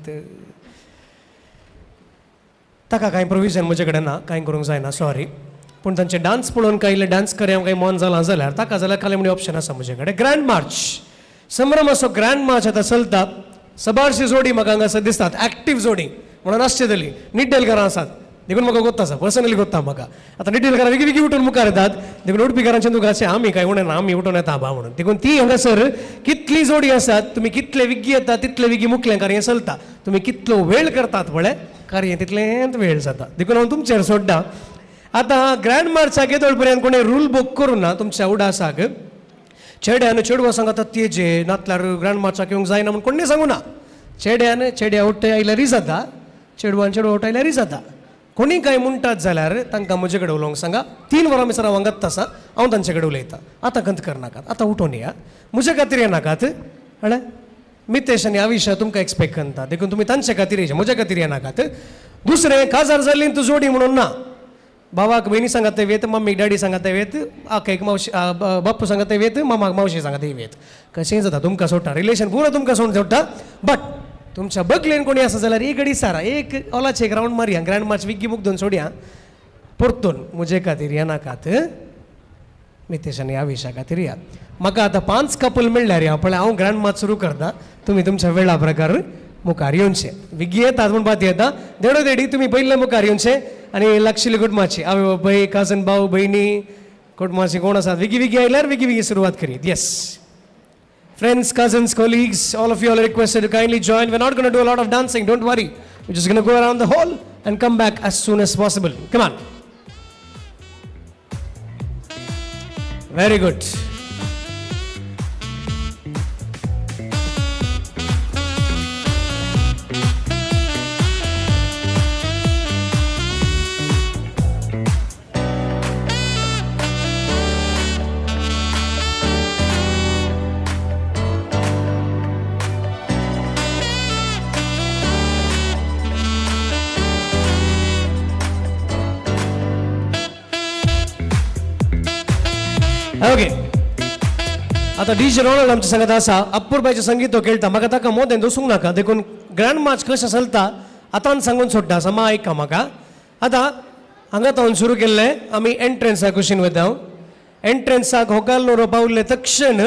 ताका कांय प्रोविजन म्हजे कडेन ना कांय करूंक जायना सॉरी पूण तांचे डान्स पळोवन कांय इल्लें डान्स करया कांय मन जालां जाल्यार ताका जाल्यार कालें म्हणी ऑप्शन आसा म्हजे कडेन ग्रँड मार्च संभ्रमाचो ग्रँड मार्च आतां चलता सबारशी जोडी म्हाका हांगासर दिसतात एक्टीव जोडी म्हणून आसचे तली निड्डेलकारां आसात देखून म्हाका गोत्ता आसा पर्सनली गोत्ता म्हाका आतां निड्डेलकारां वेगळी वेगळी उठून मुखार येतात देखून उडपीकारांचे तुका आमी कांय उणें ना आमी उठून येता बा म्हणून देखून ती हांगासर कितली जोडी आसात तुमी कितले विग्गी येतात तितले विग्गी मुखलें कार्य चलता तुमी कितलो वेळ करतात पळय कार्य तितलेंच वेळ जाता देखून हांव तुमचेर सोडटा आतां ग्रँड मार्चाक येदोळ पर्यंत कोणें रूल बूक करूं ना तुमच्या उडासाक चेड्यान चेडवां सांगता तेजे नातल्यार ग्रँड मार्चाक येवंक जायना म्हूण कोणें सांगू ना चेड्यान चेड्या उठ्ठे आयल्यारय जाता चेडवान चेडवा उठ्ठे आयल्यारय जाता कोणी कांय म्हणटात जाल्यार तांकां म्हजे कडेन उलोवंक सांगा 3 वरां मिसर हांव वांगत आसा हांव तांचे कडेन उलयतां आतां खंत करनाकात आतां उठोवन या म्हजे खातीर येनाकात कळ्ळें मितेश आनी आविशा तुमकां एक्सपेक्ट करता देखून तुमी तांचे खातीर येचे म्हज्या खातीर येनाकात दुसरें काजार जाल्ली तूं जोडी म्हणून ना बाबाक भयणी सांगता वेत मम्मीक डॅडी सांगता वेत आकाक मावशी बाप्पू सांगता वेत मामाक मावशी सांगता वेत कशेंय जाता तुमकां सोडटा रिलेशन पुरो तुमकां सोडून सोडटा बट तुमच्या बगलेन कोणी आसा जाल्यार एक घडी सारा एक ओलाचे एक रावंड मारया ग्रँड मार्च विग्गी मुगदून सोडया परतून म्हजे खातीर येनाकात मितेश आनी आविशा खातीर या म्हाका आतां 5 कपल मेळ्ळ्यार या पळय हांव ग्रँड मार्च सुरू करता तुमी तुमच्या वेळा प्रकार मुखार येवचे विग्गी येतात म्हूण पाती येता देडो देडी तुमी पयले मुखार येवचे आनी लागशिल्ली कुटुंबाची आवय बापाय काजन भाव भयणी कुटुंबाची कोण आसात विगी विगी आयल्यार विगी विगी सुरवात करीत yes Friends, cousins, colleagues, all of you all are requested to kindly join. We're not going to do a lot of dancing, don't worry. We're just going to go around the hall and come back as soon as possible. Come on. Very good. Okay आतां DJ Ronald आमच्या सांगत आसा अप्पुरबायचें संगीत तो खेळटा म्हाका ताका मोदें दसूंक नाका देखून ग्रँड मार्च कशें चलता आतां सांगून सोडटा समा आयका म्हाका आतां हांगा तावन सुरू केल्लें आमी एंट्रन्साक कुशीन वयता एंट्रन्साक होकाल नवरो पावले तक्षण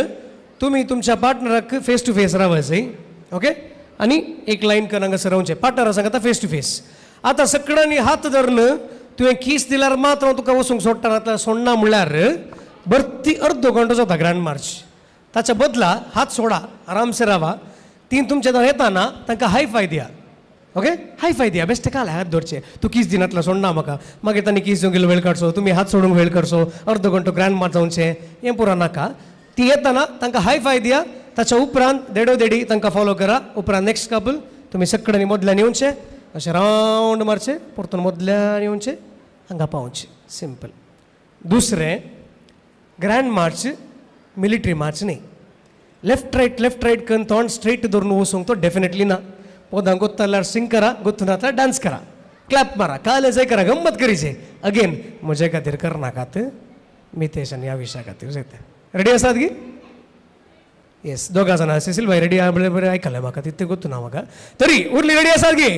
तुमी तुमच्या पार्टनराक फेस टू फेस रावपाचें ओके आनी एक लायन करून हांगासर रावचें पार्टनरा सांगता फेस टू फेस आतां सगळ्यांनी हात धरून तुवें कीस दिल्यार मात्र हांव तुका वचूंक सोडटा नातल्यार सोडना म्हणल्यार भरती अर्दो घंटो जाता ग्रँड मार्च ताच्या बदला हात सोडा आरामसे रावा ती तुमच्या दार येताना तांकां हाय फाय दिया ओके हाय फाय दिया बेश्टे काल हात धरचे तूं कीस दिनातलो सोडना म्हाका मागीर तांणी कीस दिवंक वेळ काडचो तुमी हात सोडूंक वेळ काडचो अर्दो घंटो ग्रँड मार्च जावचें हें पुरो नाका ती येताना तांकां हाय फाय दिया ताच्या उपरांत देडो देडी तांकां फॉलो करा उपरांत नेक्स्ट कपल तुमी सगळ्यांनी मदल्यान येवचें अशें रावंड मारचें परतून मदल्यान येवचें हांगा पावचें सिंपल दुसरें ग्रँड मार्च मिलिटरी मार्च न्ही लेफ्ट रायट करून तोंड स्ट्रेट धरून वचूंक तो डेफिनेटली ना पोदां गोत्ता जाल्यार सिंग करा गोत्तू नातल्यार डान्स करा क्लॅप मारा कालेजय करा गम्मत करीचे अगेन म्हजे खातीर करनाकात मितेश आनी आविशा खातीर जाता रेडी आसात की येस दोगां जाणां सिसील भाई रेडी बरें बरें आयकलें म्हाका तितलें गोत्तू ना म्हाका तरी उरली रेडी आसात की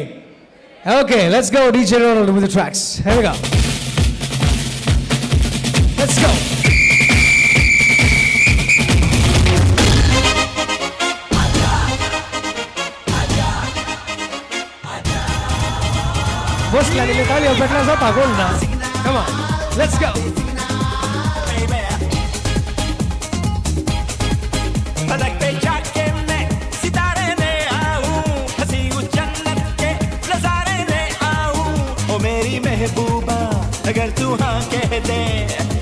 okay let's go DJ Ronald with the tracks here we go let's go बसल्या आनी ताळयो पेटल्या जाता कोण ना Come on, let's go. Palak pay जाके मैं सितारे ले आऊं हंसी उस जन्नत के नजारे ले आऊं ओ मेरी महबूबा अगर तू हाँ कह दे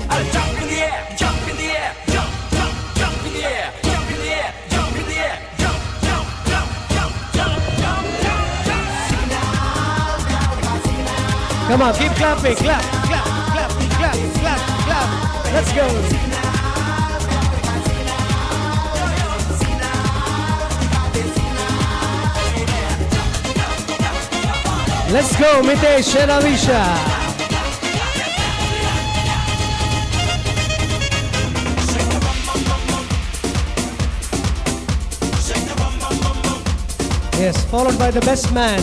अरे jump in the air, jump in the air, jump, jump, jump in the air, jump in the air, jump in the air, jump, jump, jump, jump, jump, jump, jump, jump. Come on, keep clapping, clap, clap, clap, clap, clap, clap. Let's go. Let's go, Mitesh and Avisha. Yes, followed by the best man.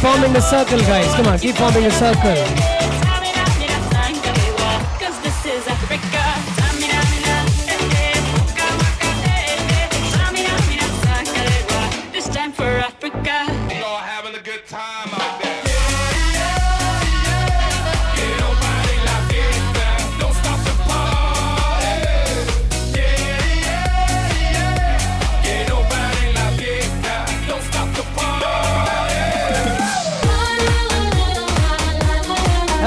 Forming a circle, guys. Come on, keep forming a circle. This time for Africa. We all having a good time out there. Don't stop the party. Don't stop the party.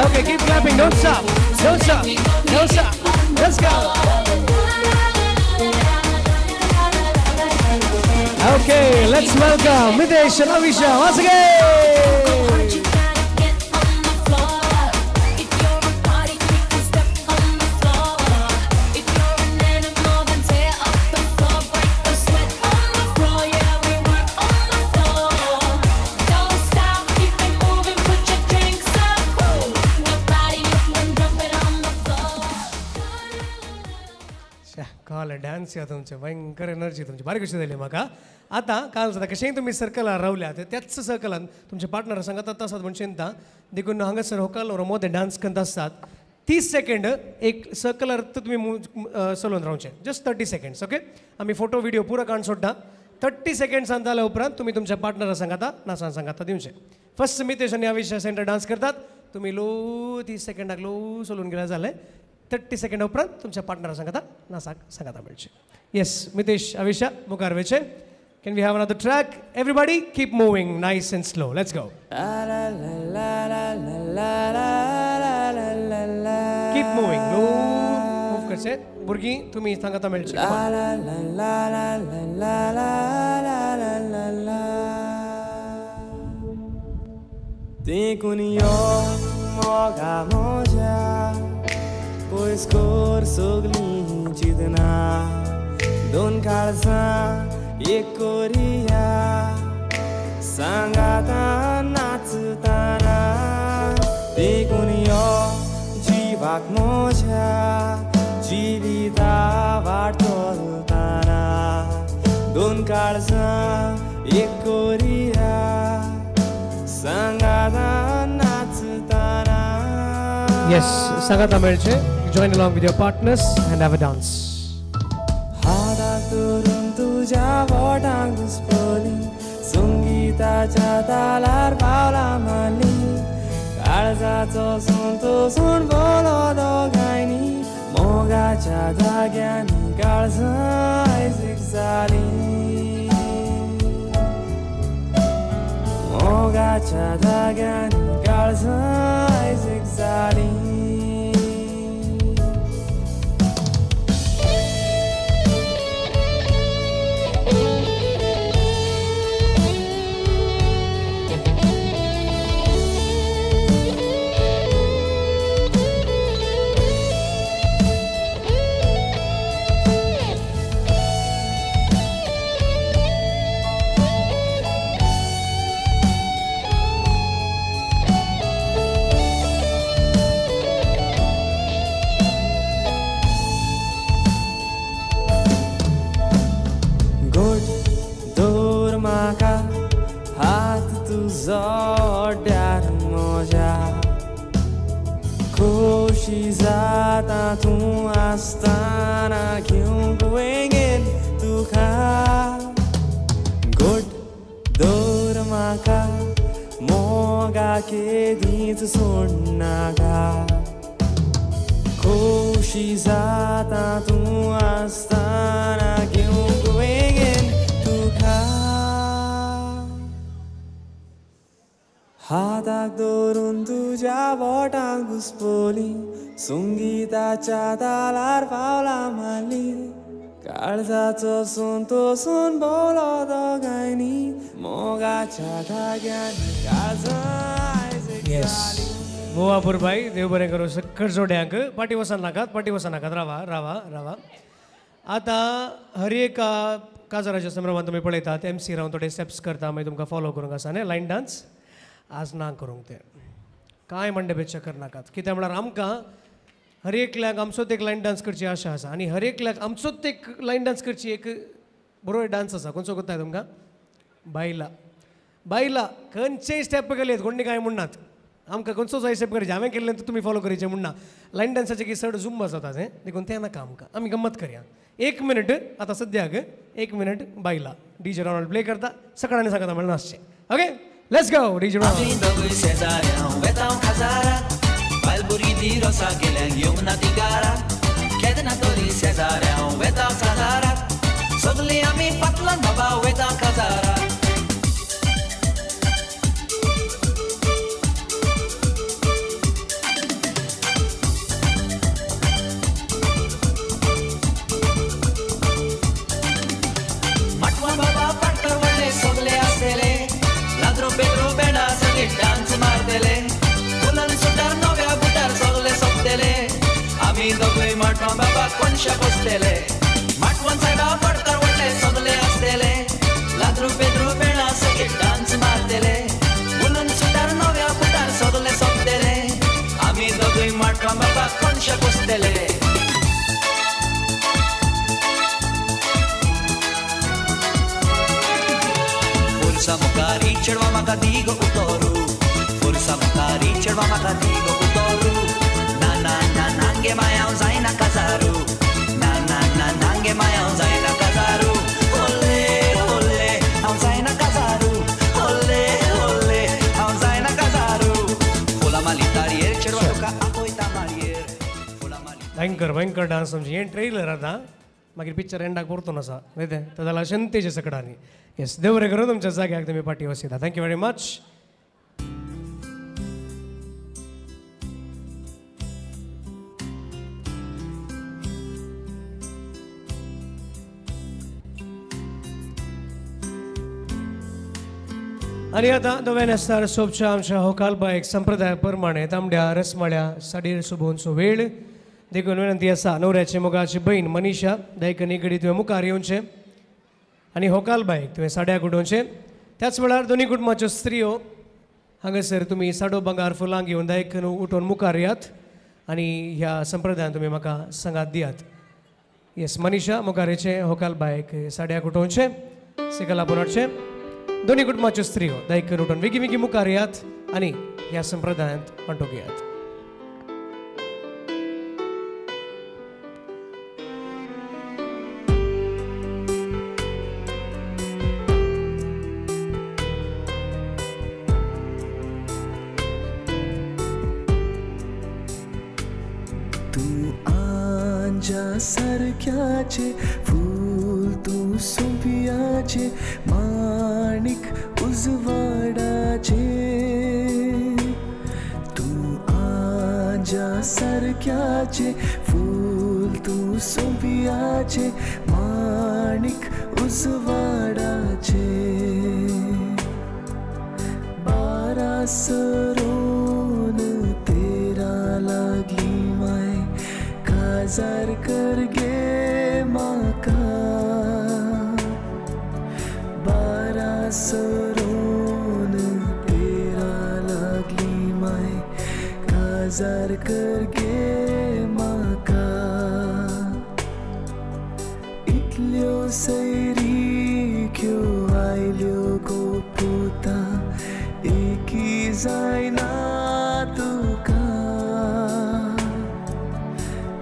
Okay, keep clapping. Don't stop. Don't stop. Don't stop. Let's go. Okay, let's welcome Mitesh and Avisha once again. Dance या तुमचे भयंकर energy तुमची बारीक कशी जाली म्हाका. आतां काल जाता कशेंय तुमी सर्कलार रावल्या त्याच सर्कलान तुमचे पार्टनर सांगतात आसात म्हण चिंता देखून हांगासर होकाल मोदें डान्स करता आसतात 30 सेकंड एक सर्कलार तुमी चलोवन रावचें जस्ट 30 सेकंड्स. ओके, आमी फोटो व्हिडिओ पुरो काडून सोडटा. 30 सेकंड्सान जाल्या उपरांत तुमी तुमच्या पार्टनरा सांगाता नासान सांगाता दिवचें. फर्स्ट मितेश आनी अविशा सेंटर डान्स करतात. तुमी लो 30 सेकंडाक लो चलोवन गेल्या जालें. 30 सेकंड उपरांत तुमच्या पार्टनरा सांगाता नासाक सांगाता मेळचें. येस, मितेश अविशा मुखार वयचें. Can we have another track? Everybody keep moving nice and slow. Let's go. Keep moving. Low move करचे. भुरगीं तुमी सांगाता मेळचें. देखून यो मोगा म्हज्या पयस कर सगलीं चिंतना दोन काळजां एक कोरिया सांगाता नाचताना देखून यो जिवाक म्हज्या जिविता वाट चलताना दोन काळजां एक कोरिया सांगाता नाचताना. Yes, सांगाता मेळचें. Join along with your partners and have a dance. हाताक धरून बोटांक घुसपली संगीताच्या तालार पावलां मारली काळजाचो संतोसून बोलो दोगांयनी मोगाच्या धाग्यांनी काळजां आयज जालीं मोगाच्या धाग्यांनी काळजां आयज जालीं. जोड्यार म्हज्या खोशी जाता तूं आसतना घेवंक वेंगेन तुका गोड दवर म्हाका मोगा केदींच सोडनाका खोशी जाता तूं आसतना घेवंक वेंगेन तुका हाताक धरून तुज्या बोटांक घुसपली संगीताच्या तालार पावलां मारली काळजाचो संतोसून भोवलो दोगांयनी मोगाच्या धाग्यांनी काळजां. येस गोवा पुरबाई देव बरें करूं सक्कड जोड्यांक. पाटी वसान नाकात, पाटी वसान नाकात, रावा रावा रावा. आतां हर एका काजाराच्या संभ्रमांत तुमी पळयतात एम सी रावन थोडे स्टेप्स करता, मागीर तुमकां फॉलो करूंक आसा न्ही लायन डान्स. आज ना करूंक तें कांय मंडपेक्षा करनाकात, कित्याक म्हळ्यार आमकां हर एकल्याक आमचोच एक लायन डान्स करची आशा आसा आनी हर एकल्याक आमचोच एक लायन डान्स करची एक बरो डान्स आसा. खंयचो कोत्ताय तुमकां? बायलां बायलां खंयचेय स्टेप केले कोणी कांय म्हणनात, आमकां खंयचो जाय स्टेप करचें, हांवें केल्लें तुमी फॉलो करचें म्हणना. लायन डान्साचें की चड जुम्बा जाता तें, देखून तें नाका आमकां, आमी गम्मत करया. एक मिनट आतां सद्याक एक मिनट बायलां डीजे रोनाल्ड प्ले करता, सकाळांनी सांगता म्हणल्यार नासचें. Okay Let's go, DJ Ronald. आमी दोगूय शेजाऱ्यां वेतांव खाजाराक, बायल भुरगीं ती रोसा गेल्यान येवंक ना ती घराक. केन्ना तरी शेजाऱ्यां वेतांव खाजाराक, सगलीं आमी फाटल्यान बाबा वेतांव खाजाराक. माटवा बाबा पाटकर व्हडले सगले आसतले, पेट्रो बेडा सगळे डान्स मारतले, फुलान सुटार नव्या बुटार सगळे सोंपतले, आमी दोगूय माटवान बाबा कोनशा बसतले. माटवान सायबा फडकर व्हडले सगळे आसतले, लाद्रू पेद्रू बेडा सगळे डान्स मारतले, फुलान सुटार नव्या बुटार सगळे सोंपतले, आमी दोगूय माटवान बाबा कोनशा बसतले. फुरसा मुखारी चेडवा म्हाका दी गो उतोरू, फुरसा मुखारी चेडवा म्हाका दी गो उतोरू, ना ना ना नांगे मायाव जायना काजारू, ना ना ना नांगे मायाव जायना काजारू, ओले ओले हांव जायना काजारू, ओले ओले हांव जायना काजारू, फुलां माली ताळयेर चेडवा तुका आपयता माळयेर. भयंकर भयंकर डान्स आमची. हें ट्रेलर आतां मागीर पिक्चर एंडाक परतून आसा न्ही तें तो जाला शंतेच्या सकडांनी. येस देव बरें करूं तुमच्या जाग्याक तुमी पाटी वसयता. Thank you very much. आनी आतां नव्या नेस्तार सोबच्या आमच्या होकालबायक संप्रदाया प्रमाणे तांबड्या रसमाळ्या साडयेर सोबोवचो वेळ, देखून विनंती आसा नवऱ्याचे मोगाची बहीण मनीषा दायकनी घडी तुवें मुखार येवचें आनी होकालबायक तुवें साड्याक उडोवचें. त्याच वेळार दोनी कुटुंबाच्यो स्त्रियो हांगासर तुमी साडो भांगार फुलां घेवन दायकन उठोवन मुखार येयात आनी ह्या संप्रदायान तुमी म्हाका सांगात दियात. येस मनीषा मुखार येचें, होकालबायक साड्याक उठोवचें, सिकला पुराटचें. दोनी कुटुंबाच्यो स्त्रियो दायकन उठोवन वेगीं वेगीं मुखार येयात आनी ह्या संप्रदायांत वांटो घेयात. सारक्याचे फूल तूं सोंपियाचे माणिक उजवाडाचे तूं आंजा सारक्याचे फूल तूं सोंपियाचे माणिक उजवाडाचे 12 सरोन 13 लागली माय काजार कर गे म्हाका 12 सरोन 13 लागली माय काजार कर गे म्हाका इतल्यो सैरिक्यो आयल्यो गो पुता एकी जायना तुका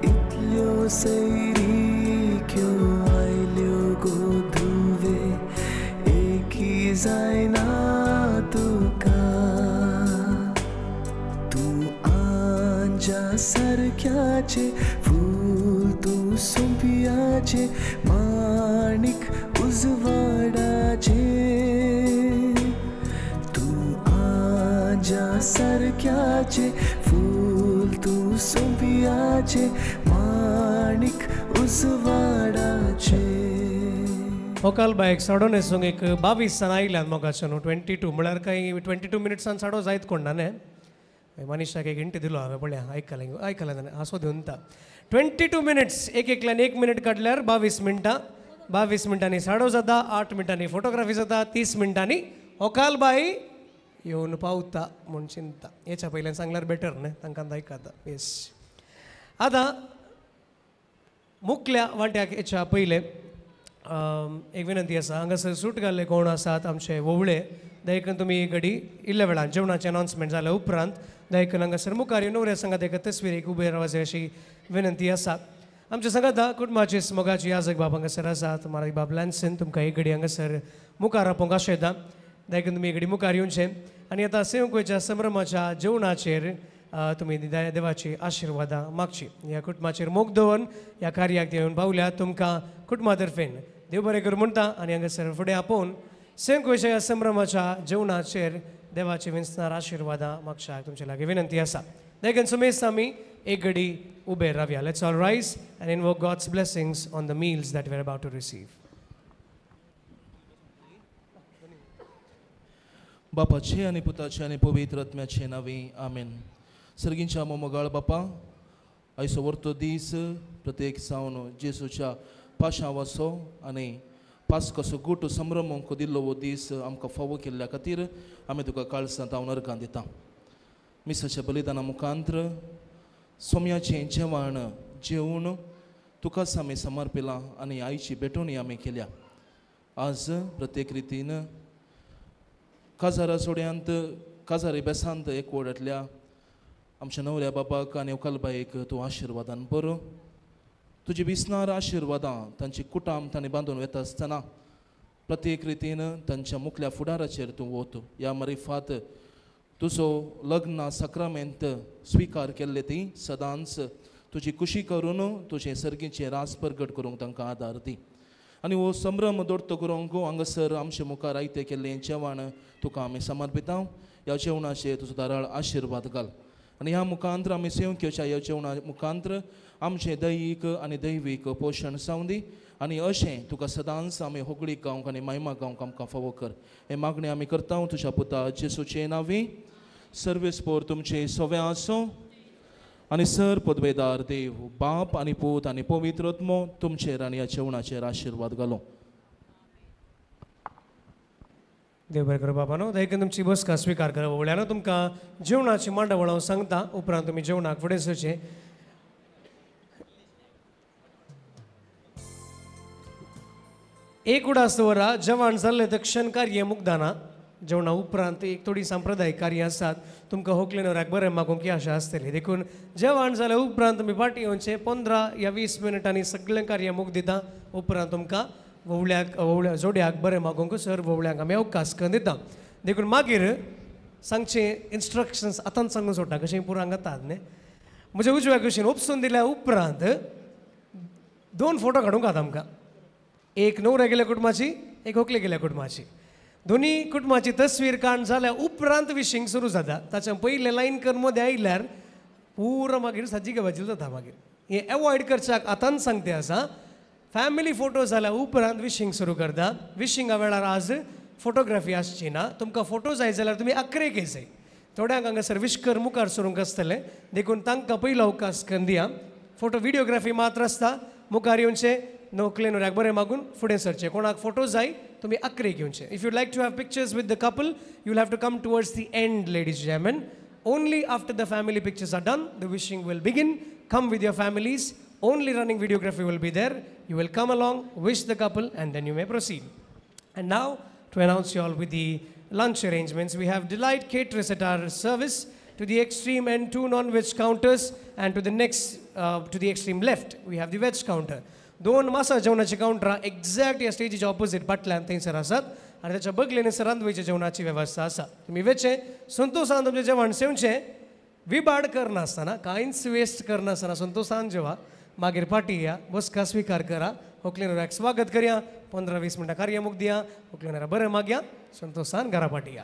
इतल्यो सैरिक्यो आयल्यो गो धुवे एकी जायना तुका तूं आंजा सारक्याचे फूल तूं सोंपियाचे माणिक उजवाडाचे तूं आंजा सारक्याचे फूल तूं सोंपियाचे माणिक उजवाडाचे. होकाल बायक साडो न्हेसूंक एक 22 जाणां आयल्यान मोगाचो न्हू 22 म्हळ्यार कांय 22 मिनिट्सान साडो जायत कोण ना न्ही मनीशाक एक इंट दिलो हांवें पळया आयकलें आयकलें ताणें हांसो दिवन ता 22 मिनिट्स एक एकल्यान 1 मिनिट काडल्यार 22 मिनटां 22 मिनटांनी साडो जाता 8 मिनटांनी फोटोग्राफी जाता 30 मिनटांनी होकाल बाई येवन पावता म्हूण चिंता हेच्या पयल्यान सांगल्यार बेटर न्ही तांकां आयकता. येस आतां मुखल्या वांट्याक हेच्या पयलें एक विनंती आसा हांगासर सूट घाल्ले कोण आसात आमचे वोवळे दयकन तुमी घडी इल्ल्या वेळान जेवणाचें अनाउन्समेंट जाल्या उपरांत दयकन हांगासर मुखार येवन नवऱ्या सांगात एका तस्वीर एक उबे रावपाची अशी विनंती आसा. आमच्या सांगाता कुटुंबाची मोगाची याजक बाब हांगासर आसात म्हाराज बाब लॅन्सन तुमकां एक घडी हांगासर मुखार आपोवंक आशयता दयकन तुमी घडी मुखार येवचें आनी आतां सेवकोच्या संभ्रमाच्या जेवणाचेर तुमी देवाची आशिर्वादां मागची. ह्या कुटुंबाचेर मोग दवरून ह्या कार्याक येवन पावल्या तुमकां कुटुंबा तर्फेन देव बरें करूं म्हणटा आनी हांगासर फुडें आपोवन सेवकोच्या संभ्रमाच्या जेवणाचेर देवाची विंचणार आशिर्वादां मागच्याक तुमचे लागीं विनंती आसा. देखून सुमेस्त आमी एक घडी उबे रावया. Let's all rise and invoke God's blessings on the meals that we are about to receive. बापाचे आनी पुताचे आनी पवित्र आत्म्याचे नांवी आमेन. सर्गींच्या मोमोगाळ बापा, आयचो वर्तो दीस प्रत्येक सावन जेजूच्या पाशांवाचो आनी पास्काचो गुट संभ्रमूंक दिल्लो हो दीस आमकां फावो केल्ल्या खातीर आमी तुका काळसांत हांव नरकां दिता. मिसाच्या बलिदाना मुखांत्र सोम्याचें जेवण जेवण तुकाच आमी समर्पिलां आनी आयची भेटवणी आमी केल्या. आज प्रत्येक रितीन काजारा जोड्यांत काजारी बेसांत एकवटांतल्या आमच्या नवऱ्या बाबाक आनी व्हंकलबायेक तूं आशिर्वादान बरो. तुजी विसनार आशिर्वादां तांची कुटाम तांणी बांदून वता आसतना प्रत्येक रितीन तांच्या मुखल्या फुडाराचेर तूं वत. ह्या मरिफात तुजो लग्न साक्रामेंत स्विकार केल्ले ती सदांच तुजी खुशी करून तुजें सर्गीचें रास परगट करूंक तांकां आदार दी. आनी हो संभ्रम दोडतो करूंक हांगासर आमचे मुखार आयतें केल्लें जेवण तुका आमी समर्पिता. ह्या जेवणाचेर तुजो धाराळ आशिर्वाद घाल आनी ह्या मुखांत्र आमी सेवकेच्या ह्या जेवणा मुखांत्र आमचें दैहीक आनी दैवीक पोशण जावं दी आनी अशें तुका सदांच आमी होगळीक गावंक आनी मायमा गावंक आमकां फावो कर. हें मागणें आमी करता तुज्या पुता जेसूचे नांवी. सर्वेस्पोर तुमचें सवें आसूं आनी सर पदवेदार देव बाप आनी पूत आनी पवित्र आत्मो तुमचेर आनी ह्या जेवणाचेर आशिर्वाद घालो. देव बरें करूं बाबा न्हू. देखून तुमची बसका स्विकार करा व्हडल्यान तुमकां जेवणाची मांडावळ हांव सांगता उपरांत तुमी जेवणाक फुडें सरचें. एक उडास दवरा जेवण जाल्लें तक्षण कार्य मुग्दाना. जेवणा उपरांत एक थोडी सांप्रदायीक कार्य आसात तुमकां होकले नवऱ्याक बरें मागूंक ही आशा आसतली. देखून जेवण जाल्या उपरांत तुमी फाटीं येवचें 15 या 20 मिनटांनी सगळें कार्य मुग दिता. उपरांत तुमकां वोवळ्याक वोवळ्या जोड्याक बरें मागूंक सर वोवळ्यांक आमी अवकाश करून दिता. देखून मागीर सांगचें इन्स्ट्रक्शन्स आतांच सांगून सोडटा कशें पुरांक येतात न्ही. म्हज्या उजव्या कुशीन उपसून दिल्या उपरांत दोन फोटो काडूंक आतां आमकां, एक न्हवऱ्या गेल्या कुटुंबाची, एक होकले गेल्या कुटुंबाची. दोनी कुटुंबाची तस्वीर काण जाल्या उपरांत विशींग सुरू जाता. ताच्या पयलें लायन कर मदें आयल्यार पुरो मागीर सजी भाजी जाता. मागीर हें एवॉयड करच्याक आतांच सांगते आसा. फॅमिली फोटो जाल्या उपरांत विशींग सुरू करता. विशिंगा वेळार आज फोटोग्राफी आसची ना. तुमकां फोटो जाय जाल्यार तुमी अकरेक येयजाय. थोड्यांक हांगासर विशकर मुखार सरूंक आसतलें, देखून तांकां पयलो अवकाश करून दिया. फोटो व्हिडियोग्राफी मात्र आसता. मुखार येवचें, नोकले न्हवऱ्याक बरें मागून फुडें सरचें. कोणाक फोटो जाय तुमी अकरेक येवचें. If you like to have pictures with the couple you will have to come towards the end, ladies gentlemen. Only after the family pictures are done the wishing will begin. Come with your families. Only running videography will be there. You will come along, wish the couple, and then you may proceed. And now, to announce you all with the lunch arrangements, we have Delight Caterers at our service. To the extreme end, 2 non-veg counters, and to the next, to the extreme left, we have the veg counter. दोन मासा जेवणाचे काउंटरां exact ह्या स्टेजीच्या opposite फाटल्यान थंयसर आसात आनी ताच्या बगलेन रांदवयच्या जेवणाची वेवस्था आसा. तुमी वेचें संतोशान तुमचें जेवण सेवचें, विबाड करनासतना, कांयच वेस्ट करनासतना संतोशान जेवा. मागीर पाटी या, बसका स्विकार करा, होकले न्हवऱ्याक स्वागत करया, 15-20 मिनटां कार्य दिया, होकले न्हवऱ्याक बरें मागया, संतोशान घरा पाटी या.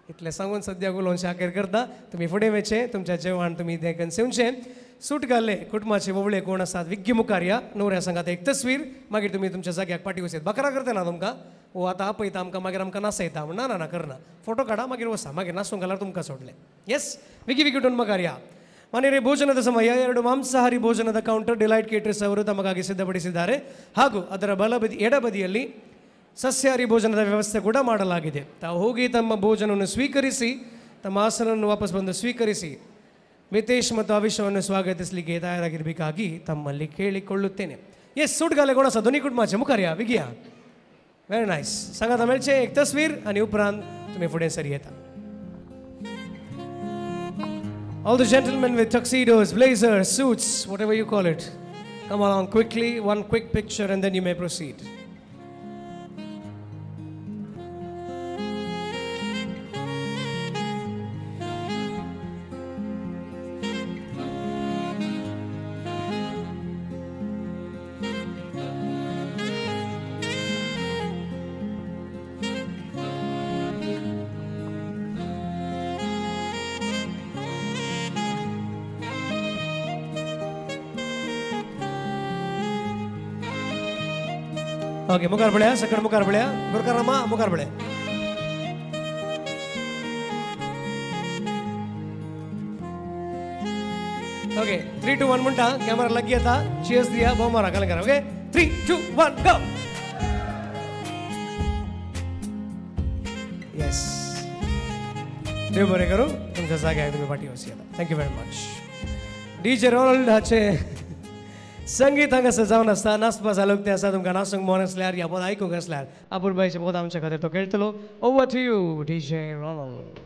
इतलें सांगून सद्याक उलोवन शाखेर करता. तुमी फुडें वेचें, तुमच्या जेवण तुमी तें सेवचें. सूट घाल्ले कुटुंबाचे वोवळे कोण आसात विग्गी मुखार या, न्हवऱ्या सांगात एक तस्वीर, मागीर तुमी तुमच्या जाग्याक पाटी वचत. बकरा करता ना तुमकां, ओ आतां आपयता आमकां, मागीर आमकां नासयता म्हण ना ना ना करना. फोटो काडा मागीर वसा, मागीर नासूंक घाल्यार तुमकां सोडलें. येस, विगी विगी उठून मुखार या. ಮಾನ್ಯರೇ, ಭೋಜನದ ಸಮಯ. 2 ಮಾಂಸಾಹಾರಿ ಭೋಜನದ ಕೌಂಟರ್ ಡಿಲೈಟ್ ಕೇಟರ್ಸ್ ಅವರು ತಮಗಾಗಿ ಸಿದ್ಧಪಡಿಸಿದ್ದಾರೆ. ಹಾಗೂ ಅದರ ಬಲಬದಿ ಎಡಬದಿಯಲ್ಲಿ ಸಸ್ಯಾಹಾರಿ ಭೋಜನದ ವ್ಯವಸ್ಥೆ ಕೂಡ ಮಾಡಲಾಗಿದೆ. ತಾವು ಹೋಗಿ ತಮ್ಮ ಭೋಜನವನ್ನು ಸ್ವೀಕರಿಸಿ, ತಮ್ಮ ಆಸನವನ್ನು ವಾಪಸ್ ಬಂದು ಸ್ವೀಕರಿಸಿ ಮಿತೇಶ್ ಮತ್ತು ಅವಿಷವನ್ನು ಸ್ವಾಗತಿಸಲಿಕ್ಕೆ ತಯಾರಾಗಿರಬೇಕಾಗಿ ತಮ್ಮಲ್ಲಿ ಕೇಳಿಕೊಳ್ಳುತ್ತೇನೆ. ಎಸ್, ಸುಟ್ಗಾಲೆ ಗುಣಸ ಧ್ವನಿ ಕುಟುಂಬಾचे मुखार या, विगिया. Very nice. सांगात मेळचे एक तस्वीर आनी उपरांत तुमी फुडें सरी येता. All the gentlemen with tuxedos, blazers, suits, whatever you call it, come along quickly, one quick picture and then you may proceed. Okay, मुखार पळया, सकयल मुखार पळया, गुरकारामा मुखार पळया. ओके, 3 2 1 म्हणटा, कॅमेरा लागीं येता, चियर्स दिया, बोव मारा, घाल करा. ओके, 3 2 1 गो. येस, देव बरें करूं, तुमच्या जाग्यार तुमी फाटीं वचया. Thank you very much. DJ Ronald हाचे संगीत हांगासर जावन आसता. नाचपा जालोक ते आसा. तुमकां नाचूंक मन आसल्यार ह्या पद आयकूंक आसल्यार आपुरबायचें पद आमच्या खातीर तो खेळटलो. Over to you DJ Ronald.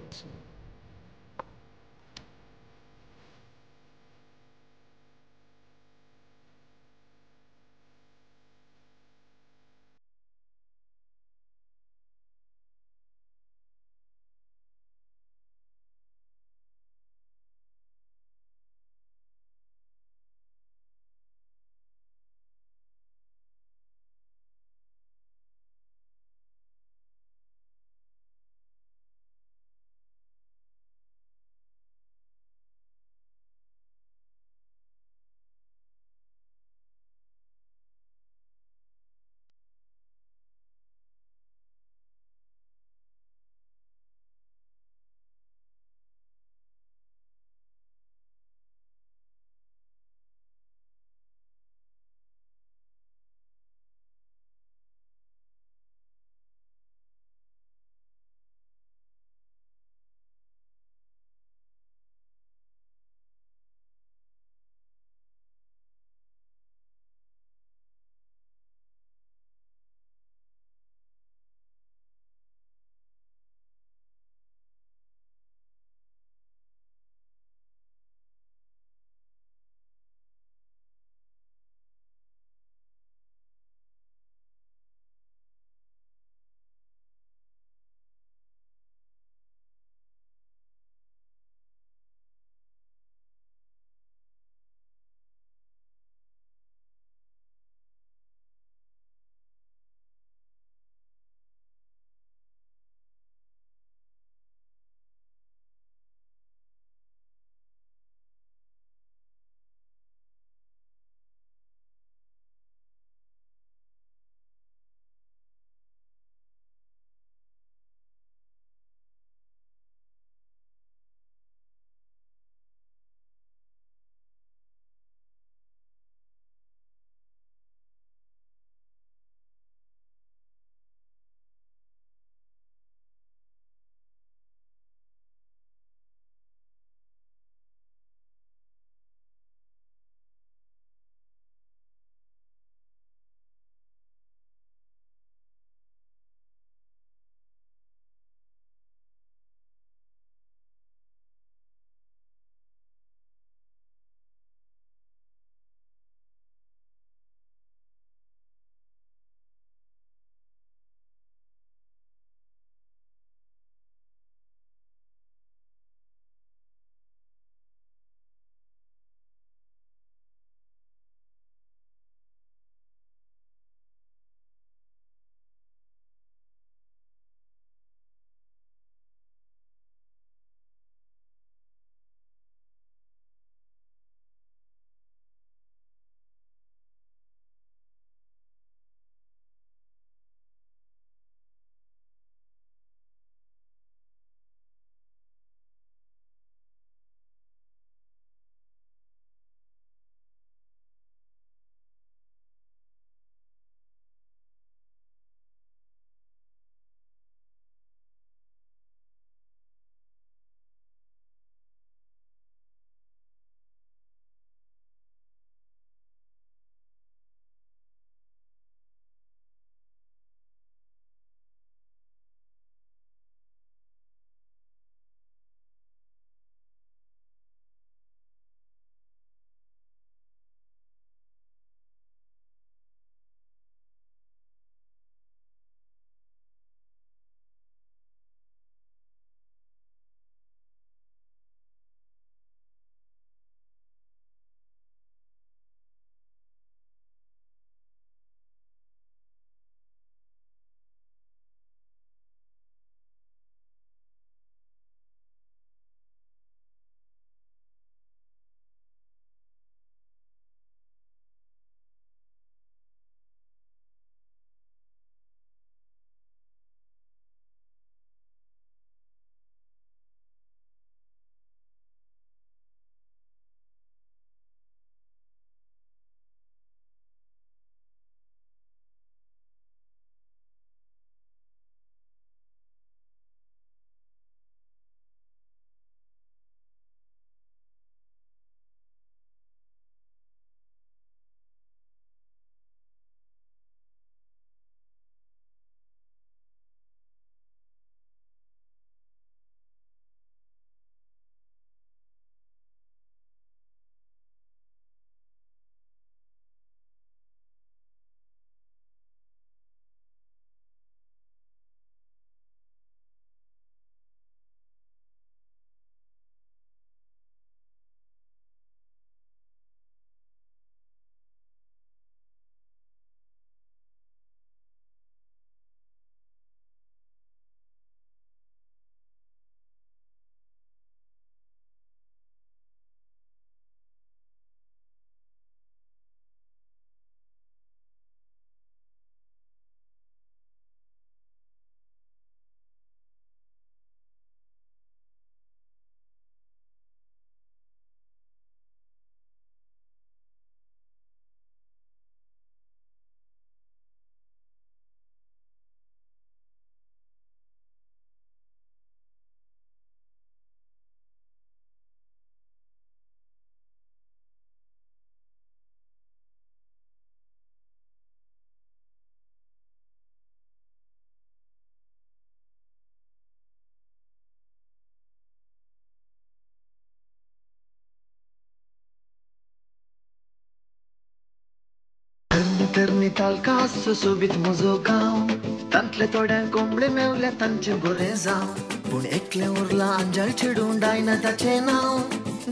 पातरनी तालका सोबीत म्हजो गांव तांतले थोड्यांक कोंबडे मेवल्या तांचें बरें जावं पूण एकलें उरलां आंजाळ चेडूं डायना ताचें नांव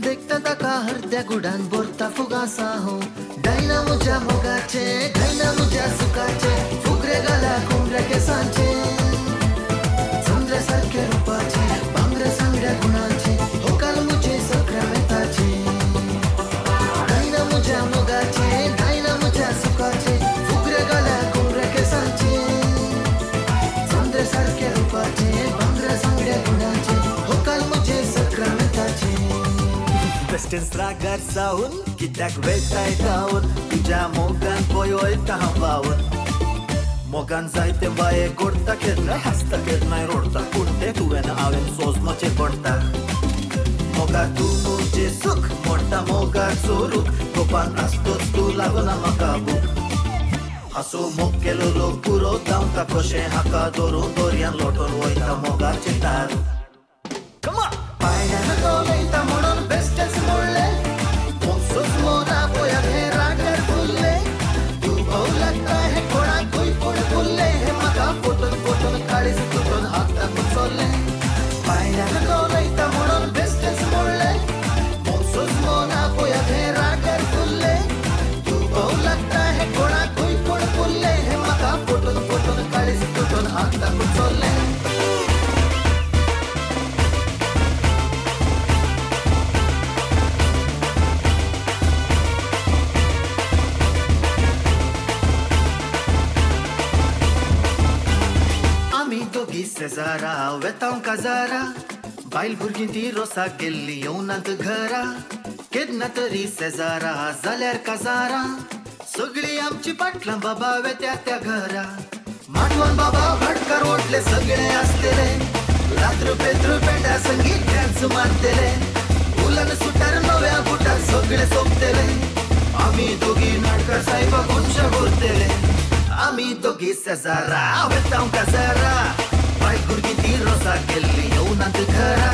देखता ताका हरद्या गुडान भरता फुगासां डायना म्हज्या मोगाचें डायना म्हज्या सुखाचें फुगरे घाल्या कोंबड्या केसांचें चंद्र सारक्या रुपाचें बांगड्या सांगड्या गुणाचें होकाल म्हजें सक्रामेताचें डायना म्हज्या मोगाचें डायना म्हज्या सुखाचें फुगरे घाल्या कोंबड्या केसांचें चंद्र सारक्या रुपाचें बांगड्या सांगड्या गुणाचें होकाल म्हजें सक्रामेताचें वेस्टर्न रागार जावन कित्याक वेताय धांवन तुज्या मोगान पळय वयता हांव व्हांवन मोगान जायते बाये करता केन्नाय हांसता केन्नाय रडटा पूण तें तुवें हांवें सोजमाचें पडटा मोगा तूं म्हजें सूख मोडटा मोगाचो रूख गोपान आसतोच तूं लागना म्हाका भूक हांसो मोग केलो लोक पुरो धांवता कशें हाका धरून दर्यान लोटून वयता मोगाचें तार पायण्यान उलयता म्हणून बेश्टेंच म्हणलें मोगसोच मोना पळयात हें रागार फुल्लें तूं भोव लागता हें कोणाकूय पूण फुल्लें हें म्हाका फोटून फोटून काळीज तुटून हाताक चल्लें पायण्यान उलयता म्हणून बेश्टेंच म्हणलें मोगसोच मोना पळयात हें रागार फुल्लें तूं भोव लागता हें कोणाकूय पूण फुल्लें हें म्हाका फोटून फोटून काळीज तुटून हाताक चल्लें शेजारा वेतांव काजारा बायल भुरगीं ती रोसाक गेल्ली येवनात घरा केन्ना तरी शेजारा जाल्यार काजारा सगळीं आमची पाटलां बाबा वेत्या त्या घरा माटवान बाबा भाटकार ओडले सगळे आसतले रात्र पेत्र पेंडा संगीत डान्स मारतले उलन सुटार नव्या बुटार सगळे सोंपतले आमी दोगी नाटकार साहेबा कोनशा उरतले आमी दोगी शेजारा वेतांव काजारा बायल भुरगीं ती रोसाक गेल्ली येवनात घरा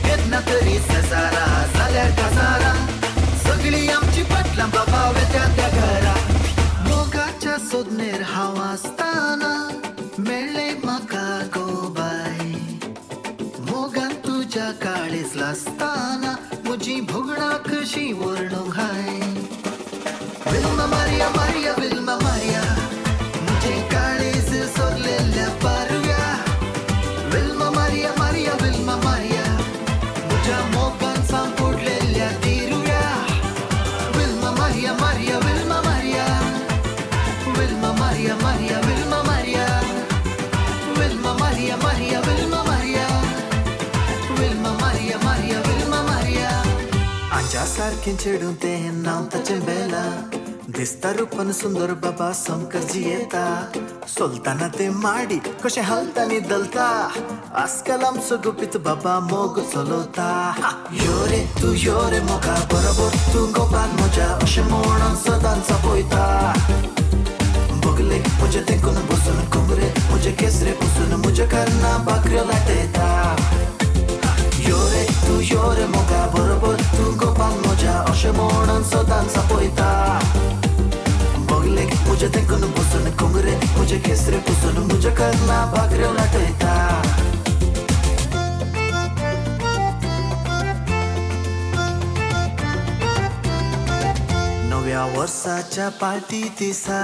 केन्ना तरी शेजारा जाल्यार काजारा सगळीं आमची पाटलां बाबा वेत्या त्या घरा मोगाच्या सोदनेर हांव आसतना मेळ्ळें म्हाका गो बाय मोगान तुज्या काळीज लासतना म्हजी भोगणां कशीं व्हरणूंक हाय Wilma Maria Maria Wilma Maria म्हजें काळीज सोदलेल्या पारुया Wilma Maria Maria Wilma Maria म्हज्या मोगान सांपोडलेल्या दिरुया Wilma Maria Maria Wilma Maria Wilma Maria Maria Wilma Maria Wilma Maria Maria Wilma Maria Wilma Maria Maria Wilma Maria आंजा सारकें चेडूं तें नांव ताचें बेला दिसता रुपान सुंदर बाबा समकर जियेता सोलताना ते माडी कशें हालता नी दलता आजकाल आमचो गुपीत बाबा मोग चलता यो रे तूं यो रे मोगा बरोबर तूं गोपाल म्हज्या अशें म्हणून सदांच पळयता बगले म्हजे तेंकून बसून कोमरे म्हजे केसरे पुसून म्हज्या कारणां भाकऱ्यो लाटयता यो रे तूं यो रे मोगा बरोबर तूं गोपाल म्हज्या अशें म्हणून सदांच पळयता बगले म्हजे तेंकून बसून कोंगरे म्हजे केसरे पुसून म्हज्या कारणां भाकऱ्यो लाटयता नव्या वर्साच्या पार्टी दिसा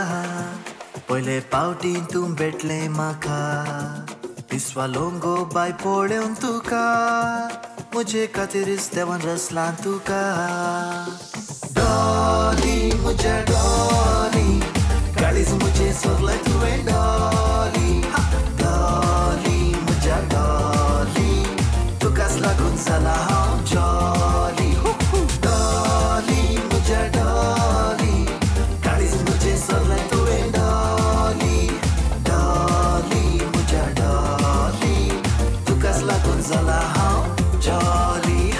पयले पावटी तूं भेटलें म्हाका पिसवा लोंगो बाय पळोवन तुका म्हजे खातीरच देवान रचलां तुका डॉली म्हज्या डॉली काळीज म्हजें सोदलें तुवें डॉली डॉली म्हज्या डॉली तुकाच लागून जाला हांव जॉली डॉली म्हज्या डॉली काळीज म्हजें सोदलें तुवें डॉली डॉली म्हज्या डॉली तुकाच लागून जाला हांव जॉली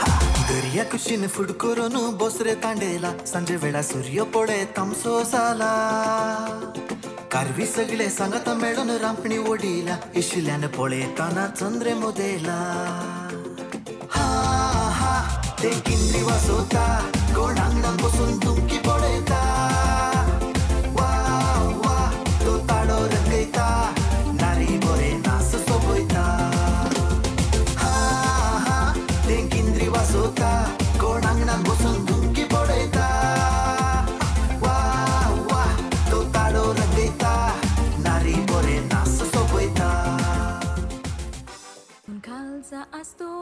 दर्या कुशीन फूड करून बोसरे तांडेला सांजे वेळा सूर्य पळे तामसो जाला कारवी सगळे सांगाता मेळून रांपणी ओडिला इशिल्यान पळयताना चंद्रे मोदेला हा हा ते किंद्री वाजोता कोण आंगणान बसून तुमकी पळयता वा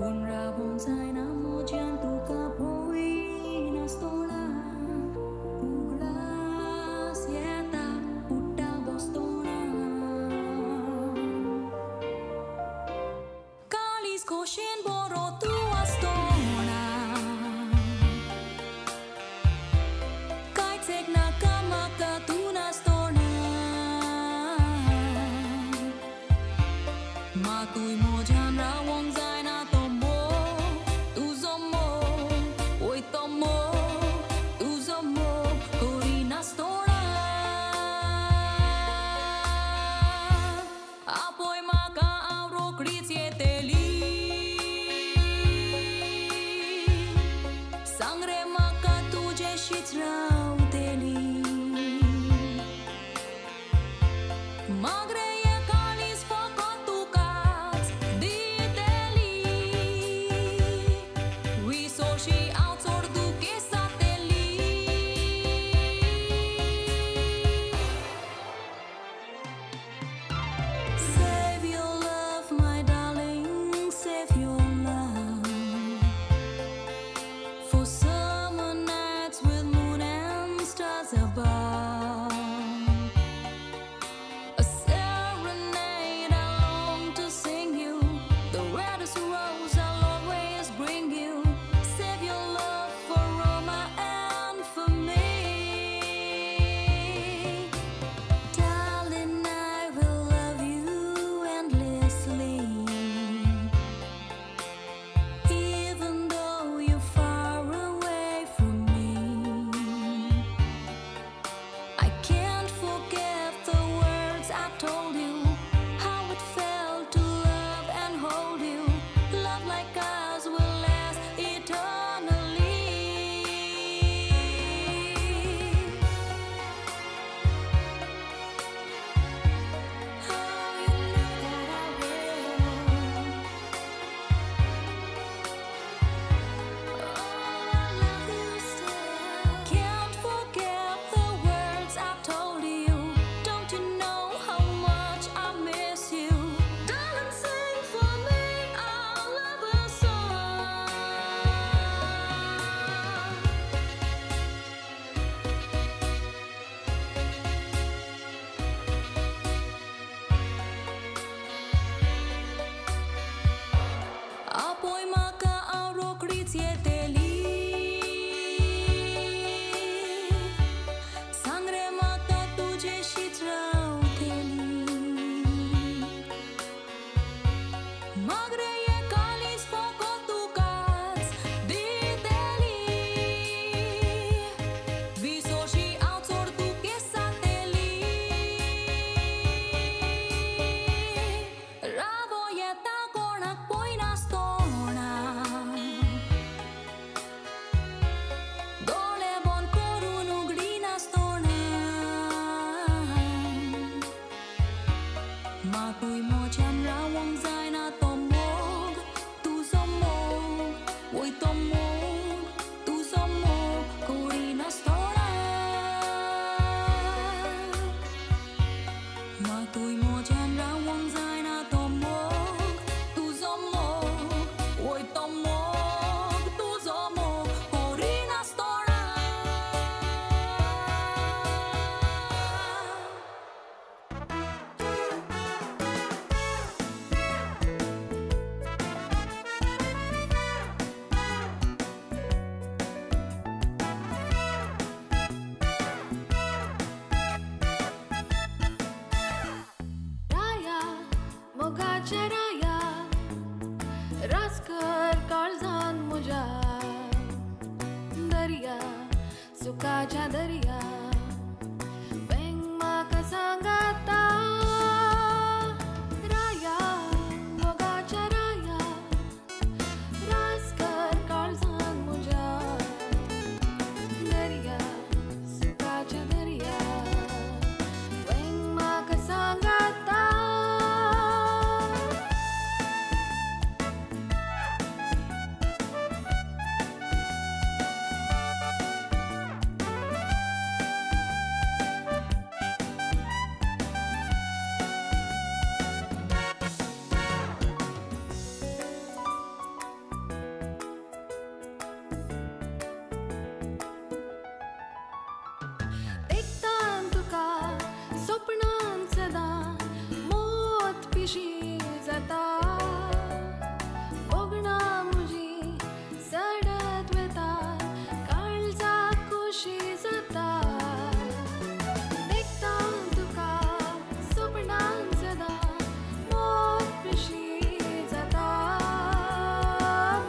पूण रावोंक जायना म्हज्यान तुका पळयनासतना उगडास येता उठ्ठा बसतना काळीज खोशेन बरो तूं आसतना कांयच एक नाका म्हाका तूं नासतना मातूय म्हज्यान रावोंक जायना तो मोग तुजो मोग वय तो मोग तुजो मोग करिनासतना आपय म्हाका हांव रोखडीच येतली सांग रे म्हाका तुजेशीच रावतली मागरे हे काळीज फकत तुकाच दितली विसोशी हांव चड दुखेसातली. Save your love, my darling, save your love for summer nights with moon and stars above. A serenade I long to sing you, the reddest rose I'll always bring you. Save your love for Roma and for me. Darling, I will love you endlessly, even though you're far away from me. I can't forget the words I told you, how it felt to love and hold you. Love like ours will last eternally. Oh, you know that I will. Oh, I love you still. Can't forget the words I told you. Don't you know how much I miss you? Darling, sing for me our lover's song. आपय म्हाका हांव रोखडीच येतली सांग रे म्हाका तुजेशीच रावतली मागरे हे काळीज फकत तुकाच दितली विसोशी हांव चड दुखेसातली रावो येता कोणाक पळयनासतना दोळे बंद करून उगडिनासतना मातूय म्हज्यान रावोंक जायना तो मोग तुजो मोग वय तो मोग तुजो मोग करिनासतना मातूय म्हज्यान रावोंक जायना तो मोग तुजो मोग वय तो मोग तुजो मोग करिनासतना. राया मोगाच्या राया रासकर काळजान म्हज्या दर्या सुखाच्या दर्या वेंग म्हाका सांगाता राया मोगाच्या राया रासकर काळजान म्हज्या दर्या सुखाच्या दर्या वेंग म्हाका सांगाता. पिशी जाता भोगणा म्हजी सडत वता काळजाक खोशी जाता देखता तुका सपनान सदां मोग पिशी जाता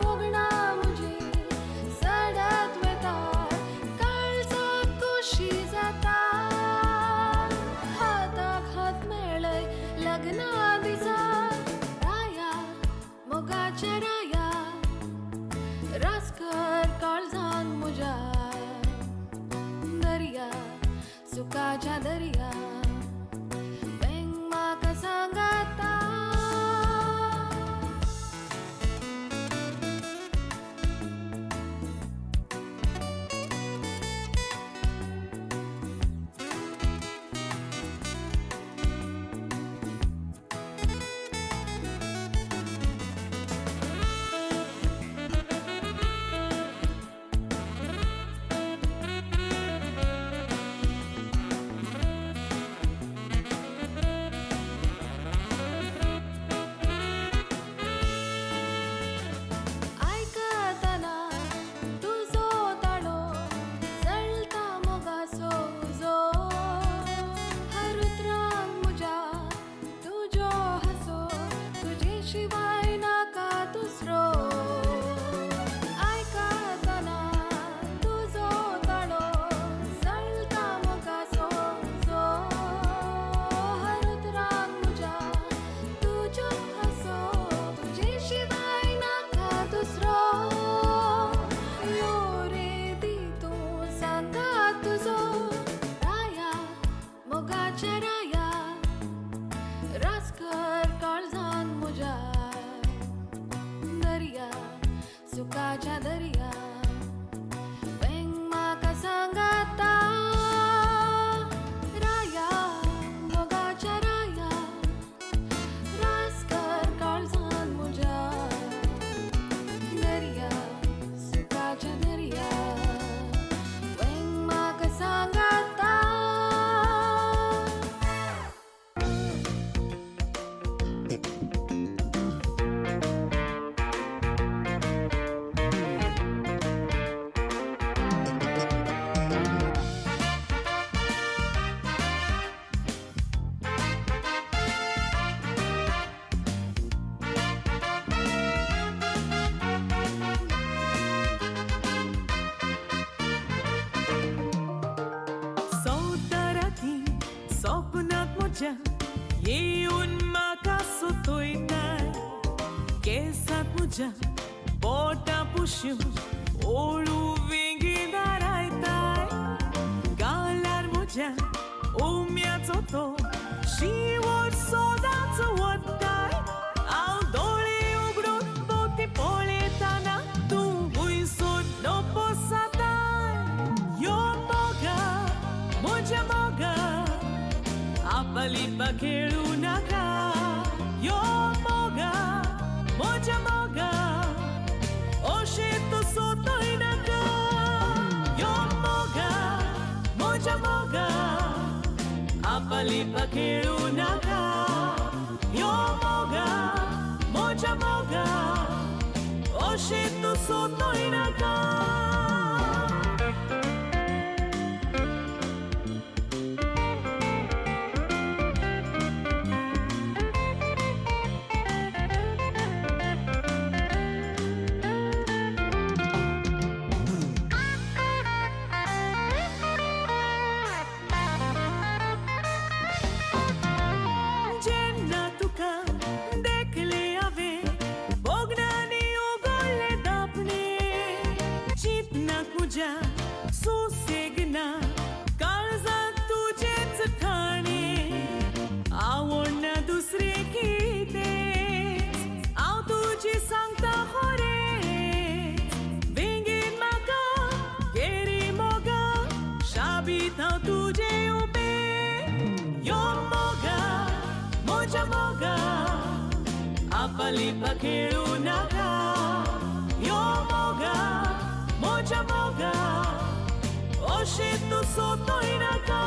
भोगणा म्हजी सडत वता काळजाक खोशी जाता हाताक हात मेळय लग्ना दिसा राया मोगाच्या राया रासकर काळजान म्हज्या दर्या सुखाच्या दर्या वेंग म्हाका सांगाता. आयकतना तुजो ताळो जळटा मोगाचो उजो हर उतरान म्हज्या तुजो हांसो तुजे शिवाय नाका दुसरो. आयकतना तुजो ताळो जळटा मोगाचो उजो हर उतरान म्हज्या तुजो हांसो तुजे शिवाय नाका दुसरो. यो रे दी तूं सांगा तुजो राया मोगाच्या राया रासकर काळजान म्हज्या दर्या सुखाच्या दर्या वेंग म्हाका सांगाता राया मोगाच्या राया रासकर काळजान म्हज्या दर्या सुखाच्या दर्या वेंग म्हाका सांगाता. सौदाराती सपनात म्हज्या येवन म्हाका सुतयताय केंसांत म्हज्या बोटां पुश्यो ओळू वेंगीदार आयताय गालार म्हज्या उम्याचो तो शिंवर सदांच वताय हांव दोळे उगडून भोंवती पळयतना तूं वयसून नपसाताय यो मोगा म्हज्या मोगा आपलिपा खेळू नाका यो मोगा म्हज्या मोगा अशें तूं सोदय नाका यो मोगा म्हज्या मोगा आपलिपा खेळू नाका यो मोगा म्हज्या मोगा अशें तूं सोदय नाका. जेन्ना तुका देखले हांवें भोगणांनी उगडले दापणे चिंतनाक म्हज्या सुसेग ना काळजांत तुजेच ठाणे आवडना दुसरें कितेंच हांव तुजी सांगता खरेंच वेंगेन म्हाका गेरी मोगा शाबीत हांव तुजें उबें यो मोगा म्हज्या मोगा आपलिपा खेळू नाका यो मोगा म्हज्या मोगा अशें तूं सोदय नाका.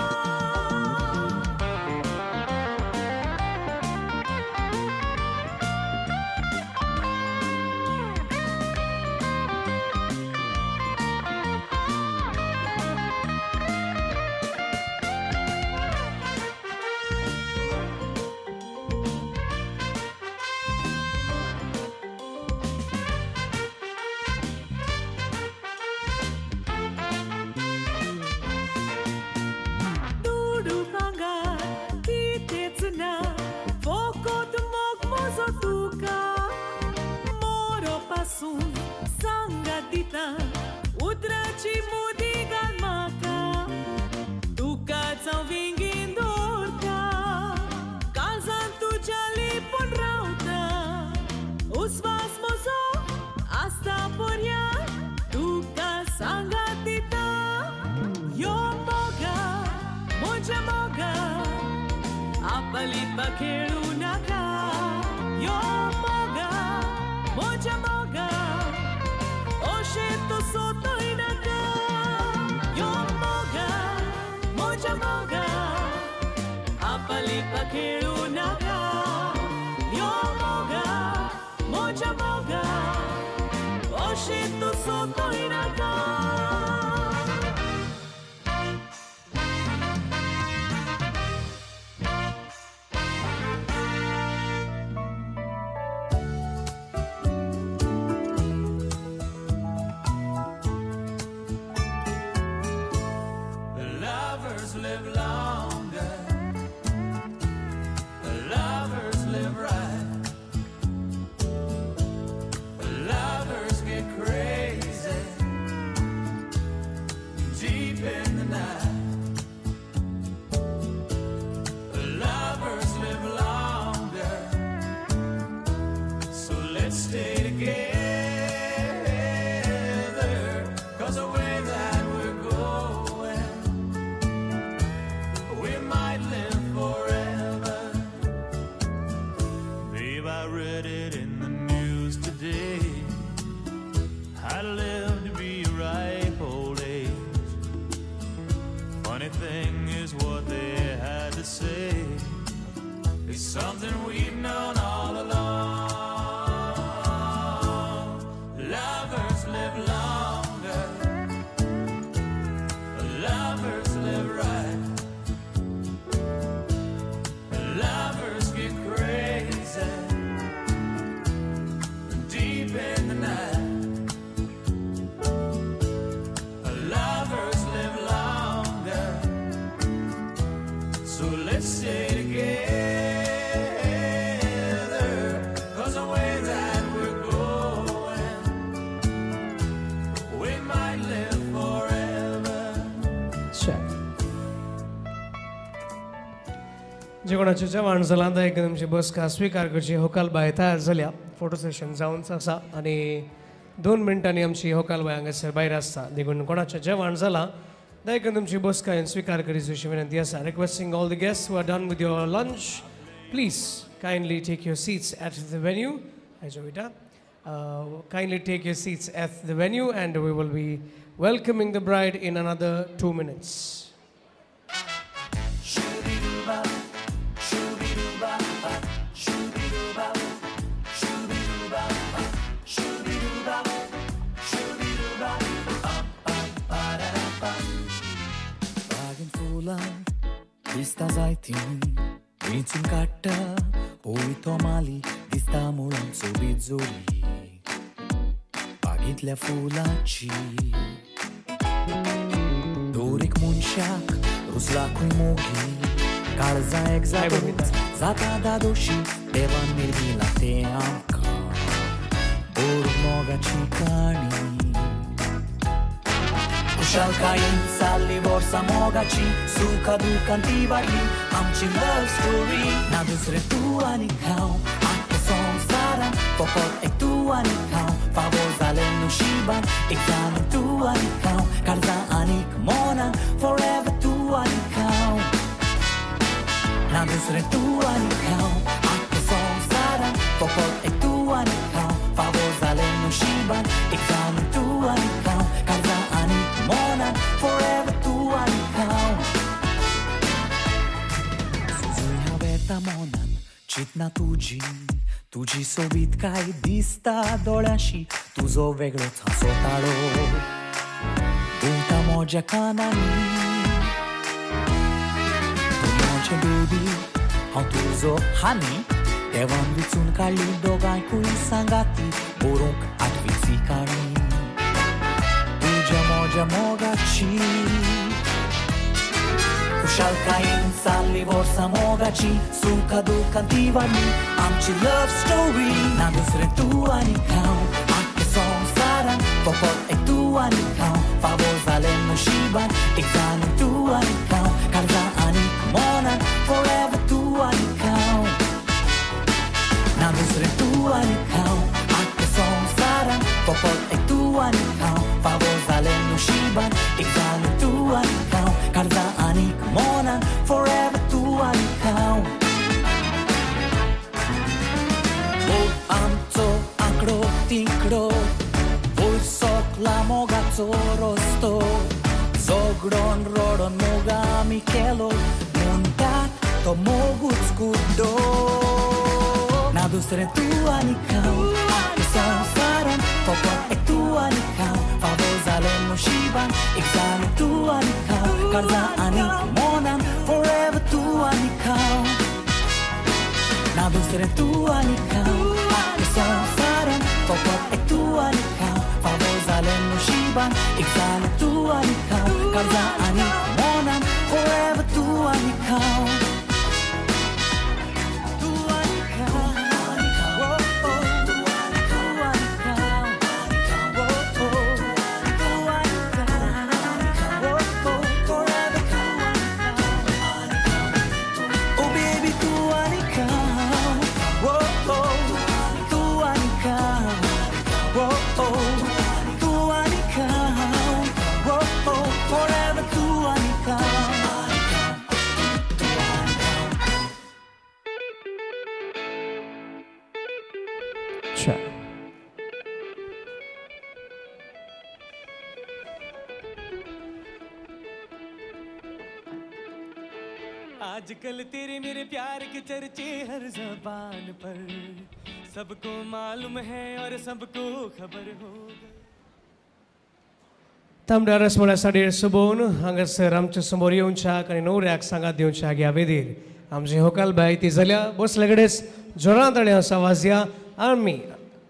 आपलिपा खेळू नाका यो मोगा म्हज्या मोगा अशें तूं सोदूय नाका यो मोगा म्हज्या मोगा आपलिपा खेळू नाका यो मोगा म्हज्या मोगा अशें तूं सोदूय नाका. Lovers live longer. Lovers live right. Lovers get crazy deep in the night. Lovers live longer. So let's stay together. 'Cause the way that we're going, we might live forever. Babe, I read it in the news today. I live to be a ripe old age. Funny thing is what they had to say is something we've known all along. Lovers live longer. Lovers live right. Lovers get crazy deep in the night. Lovers live longer. So let's stay together. 'Cause the way that we're going, we might live forever. जे कोणाचें जेवण जालां एक तुमची बसका स्विकार करची. होकालबाय तयार जाल्या, फोटो सेशन जावंच आसा आनी 2 मिनटांनी आमची होकालबाय हांगासर भायर आसता. देखून कोणाचें जेवण जालां दयाकरून तुमची बसका स्विकार करीत अशी विनंती आसा. Requesting all the guests who are done with your lunch, please kindly take your seats at the venue. Hi Jovita, kindly take your seats at the venue and we will be welcoming the bride in another 2 minutes. फुलां दिसता जायतीं विंचून काडटा पळय तो माली दिसता म्हणून सोबीत जोडी बागेंतल्या फुलांची. दर एक मनशाक रुजला खंय मोगी काळजां एक जाता दादोशी देवान निर्मिलां तें आमकां बरोवंक मोगाची काणी. खुशालकायेन साल्ली वर्सां मोगाची सुखा दुखान ती वाडली आमची लव स्टोरी. ना दुसरें तूं आनी हांव आख्ख्या संवसारान फकत एक तूं आनी हांव फावो जालें नशिबान एक जालें तूं आनी हांव काळजां आनीक मनान फॉरएवर तूं आनी हांव. ना दुसरें तूं आनी हांव आख्ख्या संवसारान फकत एक तूं आनी हांव फावो जालें नशिबान एक जालें तूं आनी हांव काळजां आनीक मनान फॉरएवर तूं आनी हांव. सुजूय हांव येता मनान चिंतना तुजी तुजी सोबीतकाय दिसता दोळ्यांशी तुजो वेगळोच हांसो ताळो घुंवता म्हज्या कानांनी. तूं म्हजें बेबी हांव तुजो हानी देवान विचून काडली दोगांयकूय सांगाती बरोवंक आठवीची काणी तुज्या म्हज्या मोगाची. खुशालकायेन साल्ली वर्सां मोगाची सुखा दुखान ती वाडली आमची लव स्टोरी. ना दुसरें तूं आनी हांव आख्ख्या संवसारान फकत एक तूं आनी हांव फावो जालें नशिबान एक जालें तूं आनी हांव काळजां आनीक मनान फॉरएवर तूं आनी हांव. ना दुसरें तूं आनी हांव आख्ख्या संवसारान फकत एक तूं आनी हांव फावो जालें नशिबान एक जालें तूं आनी हांव काळजां आनीक मनान फॉरएवर तूं आनी हांव. मोगाचो रस्तो झगडोन रडोन मोग आमी केलो म्हणटात तो मोगूच कुड्डो ना दुसरें तूं आनी हांव आख्या संवसारान फकत एक तूं आनी हांव फावो जालें नशिबान एक जालें तूं आनी हांव काळजां आनी मनान forever तूं आनी हांव ना दुसरें तूं आनी हांव आख्या संवसारान फकत एक तूं आनी हांव फावो जालें नशिबान एक जालें तूं आनी हांव काळजां आनी मनान forever तूं आनी हांव तूं आनी हांव तूं आनी हांव तूं आनी हांव forever Oh baby तूं आनी हांव तूं आनी हांव तूं आनी हांव forever तूं आनी हांव. Check. आजकल तेरे मेरे प्यार के चर्चे हर जबान पर सबको मालूम है और सबको खबर हो गई. तांबड्या रसमोळ्या साडयेर सोबोवन हांगासर आमच्या समोर येवच्याक आनी न्हवऱ्याक सांगात दिवच्याक ह्या वेदीर आमची होकाल बाय ती जाल्या बसले कडेच जोरान ताळयो आवाज या आमी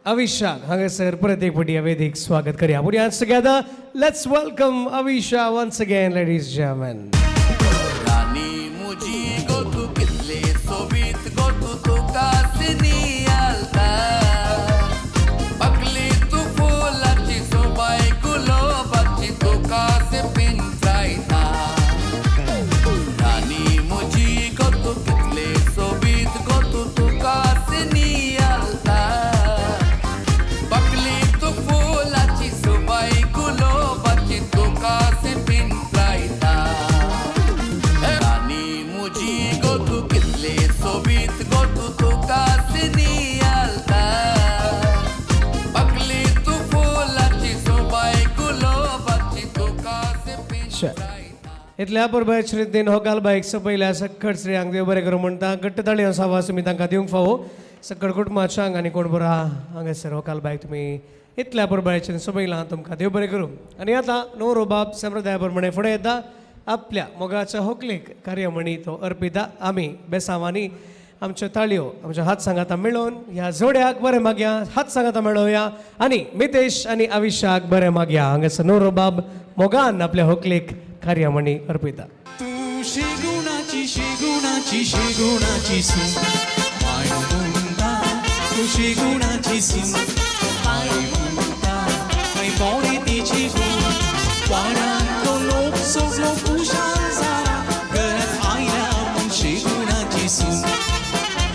अविशाक हांगासर परत एक फावटी ह्या वेदीक स्वागत करया. Put your hands together. Let's welcome Avisha once again, ladies and gentlemen. रानी मुजी गो तू कितले सोबीत गो तू तुका सिनी आलता बकली तू फुलाची सोबाय गुलाबाची तुका से पिंचायता रानी मुजी गो तू कितले सोबीत गो तू तुका सिनी आलता बकली तू फुलाची सोबाय गुलाबाची तुका से पिंचायता रानी मुजी गो तू कितले सोबीत गो तू तुका सिनी आलता बकली तू फुलाची सोबाय गुलाबाची तुका से इतल्या परबाय श्रीदेन होकाल बायक सपयल्या सक्कड श्रेयांक देव बरें करूं म्हणटा. घट्ट ताळयो आवाज तुमी तांकां दिवंक फावो. सक्कड कुटुंबाच्यांक आनी कोण बरो हांगासर होकाल बायक तुमी इतल्या परबायचें सपयलां तुमकां देव बरें करूं. आनी आतां न्हवरो बाब संप्रदाया प्रमाणे फुडें येता आपल्या मोगाच्या होकलेक कार्यमणी तो अर्पिता. आमी बेसांवांनी आमच्यो ताळयो आमच्या हात सांगाता मेळोवन ह्या जोड्याक बरें मागया हात सांगाता मेळोवया आनी मितेश आनी अविशाक बरें मागया. हांगासर न्हवरो बाब मोगान आपल्या होकलेक कार्यमणी अर्पिता. तू शेगुणाची शेगुणाची शेगुणाची सून माय म्हणटा तू शेगुणाची सून माय म्हणटा खंय पावली तिची गूण वाड्यांतलो लोक सगलो खुशाल जाला घरांत आयल्या म्हूण शेगुणाची सून.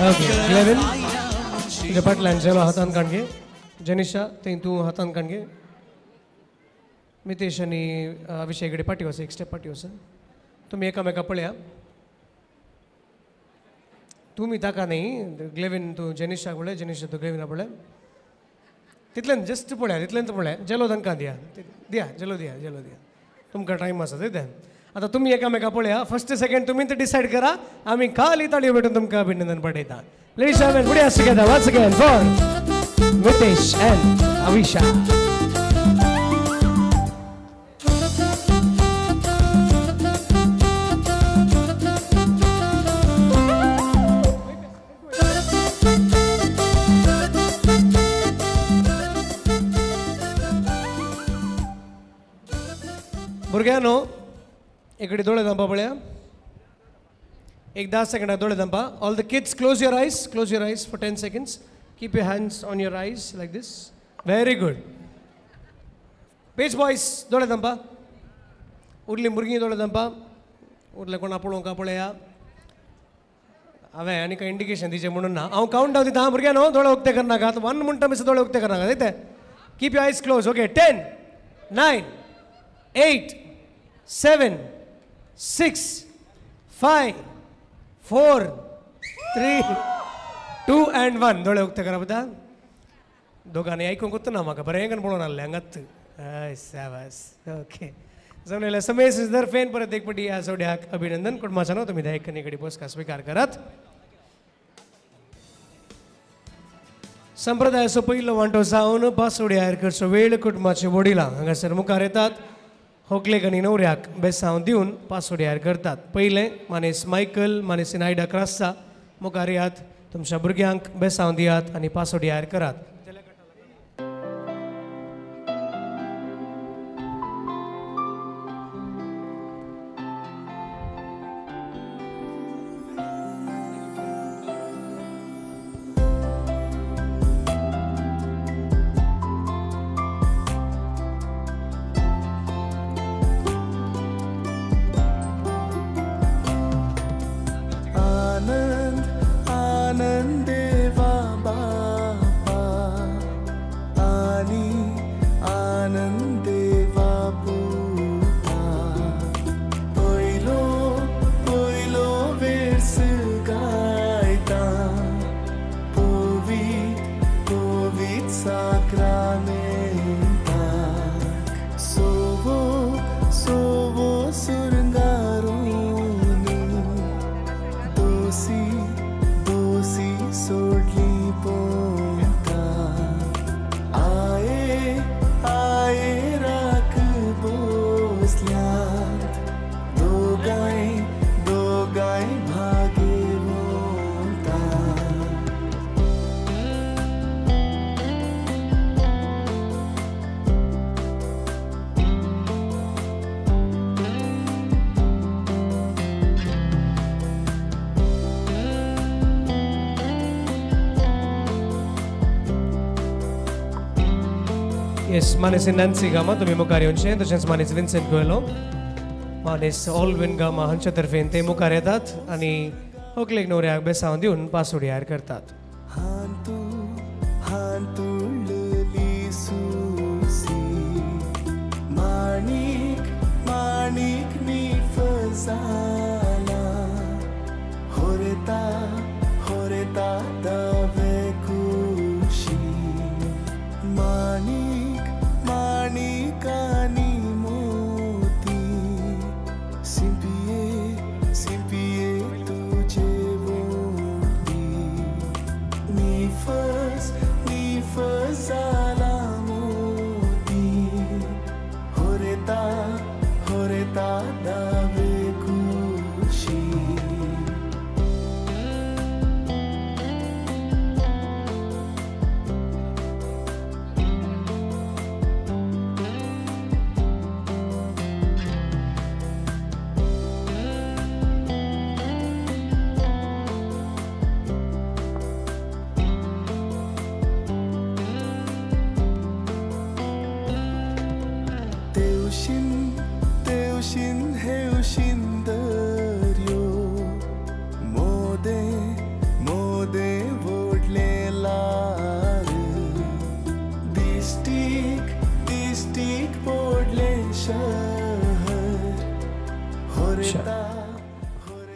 ओके ग्लेविन तुज्या फाटल्यान जेलो हातान काण घे. जनिशा थंय तूं हातान काण घे. मितेश आनी अभिषेक कडेन पाटी वचा एक स्टेप पाटी वचा. तुमी एकामेका पळया. तुमी ताका न्ही ग्लेविन तूं जेनिशाक पळय जेनिशा तूं ग्लेविना पळय तितल्यान जस्ट पळया तितल्यान पळया जेलो तांकां दिया दिया जेलो दिया जेलो दिया तुमकां टायम आसा ते. आतां तुमी एकामेका पळया फर्स्ट सेकंड तुमी ते डिसायड करा. आमी खाली ताळयो भेटून तुमकां अभिनंदन पाठयता. Ladies and put your hands together once again for Mitesh and Avisha. भुरग्यांनो इकडे दोळे धांपा पळया एक 10 सेकंडा दोळे धांपा. All the kids close your eyes, close your eyes for 10 seconds. Keep your hands on your eyes like this. Very good. Page boys दोळे धांपा. उरली भुरगीं दोळे धांपा. उरले कोणा पळोवंक पळया. हांवें आनी कांय इंडिकेशन दिचें म्हणून ना. हांव कावंट डावन दिता भुरग्यांनो दोळे उक्ते करनाकात. 1 म्हणटा मिस दोळे उक्ते करनाकात. येते keep your eyes close. Okay 10 9 8 7 6 5 4 3 2 and 1. दोळे उक्ते करा पुता. दोगांनी आयकूंक ना म्हाका बरें करून पळोवन आहलें हांगात. हय शाबास ओके जमलेल्या समेस दरफेन परत एक पटी ह्या जोड्याक अभिनंदन कुटुंबाच्यानो तुमी दायकनी कडेन बसका स्विकार करात. संप्रदायाचो पयलो वांटो जावन पासोडी हायर करचो वेळ कुटुंबाचे वडिलां हांगासर मुखार येतात. होकलेक आनी न्हवऱ्याक बेसांव दिवन पासोडी हायर करतात. पयलें मानेस मायकल मानेस नायडा क्रास्ता मुखार येयात, तुमच्या भुरग्यांक बेसांव दियात आनी पासोडी हायर करात. येस मानेस नॅन्सी गामा तुमी मुखार येवचें, तशेंच मानेस विन्सेंट गोयलो मानेस ऑलविन गामा हांच्या तर्फेन ते मुखार येतात आनी होकलेक न्हवऱ्याक बेसांव दिवन पासोडी हायर करतात.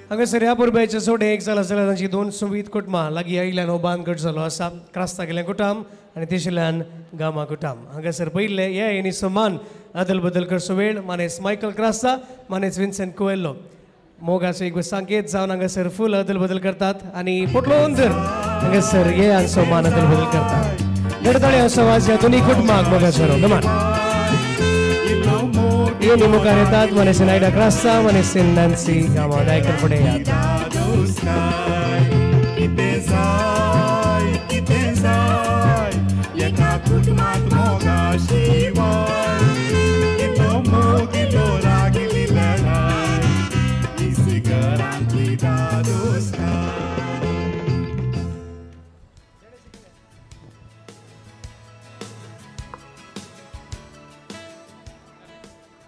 हांगासर ह्या पुरब्याचे सोडे एक जाला जाल्यार तांची दोन सुवीत कुटुंबां लागीं आयिल्ल्यान हो बांद घट जालो आसा. क्रास्ता गेल्या कुटाम आनी तेशिल्यान गामा कुटाम हांगासर पयिल्ले हे आनी समान अदल बदल करचो वेळ मानेस मायकल क्रास्ता मानेस विन्सेंट कुएल्लो मोगाचो एक संकेत जावन हांगासर फूल अदल बदल करतात आनी पोटलो धर हांगासर हे आनी समान अदल बदल करतात. गडताळे असो वाज ह्या दोनूय कुटुंबाक मोगाचो कमान येवनी मुखार येतात मानेस नायडा क्रास्ता मानेस नॅन्सी गामा दायकर फुडें येयात.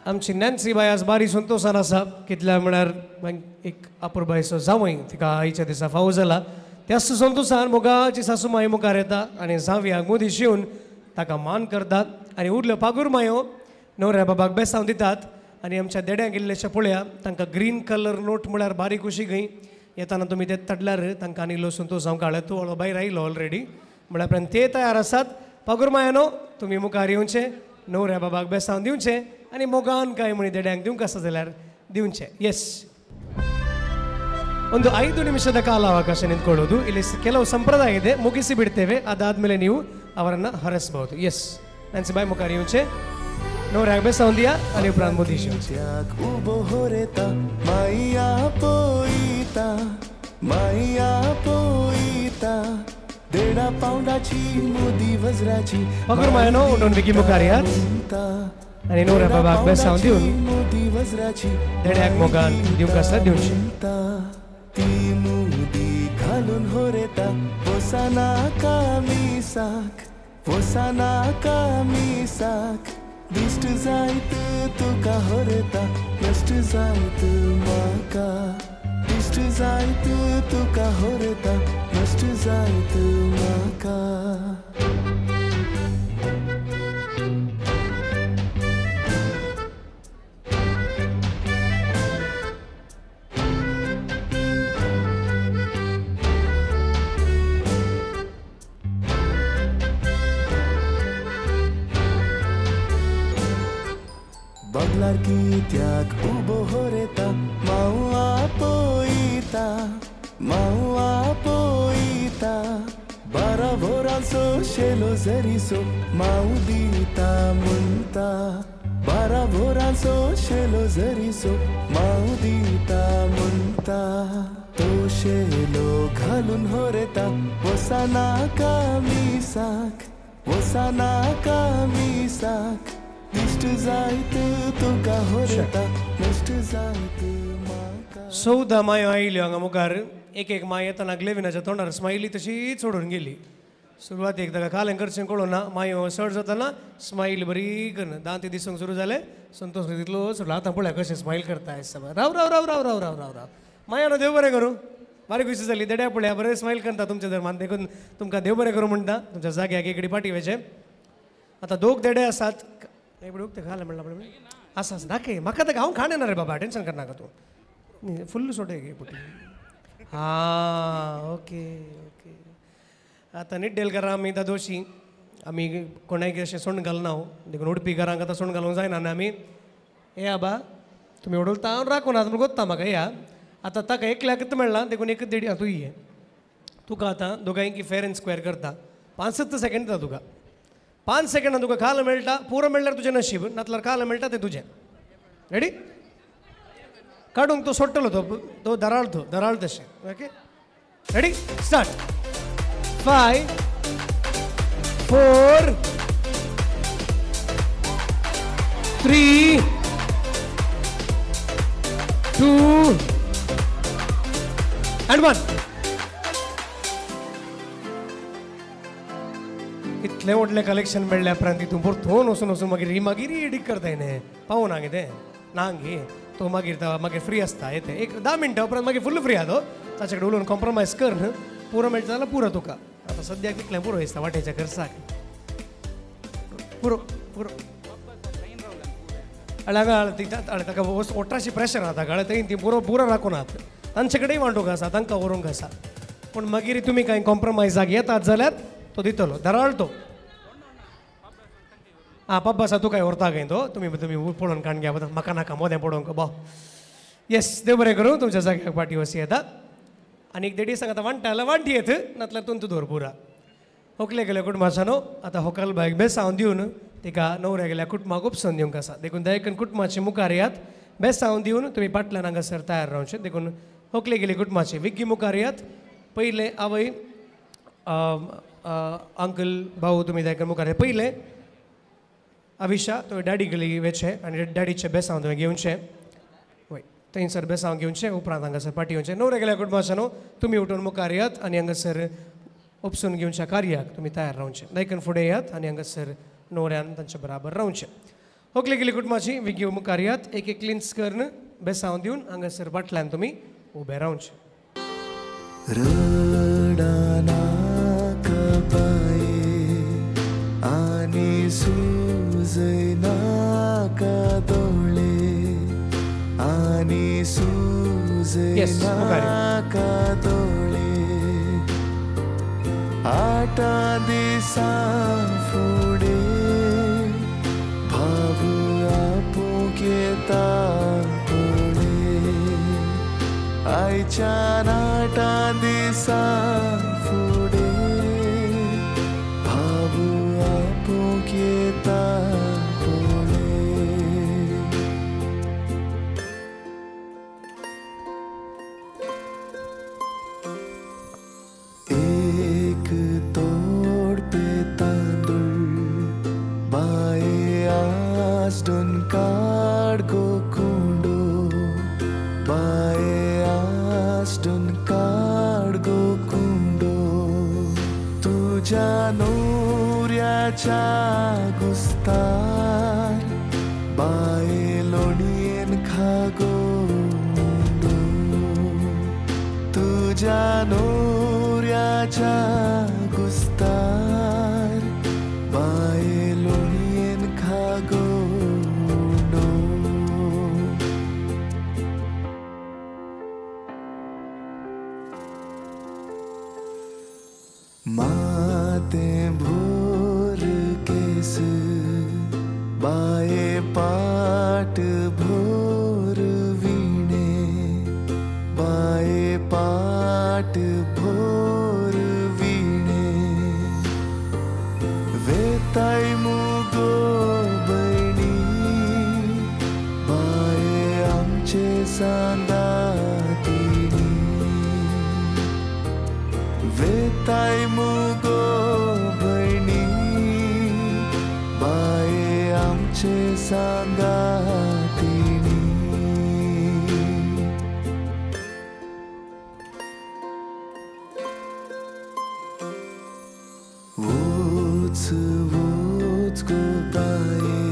आमची नॅन्सी बाय आज बारी संतोसान आसा कितल्या म्हळ्यार एक आपुरबायचो जावंय तिका आयच्या दिसा फावो जाला. त्याच संतोसान मोगाची सासू माय मुखार येता आनी जावयाक मुदी शिवून ताका मान करतात आनी उरल्यो पागूर मायो न्हवऱ्या बाबाक बेसांव दितात आनी आमच्या देड्यांक इल्लेशे पळया तांकां ग्रीन कलर नोट म्हळ्यार बारीक खुशी खंय येताना तुमी ते तडल्यार तांकां आनी इल्लो संतोश जावंक काडलो तुवळो भायर आयलो ऑलरेडी म्हळ्यार ते तयार आसात. पागूर मायानो तुमी मुखार येवचे न्हवऱ्या बाबाक बेसांव दिवचें आनी मोगान कांय म्हणी देड्यांक दिवंक आसा जाल्यार दिवचें. येस, ಒಂದು 5 ನಿಮಿಷದ ಕಾಲಾವಕಾಶ ನಿಂತ್ಕೊಳ್ಳೋದು. ಇಲ್ಲಿ ಕೆಲವು ಸಂಪ್ರದಾಯ ಇದೆ, ಮುಗಿಸಿ ಬಿಡ್ತೇವೆ. ಅದಾದಮೇಲೆ ನೀವು ಅವರನ್ನು ಹರಸಬಹುದು. ಎಸ್, ನನ್ಸಿ ಬಾಯ್ ಮುಖಾರಿ ಮುಂಚೆ ನೂರ ಬೆಸೌಂದಿಯಾ ಅಲ್ಲಿ ಉಪರಾಂತ್ ಮುದೀಶ್. ಉಬೋ ಹೊರೆತ ಮಾಯಾ ಪೋಯಿತಾ ಮಾಯಾ ಪೋಯಿತಾ ದೇಡಾ ಪೌಂಡಾಚಿ ಮುದಿ ವಜ್ರಾಚಿ ಪಗುರ್ ಮಾಯನೋ ಉಂಡೊನ್ ವಿಗಿ ಮುಖಾರಿಯಾತ್ आणि नवऱ्या बाबाक बेसांव दिवन देड्याक मोगान दिवंक आसल्यार दिवचें. ती मुदी घालून होरेता पोसाना कामिसाक पोसाना कामिसाक दिश्ट जायत तुका होरेता नश्ट जायत म्हाका दिश्ट जायत तुका होरेता नश्ट जायत म्हाका. बगलार कित्याक उबो होरेता मावा पोयता मावा पोयता बारा वोरांचो शेलो जरीसो माव दिता म्हणटा बारा वोरांचो शेलो जरीसो माव दिता म्हणटा तो शेलो घालून होरेता वसाना कामिसाक वसाना कामिसाक दिश्ट जायत तुका होरेता नश्ट जायत म्हाका. 14 मायो आयल्यो हांगा मुखार. एक एक माय येतना ग्लेविनाच्या तोंडार स्मायली तशीच सोडून गेली. सुरवातेक ताका कालें करचें कळूं ना. मायो चड जातना स्मायल बरी करून दांत दिसूंक सुरू जाले. संतोष तितलो सोडलो. आतां पळय कशें स्मायल करता आसता. राव राव राव राव राव राव राव राव मायानो देव बरें करूं. बारीक खुशी जाली. देड्या पळया बरें स्मायल करता तुमच्या धर्मान, देखून तुमकां देव बरें करूं म्हणटा. तुमच्या जाग्याक एकडे पाटी वयचें. आतां दोग देडे आसात. एवढे उगते खायला म्हणलं आपण असं असं दाखय म्हाका तर हांव खाण येणार रे बाबा, टेन्शन करनाका तूं. फुल्ल सोडे घे पुटी. हां, ओके ओके. आतां निड्डेलकारां आमी दादोशी, आमी कोणाक अशें सोंड घालना देखून उडपी घरांक आतां सोंड घालूंक जायना न्ही आमी. हे आबा तुमी उडोलता हांव राखून आतां गोत्ता म्हाका. या आतां ताका एकल्याकच मेळ्ळा देखून एक देडी. तूं ये, तुका आतां दोगांयकी फेर एंड स्क्वेर करता. 5 सेकेंड दिता तुका. 5 सेकंडां तुका खाल मेळटा. पुरो मेळ्ळ्यार तुजें नशीब, नातल्यार खाल मेळटा तें तुजें. रेडी? काडूंक तो सोडटलो, तो तो दराळ, तो दराळ तशें. Okay, ready, start. 5 4 3 2 and 1. इतलें व्हडलें कलेक्शन मेळ्ळ्या उपरांत तितून परतून वचून वचून मागीर ही मागीर एडीट करताय न्ही पावना कितें ना गे. तो मागीर मागीर फ्री आसता येते एक 10 मिनटां उपरांत मागीर फुल्ल फ्री आहा तो. ताचे कडेन उलोवन कॉम्प्रोमायज कर. पुरो मेळटा जाल्यार पुरो तुका. आतां सद्याक तितलें पुरो दिसता वाटेच्या खर्चाक. पुरो पुरो हांगा ताका ओट्राशी प्रेशर आहा ताका. थंय ती पुरो पुरो राखून आहात. तांचे कडेन वांटूंक आसा, तांकां व्हरूंक आसा. पूण मागीर तुमी कांय कॉम्प्रोमायजाक येतात जाल्यार तो दितलो दराळ तो. आं पप्पा आसा तुका व्हरता खंय तो. तुमी तुमी पळोवन काण घ्या, म्हाका नाका मोदें पळोवंक. बो येस, देव बरें करूं. तुमच्या जाग्याक पाटी वसी येता. आनी एक देडी सांग आतां वांट्टा जाल्यार वांटी येत, नातल्यार तुमचो दवर पुरा. होकले गेल्या कुटुंबाच्यानो आतां होकल बायक बेसांव दिवन तिका न्हवऱ्या गेल्या कुटुंबाक उपसून दिवंक आसा. देखून दयेकन कुटुंबाचे मुखार येयात. बेसांव दिवन तुमी फाटल्यान हांगासर तयार रावचें. देखून होकले गेली कुटुंबाचे विग्गी मुखार येयात. पयलें आवय अंकल भाऊ तुमी दयेकन मुखार येयात. पयलें अविशा तुवें डॅडी गेली वेचें आनी डॅडीचें बेसांव तुवें घेवचें. वय थंयसर बेसांव घेवचें. उपरांत हांगासर पाटी येवचें. न्हवऱ्या गेल्या कुटुंबाच्यानो तुमी उठून मुखार येयात आनी हांगासर उपसून घेवच्या कार्याक तुमी तयार रावचें. दयकन फुडें येयात आनी हांगासर न्हवऱ्यान तांच्या बराबर रावचें. होकले गेली कुटुंबाची विगी मुखार येयात. एक एक क्लिन्स करून बेसांव दिवन हांगासर फाटल्यान तुमी उबे रावचें. रडनाका बाये आनी सुजयनाका दोळे आनी सुजयनाका दोळे 8 दिसां फुडें आयच्यान 8 दिसां फुडें भाव आपोवंक येता पळय. एक तोडपे तांदूळ बाये आसडून काड गो कुंडो, बाये आसडून काड गो कुंडो. तुज्या नोऱ्याच्या गुस्तार बाये लोणयेन खागो उंडो. तुज्या नोऱ्याच्या गुस्तार बाये लोणयेन खागो उंडो. माते भोर केस बाये पाट भोर वीणे, बाये पाट भोर वीणे. वेताय मुगो भयणी बाये आमचे सांगातिणी. वेताय मुगो भयणी बाये आमचे सांगातिणी. वोच वोच गो बाये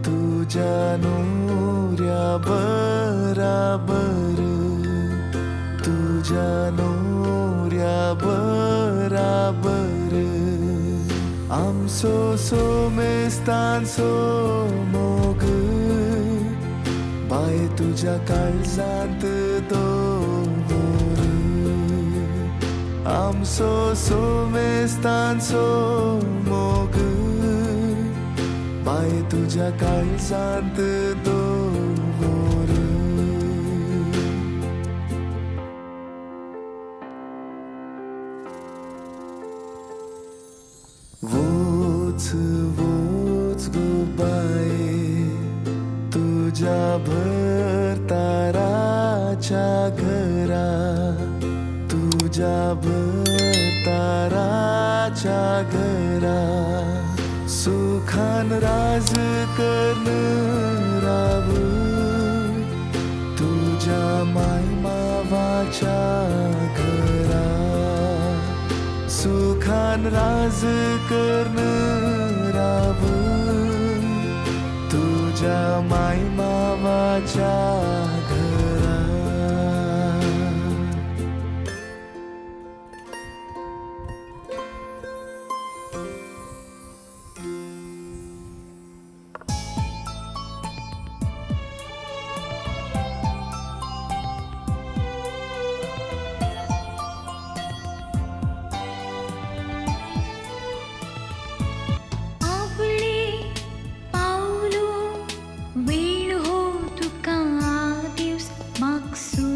तुज्या नोऱ्या बराबर, तुज्या नोऱ्या बराबर. आमचो सोमेस्तांचो मोग बाये तुज्या काळजांत दवर. आमचो सोमेस्तांचो मोग बाये तुज्या काळजांत दवर. वोच वोच गो बाये तुज्या भरताराच्या घरा, तुज्या भरताराच्या घरा. सुखान राज करून राव तुज्या माय मावाच्या घरा. सुखान राज करून राव तुज्या माय मावाच्या घरा. आपले पावलो वेळ हो तुका दिवस मागसो,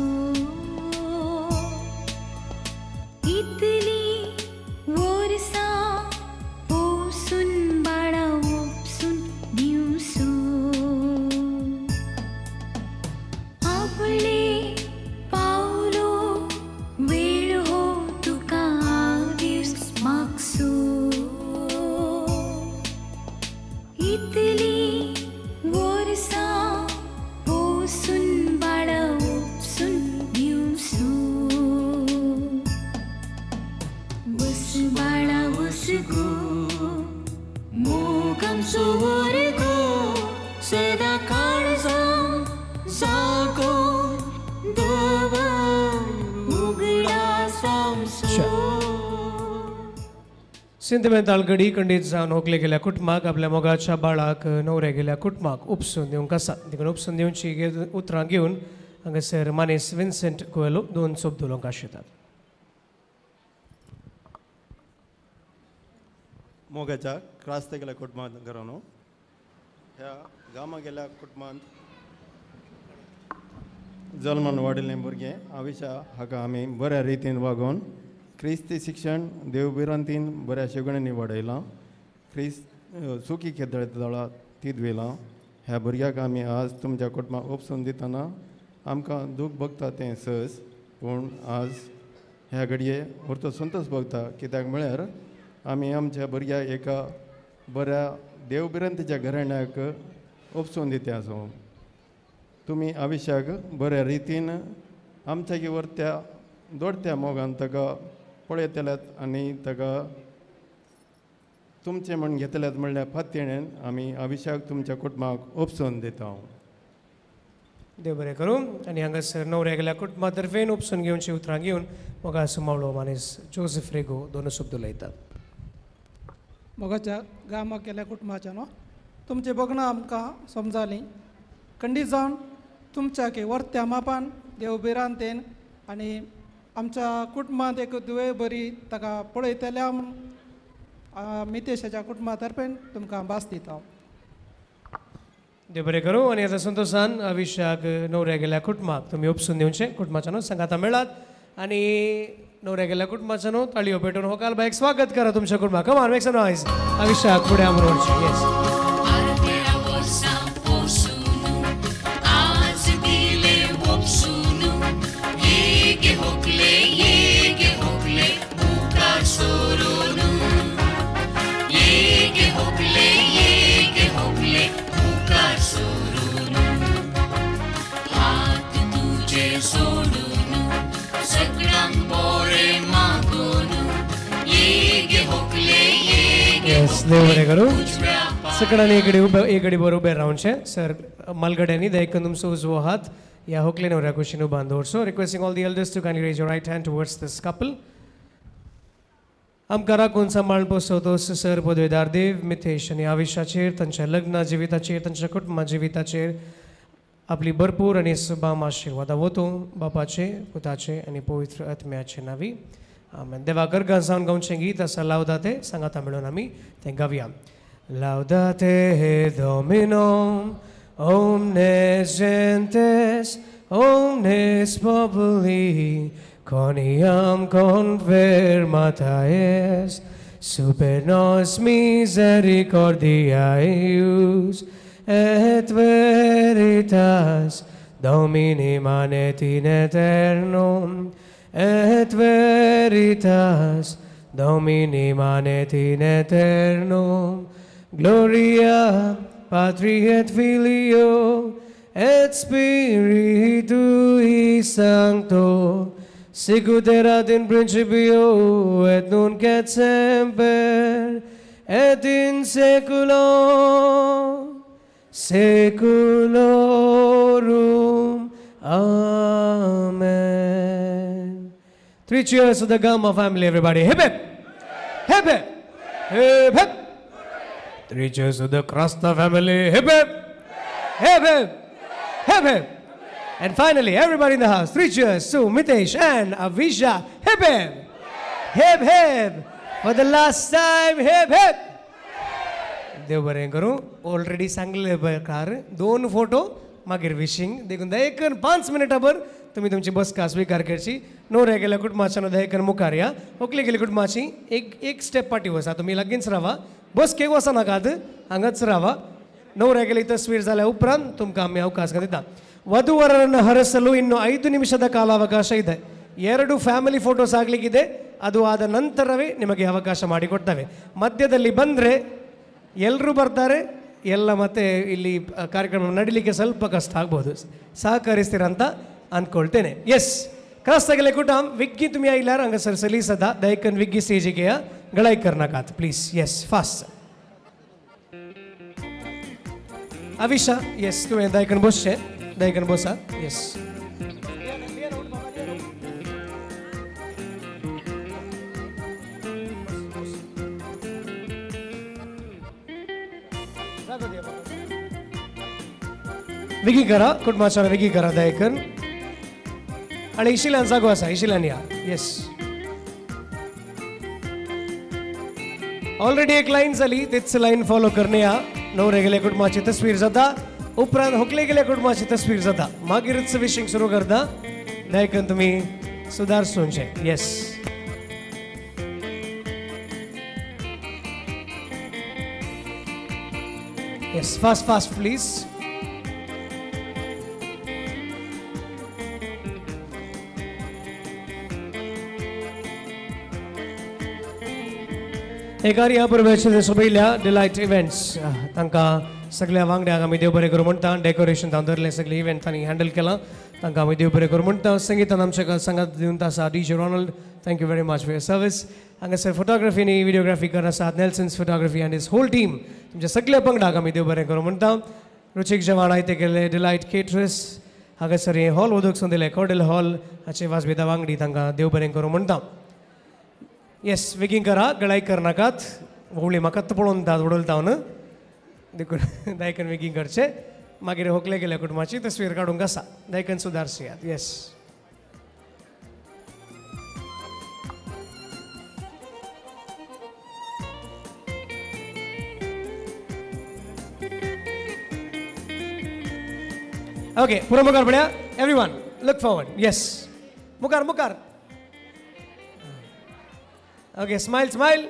इतली वर्सां पोसून बाळा वपसून दिवसो. आपले पावलो वेळ हो तुका दिवस मागसो, इतली वर्सां पोसून बाळा वपसून दिवसो. वस बाळा वस गो मोगांचो वर गो सदा काळजां जागो दवर उगडासांचो. सिंतिमेंताल गडी खंडीत जावन होकले गेल्या कुटुंबाक आपल्या मोगाच्या बाळाक नवऱ्या गेल्या कुटुंबाक उपसून दिवंक आसा. देखून उपसून दिवची उतरां घेवन हांगासर मानेस विन्सेंट कुएलो 2 शब्द उलोवंक आशितात. मोगाच्या क्रास्ते गेल्या कुटुंबांत घरानो ह्या गामा गेल्या कुटुंबांत जल्मान वाडिल्लें भुरगें आविशा हाका आमी बऱ्या रितीन वागोवन क्रिस्ती शिक्षण देवभिरांतीन बऱ्या शेगुण्यांनी वाडयलां. क्रिस्त सुकी खेदळा तीत वेलां. ह्या भुरग्याक आमी आज तुमच्या कुटुंबाक उपसून दितना आमकां दूख भोगता तें सहज, पूण आज ह्या घडये उरतो संतोश भोगता, कित्याक म्हळ्यार आमी आमच्या भुरग्याक एका बऱ्या देवभिरांतीच्या घराण्याक उपसून दिता आसो. तुमी आविश्याक बऱ्या रितीन आमच्या वरत्या दोडत्या मोगान ताका पळयतल्यात आनी ताका तुमचें म्हण घेतल्यात म्हणल्यार फातयेन आमी आविश्याक तुमच्या कुटुंबाक उपसून दिता. देव बरें करूं. आनी हांगासर न्हवऱ्या गेल्या कुटुंबा तर्फेन उपसून घेवची उतरां घेवन मोगा सुमावळो मानेस जोसेफ रेगो दोन शब्द उलयतात. मोगाच्या गामा केल्या कुटुंबाच्या न्हू तुमचें बगणां आमकां समजालीं खंडीत जावन तुमच्या की वर्त्या मापान देव भिरांतेन आनी आमच्या कुटुंबांत एक दुवे बरी ताका पळयतल्या म्हूण मितेशाच्या कुटुंबा तर्फेन तुमकां भास दिता. देव बरें करूं. आनी आतां संतोशान आविश्याक न्हवऱ्या गेल्या कुटुंबाक तुमी उपसून दिवचें. कुटुंबाच्या न्हू सांगाता मेळात आनी न्हवऱ्या गेल्या कुटुंबाच्या न्हू ताळयो पेटोवन होकाल बायक स्वागत करा तुमच्या कुटुंबाक. कमान मेक सम नॉयज. आविश्याक फुडें आमरोवचें. येस. देव बरें करूं. सगळ्यांनी एकडे उबे एकडे बरोबर उबे रावचें. सर मालगड्यांनी दयकन तुमचो उजवो हात ह्या होकले न्हवऱ्या कुशीन उबान दवरचो. Requesting all the elders to kindly raise your right hand towards this couple. आमकां राखून सांबाळून पोसवतोस सर पदवेदार देव मिथेश आनी आविश्याचेर तांच्या लग्न जिविताचेर तांच्या कुटुंबा जिविताचेर आपली भरपूर आनी सुबाम आशिर्वादां वतूं बापाचे पुताचे आनी पवित्र आत्म्याचे नांवी आमेन. देवा गर्गां जावन गावचें गीत आसा लावदाते सांगाता मेळून आमी तें गावया. Laudate Dominum omnes gentes omnes populi coniam confermata es super nos misericordia eius et veritas Domini manet in aeternum et veritas Domini manet in aeternum. Gloria Patri et Filio et Spiritui Sancto, sicut erat in principio et nunc et semper et in saeculo saeculorum. Amen. Three cheers to the Gama family, everybody. Hip hip! Hip hip! Hip hip! Three cheers to the Krasta family. Hip hip! Hip hip! Hip hip! And finally, everybody in the house, three cheers to Mitesh and Avisha. Hip hip! Hip hip! For the last time, hip hip! देव बरें करूं. Already सांगले प्रकार दोन photo मागीर विशींग देखून दयेकन 5 मिनटां भर तुमी तुमची बसका स्विकार करची. न्हवऱ्या गेल्या कुटुंबाच्या दयेकन मुखार या होकले गेल्या कुटुंबाची एक एक स्टेप पाटी वचा. तुमी लागींच रावा, बसकेक वचनाकात, हांगाच रावा. न्हवऱ्या गेली तस्वीर जाल्या उपरांत तुमकां आमी अवकाश दिता. ವಧುವರರನ್ನು ಹರಸಲು ಇನ್ನು 5 ನಿಮಿಷದ ಕಾಲಾವಕಾಶ ಇದೆ. 2 ಫ್ಯಾಮಿಲಿ ಫೋಟೋಸ್ ಆಗಲಿಕ್ಕಿದೆ, ಅದು ಆದ ನಂತರವೇ ನಿಮಗೆ ಅವಕಾಶ ಮಾಡಿಕೊಡ್ತೇವೆ. ಮಧ್ಯದಲ್ಲಿ ಬಂದರೆ ಎಲ್ಲರೂ ಬರ್ತಾರೆ, ಎಲ್ಲ ಮತ್ತೆ ಇಲ್ಲಿ ಕಾರ್ಯಕ್ರಮ ನಡೀಲಿಕ್ಕೆ ಸ್ವಲ್ಪ ಕಷ್ಟ ಆಗ್ಬೋದು. ಸಹಕರಿಸ್ತೀರಂತ ಅಂದ್ಕೊಳ್ತೇನೆ. ಎಸ್ ಕ್ರಾಸ್ತಾಗಲೆ ಕುಟುಂಬ ವಿಗ್ಗಿ ತುಮಿ ಆಯ್ಲಾರ ಹಂಗ sir ಸಲೀಸದ ದಯಕನ್ ವಿಗ್ಗಿ ಸ್ಟೇಜಿಗೆ ಗಳೈ ಕರ್ನಾಕಾತ್ please. Yes fast Avisha. Yes तुवें दयकन बसचें, दयकन बसा. येस विगी करा कुटुंबाच्या विगी करा दयकन आणि इशिलान जागो आसा, इशिलान या. येस ऑलरेडी एक लाईन जाली, तीच लाईन फॉलो करणे या. न्हवरे गेले कुटुंबाची तस्वीर जाता. उपरांत होकले गेल्या कुटुंबाची तस्वीर जाता, मागीरच विशींग सुरू करता. दयाकन तुमी सुदार सोंचे. येस, yes, fast fast please. एकार ह्या परबेचे सोबयल्या डिलायट इव्हेंट्स तांकां सगळ्या वांगड्यांक आमी देव बरें करूं म्हणटा. डेकोरेशन तांकां धरलें, सगळें इव्हेंट तांणी हँडल केलां, तांकां आमी देव बरें करूं म्हणटा. संगितान आमच्या सांगात दिवन आसा DJ Ronald, thank you very much for your service. हांगासर फोटोग्राफी आनी व्हिडियोग्राफी करन आसात Nelson's photography and his whole team. तुमच्या सगळ्या पंगडाक आमी देव बरें करूं म्हणटा. रुचीक जेवण आयतें केल्लें डिलायट केटरस हांगासर हें हॉल उदक दिलें कॉर्डेल हॉल हाचे वाजबेदा वांगडी तांकां देव बरें करूं म्हणटा. येस, बेगीन करा, गळाय करनाकात, व्होवळी म्हाका पळोवन दा उडोलता न्हू, देखून दायकन बेगीन करचें. मागीर होकले गेल्या कुटुंबाची तस्वीर काडूंक आसा, दायकन सुदारसियात. येस, ओके, पुरो मुखार पळया. Everyone look forward. येस, मुखार मुखार. Okay, smile smile.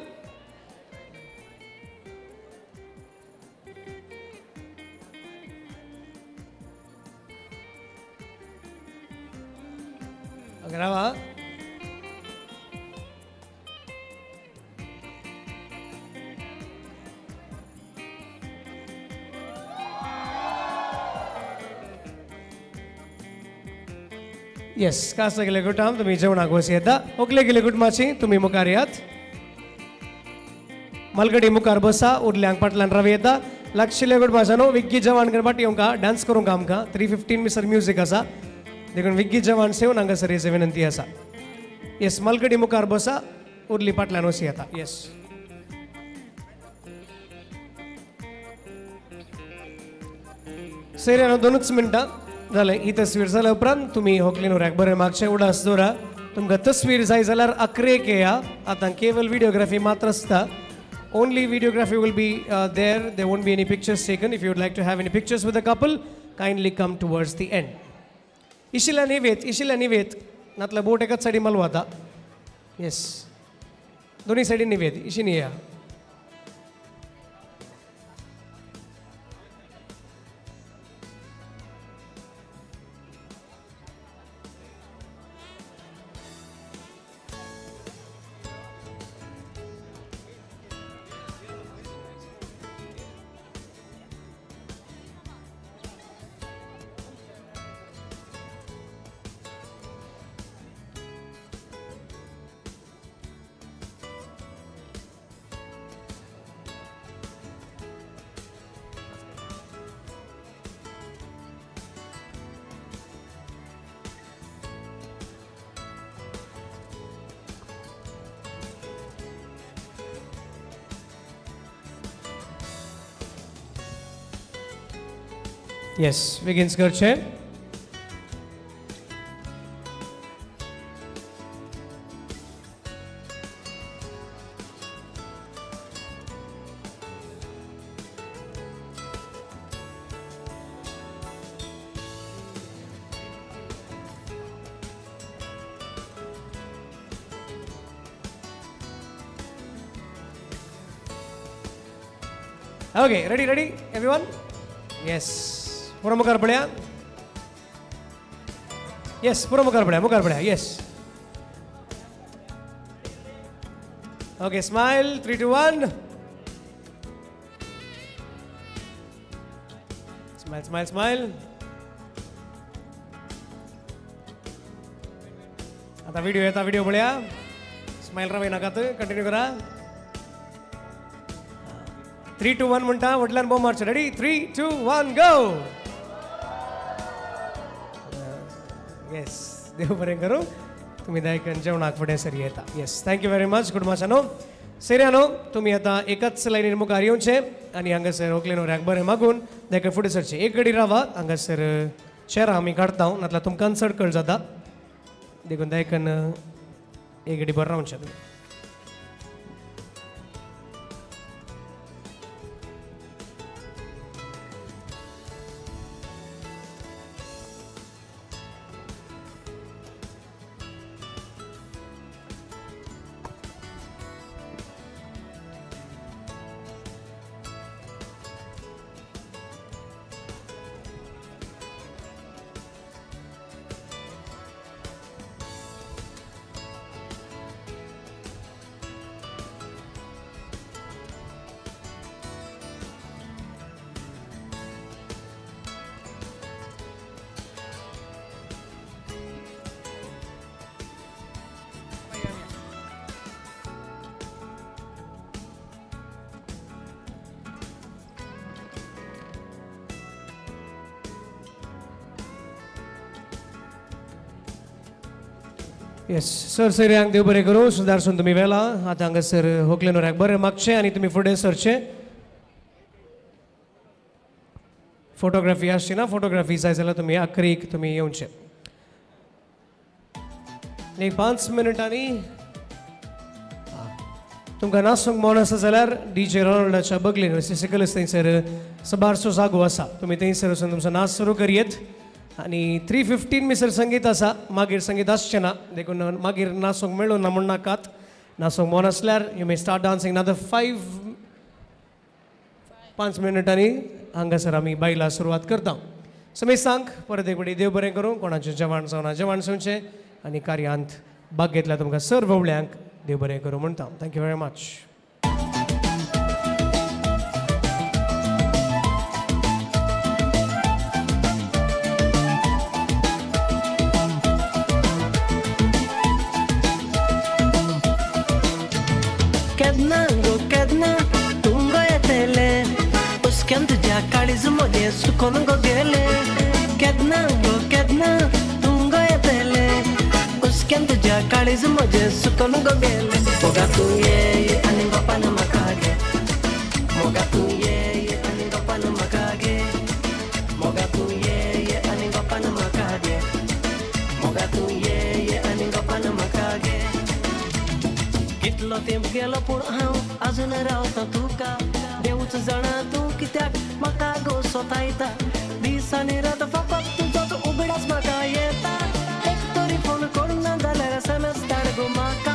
Okay, रावा. येस, कास गेले कुटाम तुमी जेवणाक बस येता. ओकले गेले कुटुंबाची तुमी मुखार येयात. मालगडी मुखार बसा, उरल्यांक फाटल्यान राव येता. लागशिल्ल्या कुटुंबाच्या न्हू विग्गी जेवण करपाक येवंका, डान्स करूंक आमकां 3:15 मिसर म्युजीक आसा, देखून विग्गी जेवण सेवन हांगासर हेची विनंती आसा. येस, मालगडी मुखार बसा, उरली फाटल्यान वस येता. येस, सैऱ्यानो 2 मिनटां जालें. ही तस्वीर जाल्या उपरांत तुमी होकली न्हवऱ्याक बरें मागचें उडास दवरा. तुमकां तस्वीर जाय जाल्यार 11 येया. आतां केवल व्हिडियोग्राफी मात्र आसता. Only videography will be there. There won't be any pictures taken. If you would like to have any pictures with the couple, kindly come towards the end. इशिल्या निवेद, इशिल्या निवेद, नातल्या बोट एकाच सायडी मालू आता. येस, दोन्ही सायडी निवेद, इशीन येया. Yes, begins करचे. Okay, ready, ready, everyone? Yes. पुरो मुखार पळया. येस, पुरो मुखार पळया, मुखार पळया. Yes, okay, smile. 3, 2, 1. Smile smile smile. आता व्हिडिओ येता, व्हिडिओ पळया. स्मायल रावय नाकात, कंटिन्यू करा. 3, 2, 1 म्हणटा व्हडल्यान बोम मारचें. रेडी, 3, 2, 1, गो. येस, देव बरें करूं. तुमी दायकन जेवणाक फुडें सरी येता. Yes, thank you very much कुटुंबाच्यानो. सेऱ्यानो, तुमी आतां एकाच लायनीर मुखार येवचें आनी हांगासर होकले न्हवऱ्याक बरें मागून दायकन फुडें सरचें. एक घडी रावा, हांगासर चेरां आमी काडटा, नातल्यार तुमकां चडकळ जाता, देखून दायकन एक घडी बरें रावचें तुमी. येस सर सैऱ्यांक देव बरें करूं. सुदारसून तुमी वेला आतां हांगासर होकले न्हवऱ्याक बरें मागचें आनी तुमी फुडें सरचें. फोटोग्राफी आसची ना, फोटोग्राफी जाय जाल्यार तुमी आखरीक तुमी येवचें. आनी 5 मिनटांनी तुमकां नाचूंक मन आसा जाल्यार डीजे रोनाल्डाच्या बगलेन सिकलस थंयसर सबारसो जागो आसा, तुमी थंयसर वचून तुमचो नाच सुरू करयेत. आनी 3:15 मिसर संगीत आसा, मागीर संगीत आसचें ना, देखून मागीर नाचूंक मेळूं ना म्हण नाकात. नाचूंक मन आसल्यार you may start dancing ना तर 5 मिनटांनी हांगासर आमी बायलां सुरवात करता. समेस्तांक परत एक फावटी देव बरें करूं. कोणाचें जेवण जावना जेवण जावचें आनी कार्यांत भाग घेतल्या तुमकां सर्व व्हडल्यांक देव बरें करूं म्हणटा. Thank you very much. केन्ना गो केन्ना तूं गो येतलें हुस्क्यान तुज्या काळीज म्हजें सुकोन गो गेलें. केन्ना गो केन्ना तूं गो येतलें हुस्क्यान तुज्या काळीज म्हजें सुकोन गो गेलें. मोगा तूं ये आनी गोपान म्हाका गे, मोगा तूं ये आनी गोपान म्हाका गे, मोगा तूं ये आनी गोपान म्हाका गे, मोगा तूं ये आनी गोपान म्हाका गे. कितलो तेंप गेलो पूण हांव आजून रावता तुका, देवूच जाणा तूं कित्याक म्हाका गो सोतायता. दीस आनी रात फकत तुजोच उगडास म्हाका येता. एक तरी फोन करुना जाल्यार एसएमएस धाड गो म्हाका,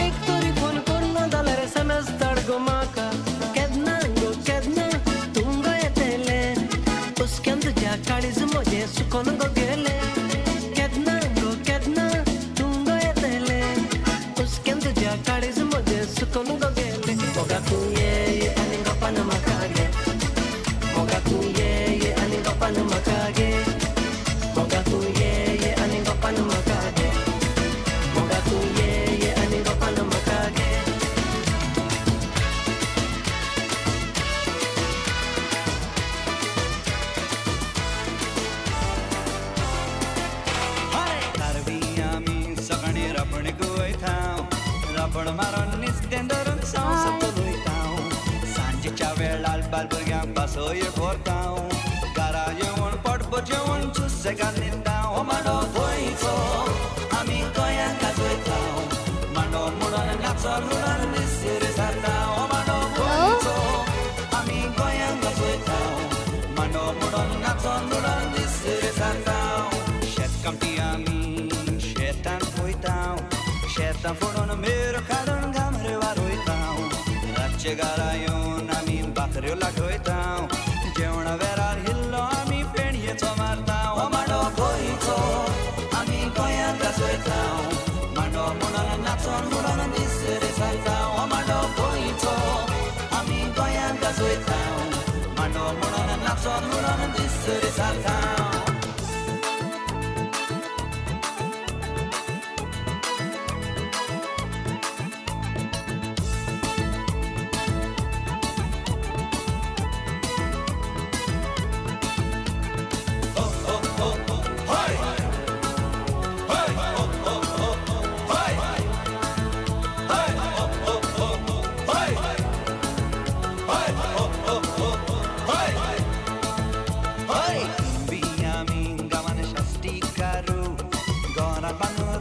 एक तरी फोन करुना जाल्यार एसएमएस धाड गो म्हाका. केन्ना गो केन्ना तूं गो येतलें हुस्क्यान तुज्या काळीज म्हजें सुकोन गो गेलें. केन्ना गो केन्ना तूं गो येतलें हुस्क्यान तुज्या काळीज म्हजें सुकोन गो गेलें. मोगा तूं ये आनी गोपान म्हाका गे, मोगा तूं ये आनी गोपान म्हाका गे, मोगा तूं ये आनी गोपान म्हाका गे, मोगा तूं ये आनी गोपान म्हाका गे. कारवी आमी सकाळी रापणीक वयता, रापण मारून नुस्तें धरून संवसार चलयता. सांजेच्या वेळार बाल भुरग्यांक बासोय भरता, घरा येवन पोटभर जेवण सुसेगाद न्हिदता. हो मांडो गोंयचो आमी गोंयांत गाजयता, मांडो म्हणून नाचोन म्हणून दीस सारता. हो मांडो गोंयचो आमी गोंयांत गाजयता, मांडो म्हणून नाचोन म्हणून दीस सारता. शेतकामती आमी शेतांत वयता, शेतां फोडून मेरो काडून घामरे वारयता. रातचे घरा येवन आमी भाकऱ्यो लागयता, जेवणा वेळार इल्लो आमी फेणयेचो मारता. हो मांडो गोंयचो आमी गोंयांत गाजयता, मांडो म्हणून नाचोन म्हणून दीस सारता. हो मांडो गोंयचो आमी गोंयांत गाजयता, मांडो म्हणून नाचोन म्हणून दीस सारता.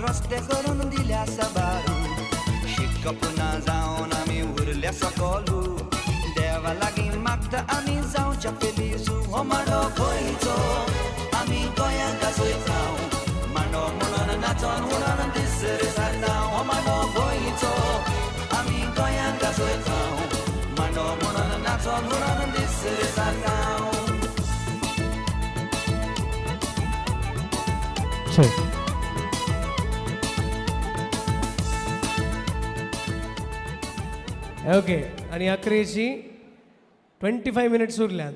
रस्ते करून दिल्या सबारू, शिकप ना जावन आमी उरल्या सकलू. देवा लागीं मागता आमी जावच्या फेलिजू. हो मांडो गोंयचो आमी गोंयांत गाजयता, मांडो म्हणून नाचोन म्हणून दीस सारता. हो मांडो गोंयचो आमी गोंयांत गाजयता, मांडो म्हणून नाचोन म्हणून दीस सारता. ओके आनी अकरेची 25 मिनट्स उरल्यात,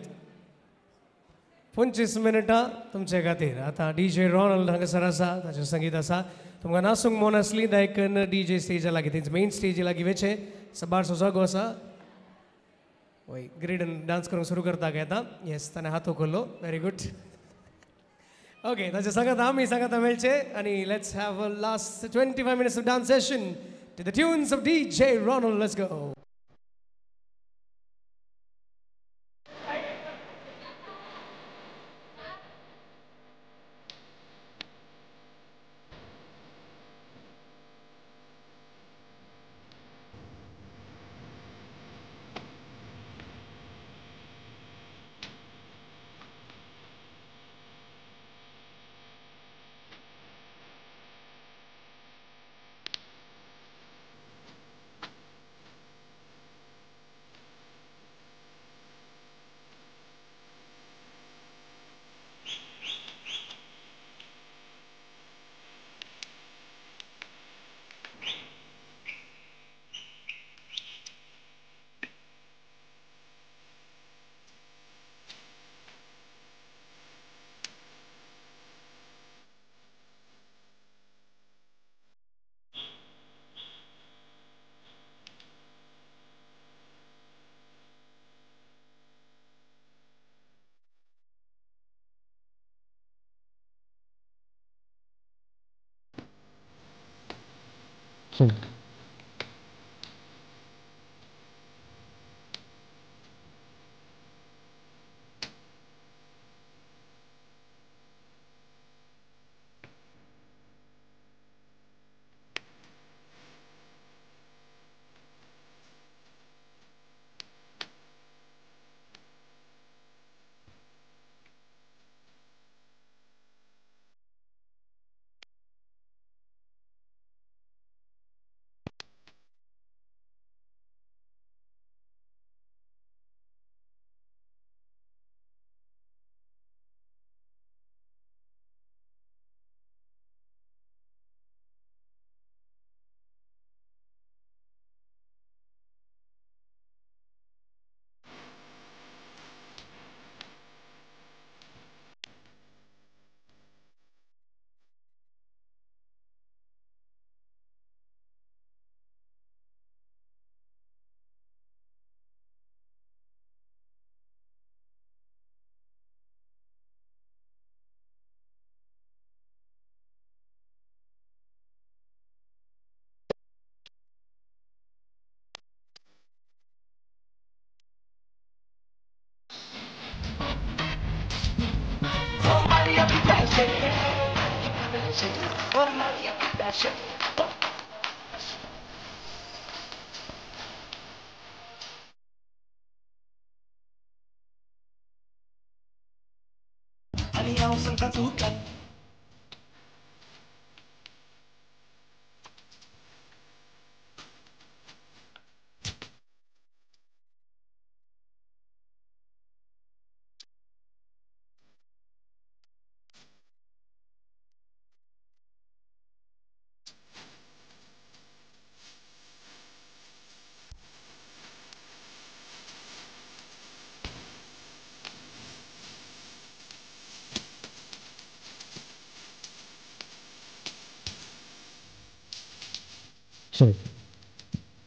25 मिनटां तुमचे खातीर. आतां डीजे रोनाल्ड हांगासर आसा, ताचें संगीत आसा. तुमकां नाचूंक मन आसली दायकन डीजे स्टेजा लागीं, तेंचे मेन स्टेजी लागीं वचें, सबारसो जागो आसा. वय ग्रेडन डांस करूंक सुरू करता काय आतां. येस, ताणें हात उखल्लो, व्हेरी गूड. ओके, ताचे सांगात आमी सांगात मेळचे आनी let's have a last 25 minutes of dance session to the tunes of DJ Ronald. Let's go.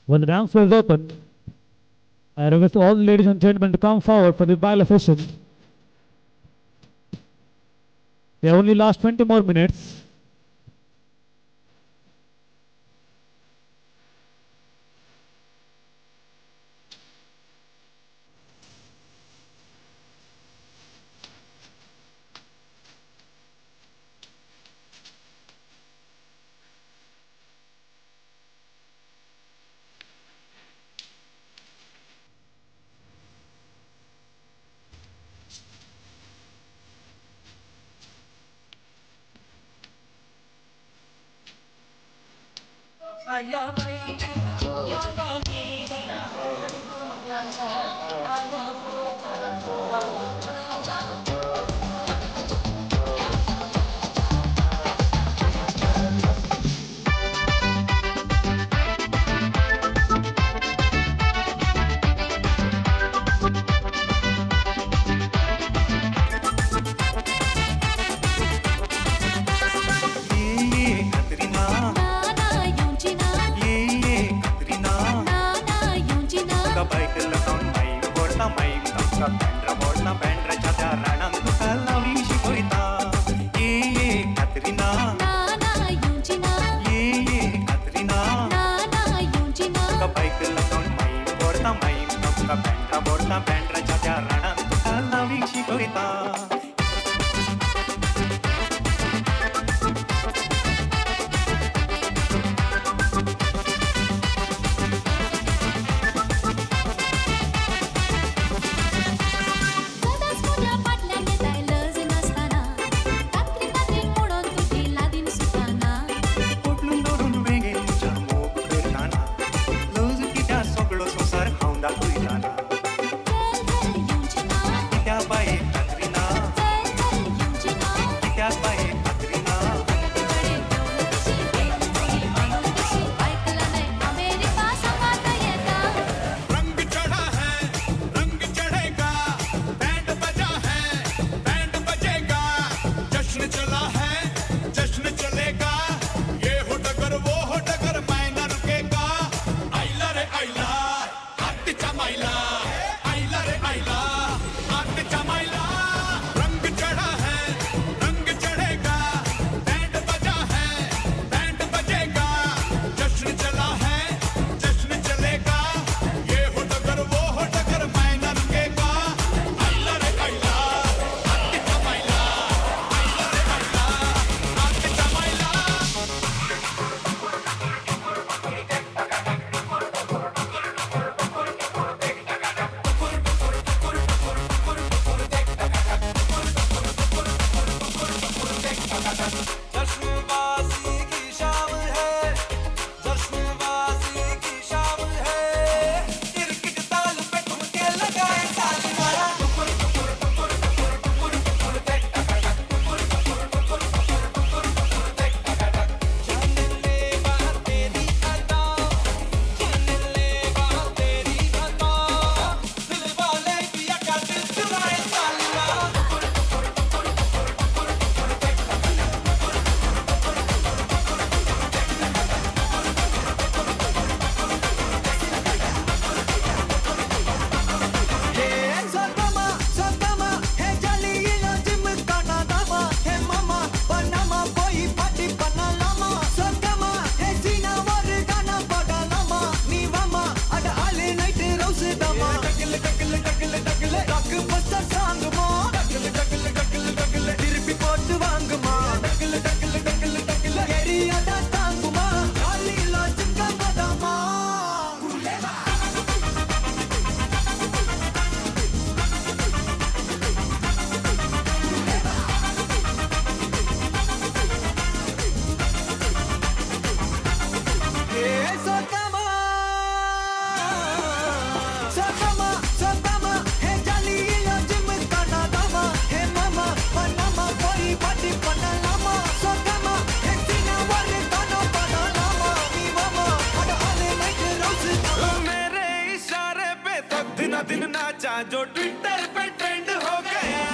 When the dance floor is open, I request all the ladies and gentlemen to come forward for the baila session. We have only last 20 more minutes. वयता माई तुका बँड्रा व्हरता बँड्राच्या त्या राणान तुका लावींग शिकयता. जो Twitter pay trend हो Gaya.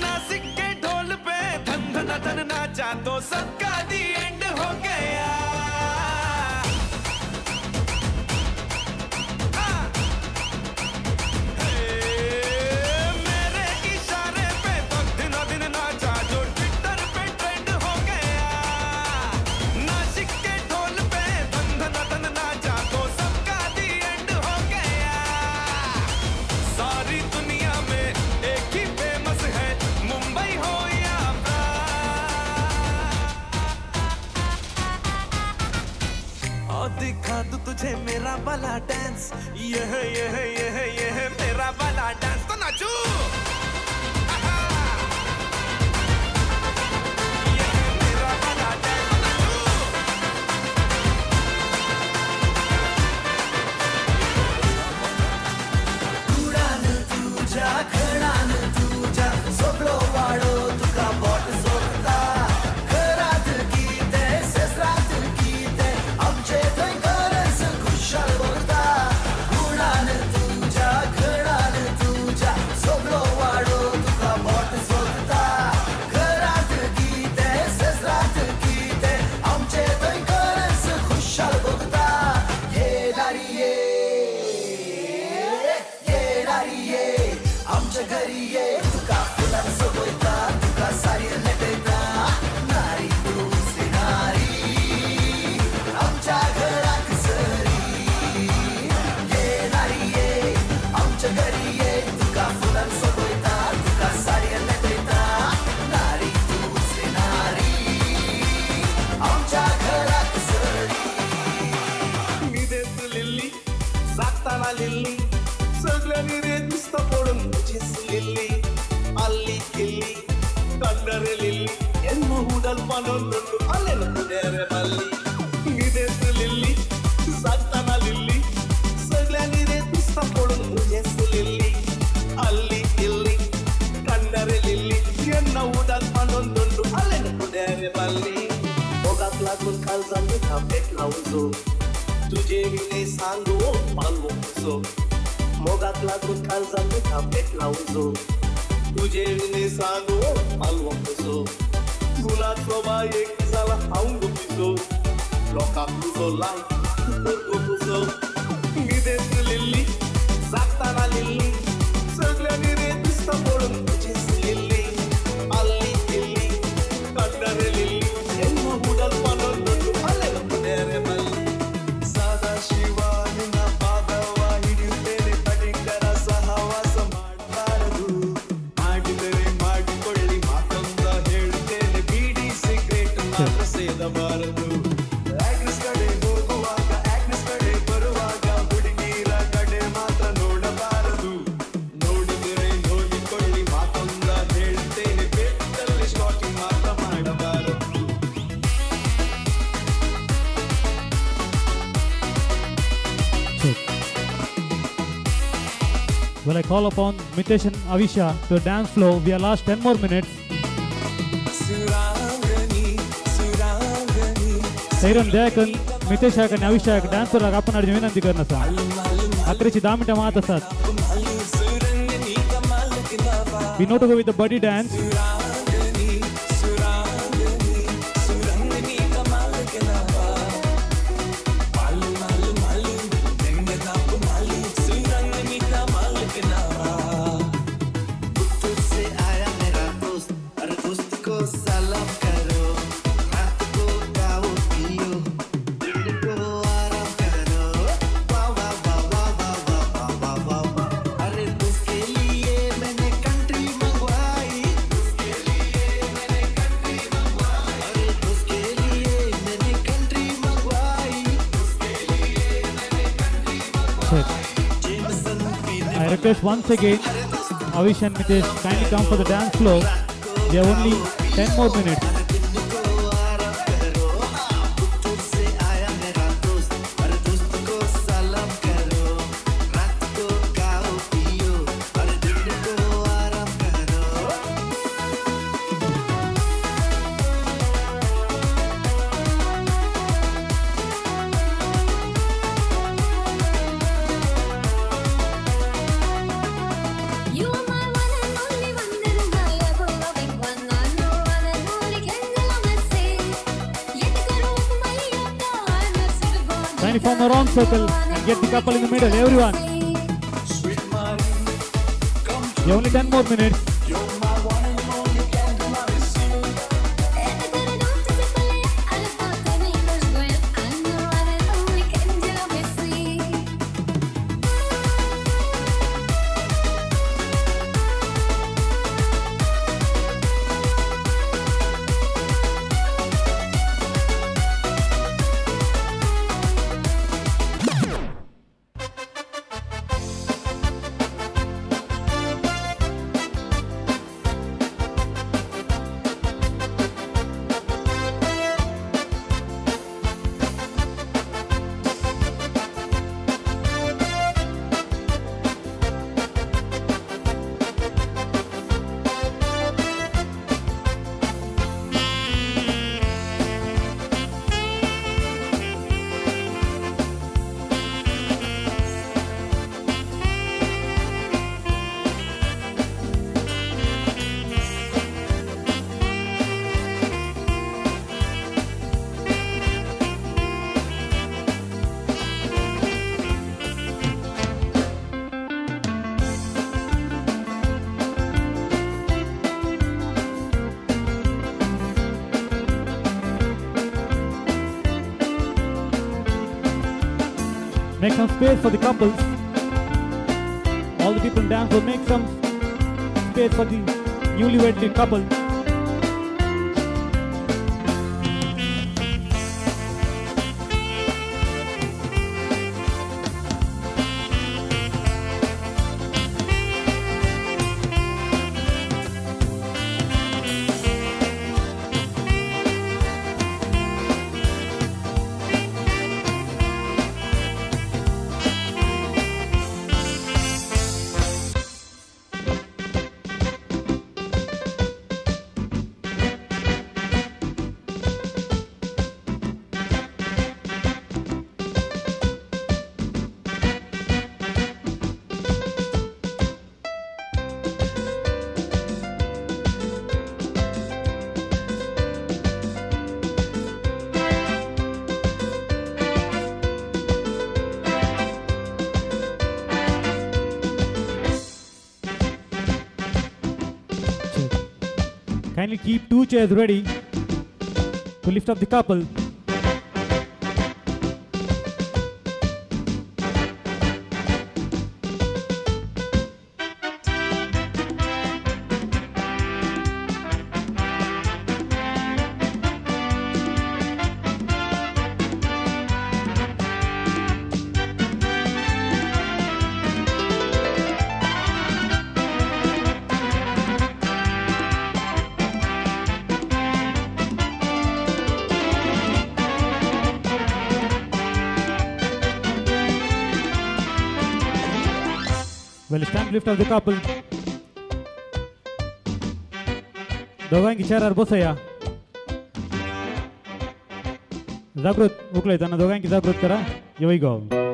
Nashik K ढोल pay धन धन धन नाचा तो सबका दी एंड हो गया। मेरे इशारे पे तो दिन दिन नाचा जो ट्विटर पे ट्रेंड हो गया। नासिक के ढोल पे धन धन धन नाचा तो सबका दी एंड हो गया। सारी दुनिया में एक ही फेमस है, मुंबई हो या और दिखा दूं तुझे मेरा वाला डांस, यह यह यह यह मेरा वाला डांस तो नाचू। यह मेरा वाला डांस तो नाचू। उडान तुझ्या खणान तुझ्या सगळो वाडो तुका बोट सोडता. घरात कितें सेसरात कितें आमचे थंय गरज खुशाल भरता. गुणान तुझ्या खणान तुझ्या सगळो वाडो पांडोन आलेन कुडेरे बाल्ली निदेत लिल्ली जागताना लिल्ली सगळ्यांनी रे दिसता पडून तुजेच लिल्ली अल्ली इल्ली कण्णरे लिल्ली केन्ना उदक पांडोन दोंडू आलेन कुडेरे बाल्ली मोगाक लागून काळजान दुखा पेटला उजो तुजे विणे सांगो पालवो कसो मोगाक लागून काळजान दुखा पेटला उजो तुजे विणे सांगो पालवो कसो गुलाचो बायेक जाला हांव गोपिचो लोकांक तुजो लायक तर गोपुचो निदेत लिल्ली जागताना लिल्ली सगळ्यांनी रे दिसता पडून तुजेच लिल्ली आल्ली इल्ली कड्डरे लिल्ली केन्ना उडल पानोन दोंडू आलेन कुडेरे बाल्ली ಸದಾಶಿವ ನಿನ್ನ ಪಾದವ ಹಿಡಿಯುತ್ತೇನೆ ಪಡಿಕರ ಸಹವಾಸ ಮಾಡಬಾರದು ಮಾಡಿದರೆ ಮಾಡಿಕೊಳ್ಳಿ ಮಾತೊಂದ ಹೇಳುತ್ತೇನೆ ಬೀಡಿ ಸಿಗರೇಟ್ ಮಾತ್ರ ಸೇದಬಾರದು ಆಗ್ನೆಸ್ ಕಡೆ ಹೋಗುವಾಗ ಆಗ್ನೆಸ್ ಕಡೆ ಬರುವಾಗ ಹುಡುಗಿರ ಕಡೆ ಮಾತ್ರ ನೋಡಬಾರದು ನೋಡಿದರೆ ನೋಡಿಕೊಳ್ಳಿ ಮಾತೊಂದ ಹೇಳುತ್ತೇನೆ ಬೆಟ್ಟಲ್ಲಿ ಸ್ಟಾಕಿಂಗ್ ಮಾತ್ರ ಮಾಡಬಾರದು. Well, I call upon Mitesh and Avisha to the dance floor. We are last 10 more minutes. Sairan Dayakan, Mitesh आणि Avisha dance floor आपण अर्ज विनंती करणार आसा. अकराची 10 मिनिटां मात आसात. We know to go with the buddy dance. से आया मेरा दोस्त अरे दोस्त को सलाम करो रात को गाओ पियो दिन को आराम करो वाह वाह वाह वाह वाह वाह वाह वाह वाह अरे दोस्त के लिए मैंने कंट्री मंगवाई दोस्त के लिए मैंने कंट्री मंगवाई अरे दोस्त के लिए मैंने कंट्री मंगवाई दोस्त के लिए मैंने कंट्री मंगवाई जेमसन पीने I request once again Avish and Mitesh kindly come for the dance floor. We have only 10 more minutes. से आया मेरा दोस्त अरे दोस्त को सलाम करो रात को गाओ पियो अरे दिन को आराम करो. You are my one and only one, and my ever loving one. I'm your one and only candle on my sea. Yet karu maliyata, I'm a silver. Kindly form a round circle and get the couple in the middle, everyone. We have only 10 more minutes. I'm your one and only candle on my sea. Make some space for the couples. All the people in dance will make some space for the newlywed couple. Kindly keep 2 chairs ready to lift up the couple. Well, it's time to lift up the couple. दोघांकी चेअरार बसया. जागृत उकलयतना दोघांकी जागृत करा. Here we go.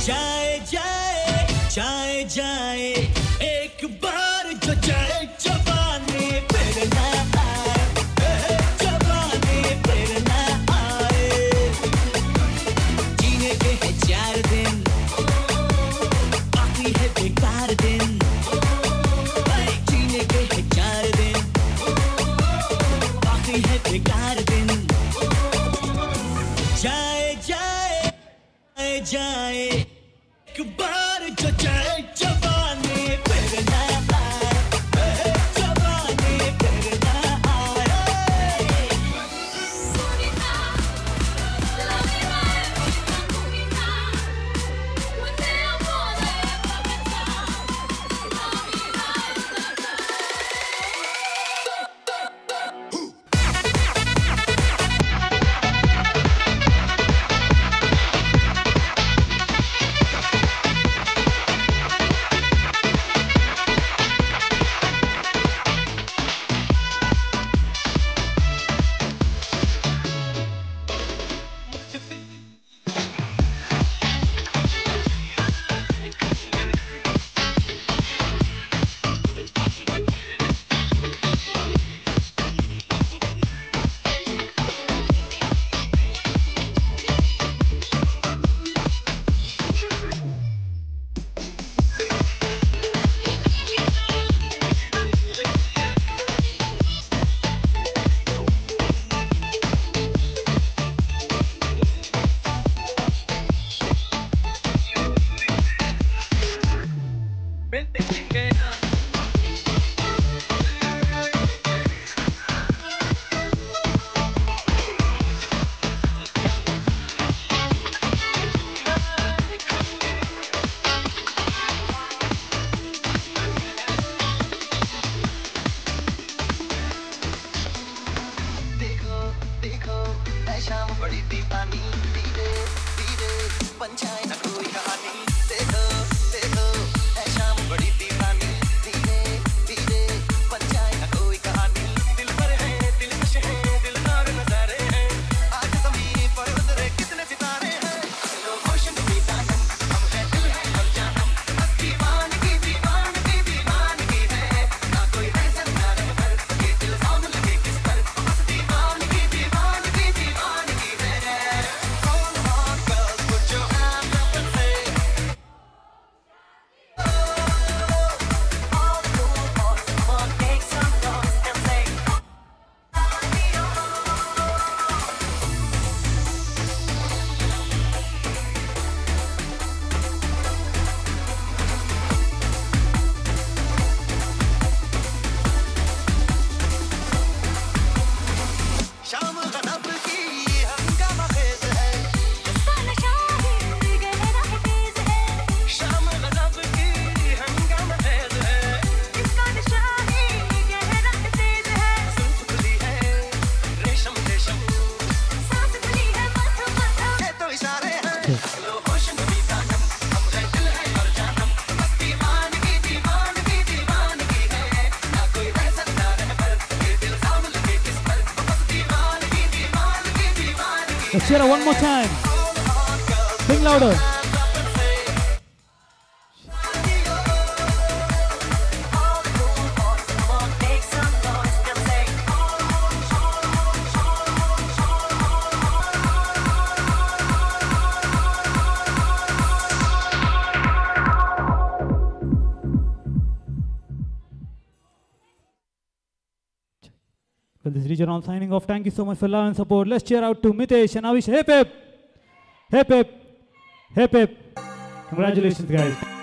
जाए जाए जाए। Let's cheer one more time. Sing louder. Well, this is DJ Ron signing off. Thank you so much for love and support. Let's cheer out to Mitesh and Avish. Hip hip, hip hip, hip hip. Congratulations, guys.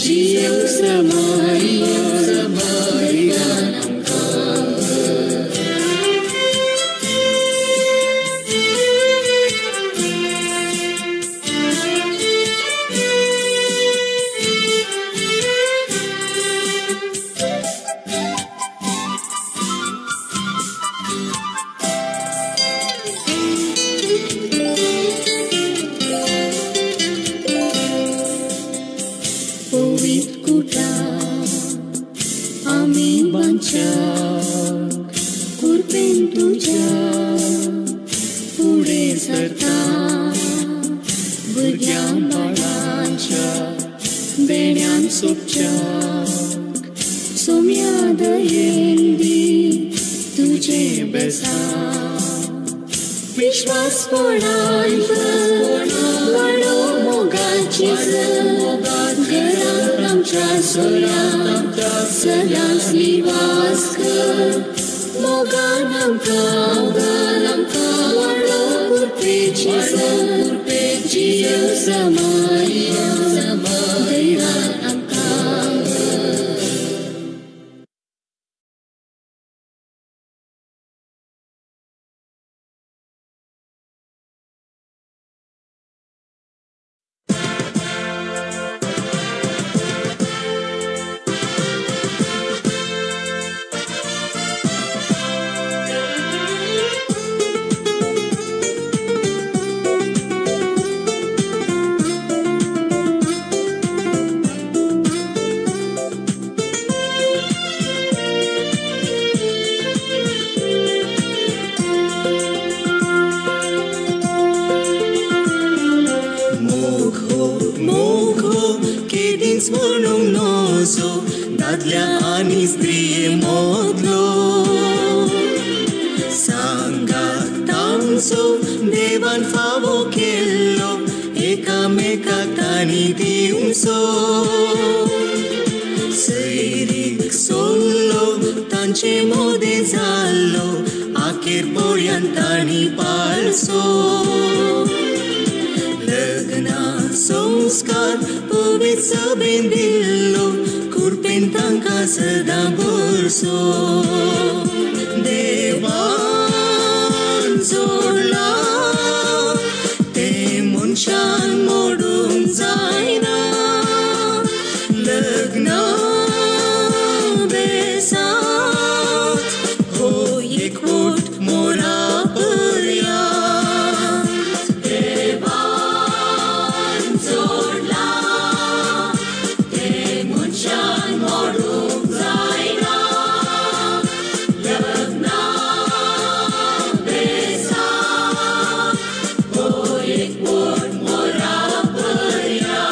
Jiyo samai, samai. बांदच्याक कृपेन तुज्या फुडें सरता भुरग्यां बाळांच्या देण्यान सोपच्याक सोम्या दयेन दी तुजें बेसांव विश्वासपणान वाडो मोगाची घरांत आमच्या सोऱ्यांत सदांच निवास कर मोगान आमकां वाडो कृपेची जीव समाया दैवान आमकां दादल्या आनी स्त्रिये मोदलो सांगात तांचो देवान फावो केल्लो एकामेकाक तांणी दिवचो सैरीक सोल्लो तांचे मोदें जाल्लो आखेर पोळ्यान तांणी पाळचो लग्ना संस्कार पवित्र सभेन दिल्लो कृपेन तांकां सदां भरसो देवान जोडला तें मनशान मोडूंक जायना लग्न बेसांत हो एकवट मोरा पर्यांत देवान जोडला तें मनशान मोडूंक जायना लग्न बेसांत हो एकवट मोरा पर्यांत.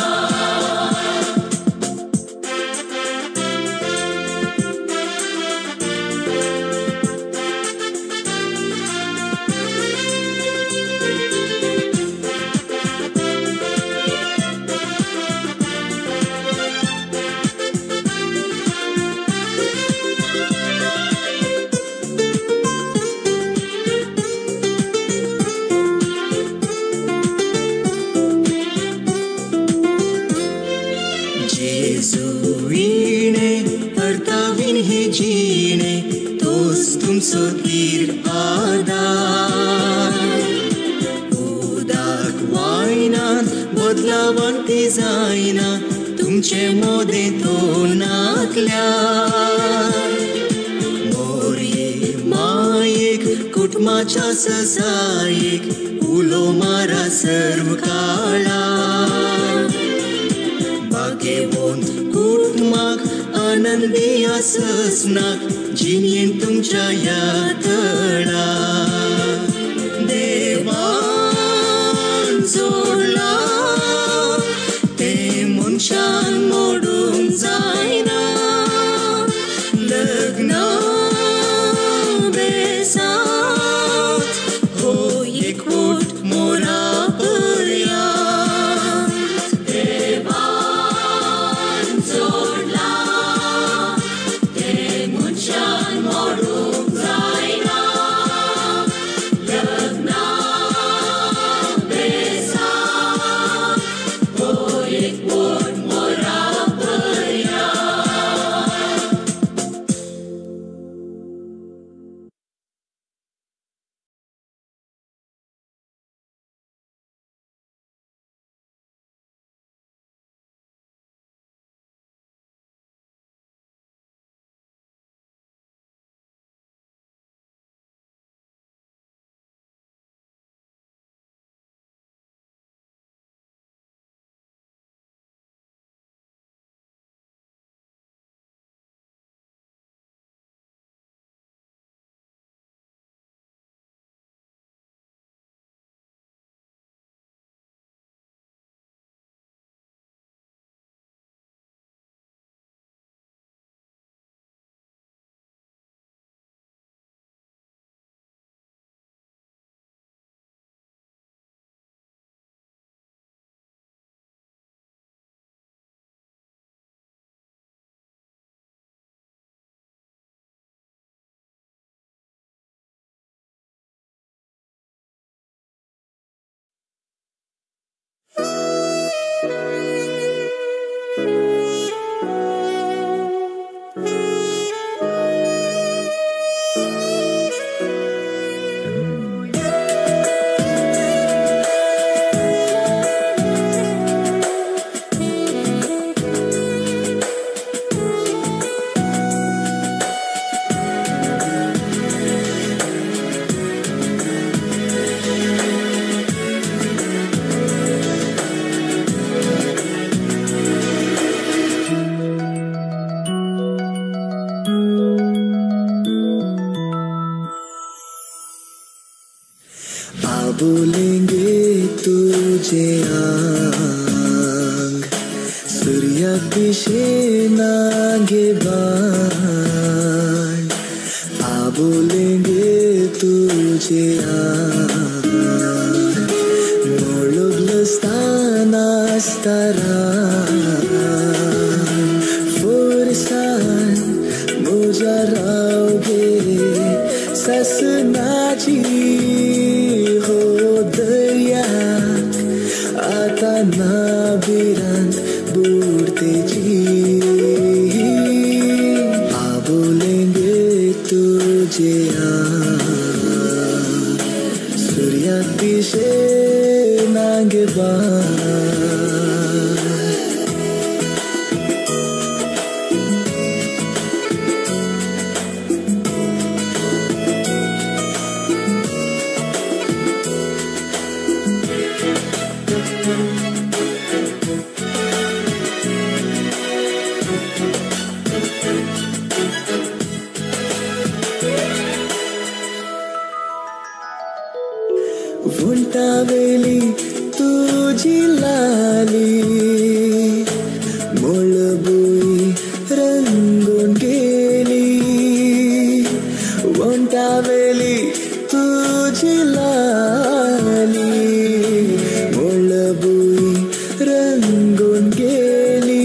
जेजुईणे अर्थावीन हे जिणे तोच तुमचो धीर आदार उदक वायनात बदलावन ती जायना तुमचे मोदें तो नातल्यार मोरये मायेक कुटुंबाच्या ससायेक उलो मारा सर्व काळार भाग्यवंत कुटुंबाक आनंदी आसनाक जिणेन तुमच्या ह्या तळार देवान जोडला तें मनशान मोडूंक जायना लग्न बेसांत हो एकवट मोरा पर्यांत देवान जोडला तें मनशान मोडूंक जायना लग्न बेसांत हो एकवट मोरा पर्यांत. आबोलेंगे तुझे आंग सूर्या पिशे नागे बाण आबोलेंगे तुझे आंग मोळोबलस्तान आसतारा फोरसान मुझा रावगे ससनाची हो दर्याक आता ना भिरांत बुडतेची आबोलेंगे तुझे आंग सूर्या पिशे नागे बाण वुंटावेली तुझी लाली मुळबुई रंगून गेली वंटावेली तुझी लाली मुळबुई रंगून गेली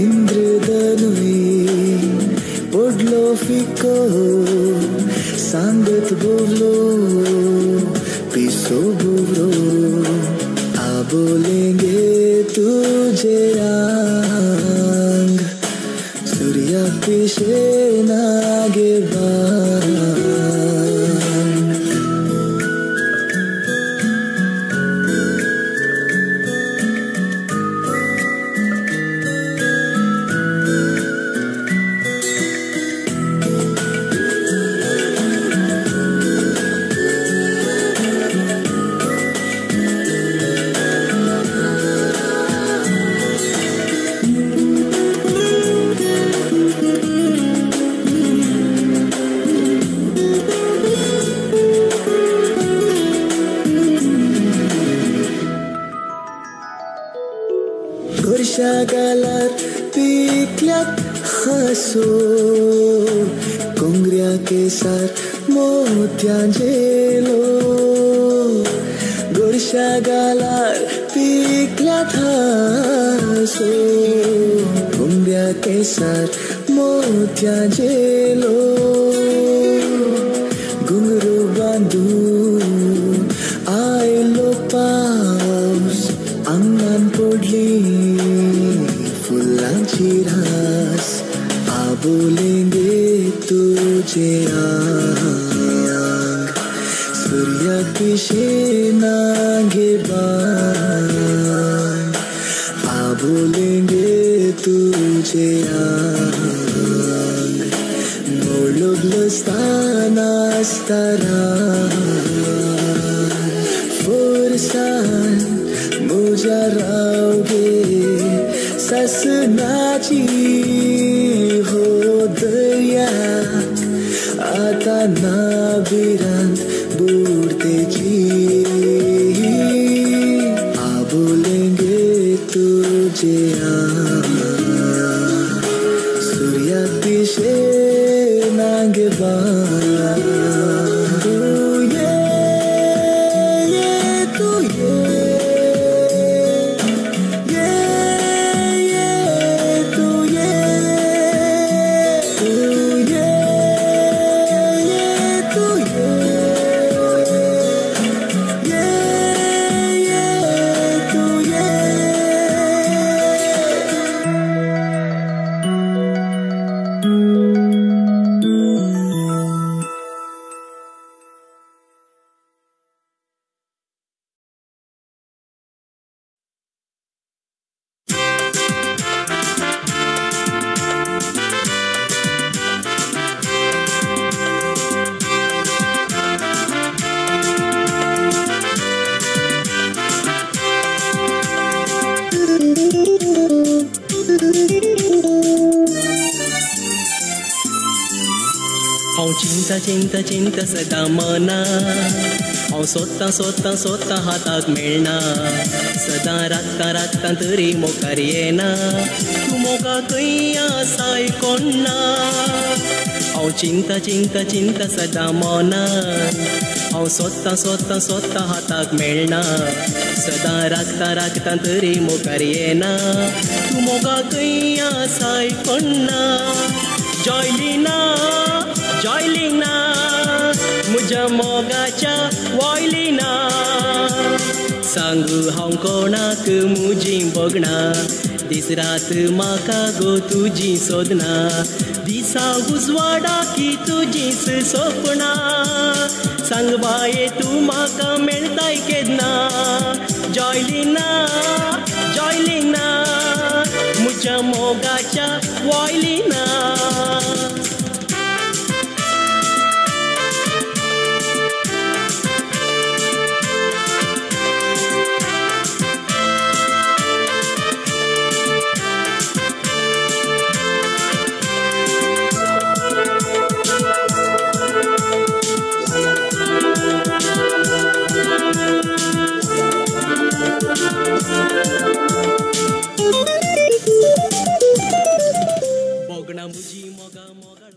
इंद्रधनुई पडलो फिको सांगत बोवलो पिसो बुवरो आबोलेंगे तुझे आंग सूर्या पिशे नागे बाण गोरशा पिकल्यात हांसो कोंगऱ्या केसार मोत्यां झेलो गोरशा गालार पिकल्यात हांसो कोंगऱ्या केसार मोत्यां झेलो घुंगरू बांदून आयलो पावस आंगान पडली फुलांची रास आबोलेंगे तुझे आंग सूर्या पिशे नागे बाण आबोलेंगे तुझे आंग मोळोबलस्तान आसतारा फोरसान मुझा रावगे ससनाची हो दर्याक आता ना भिरांत बुडतेची आबोलेंगे तुझे आंग सूर्या पिशे नागे बाण तू ये तू ये हांव चिंता चिंता चिंता सदां मना, हांव सोदतां सोदतां सोदतां हाताक मेळना, सदां राखतां राखतां तरी मुखार येना, तूं मोगा खंय आसाय कोण ना. हांव चिंता चिंता चिंता सदां मना, हांव सोदतां सोदतां सोदतां हाताक मेळना, सदां राखतां राखतां तरी मुखार येना, तूं मोगा खंय आसाय कोण ना. जॉयलिना जॉयलिना म्हज्या मोगाच्या वॉयलिना, सांगू हांव कोणाक म्हजीं भोगणां, दीस रात म्हाका गो तुजी सोदना, दिसा उजवाडा की तुजीच सपनां, सांग बाये तूं म्हाका मेळताय केन्ना. जॉयलिना जॉयलिना म्हज्या मोगाच्या वॉयलिना. भोगणां म्हजी मोगा मोगाळ.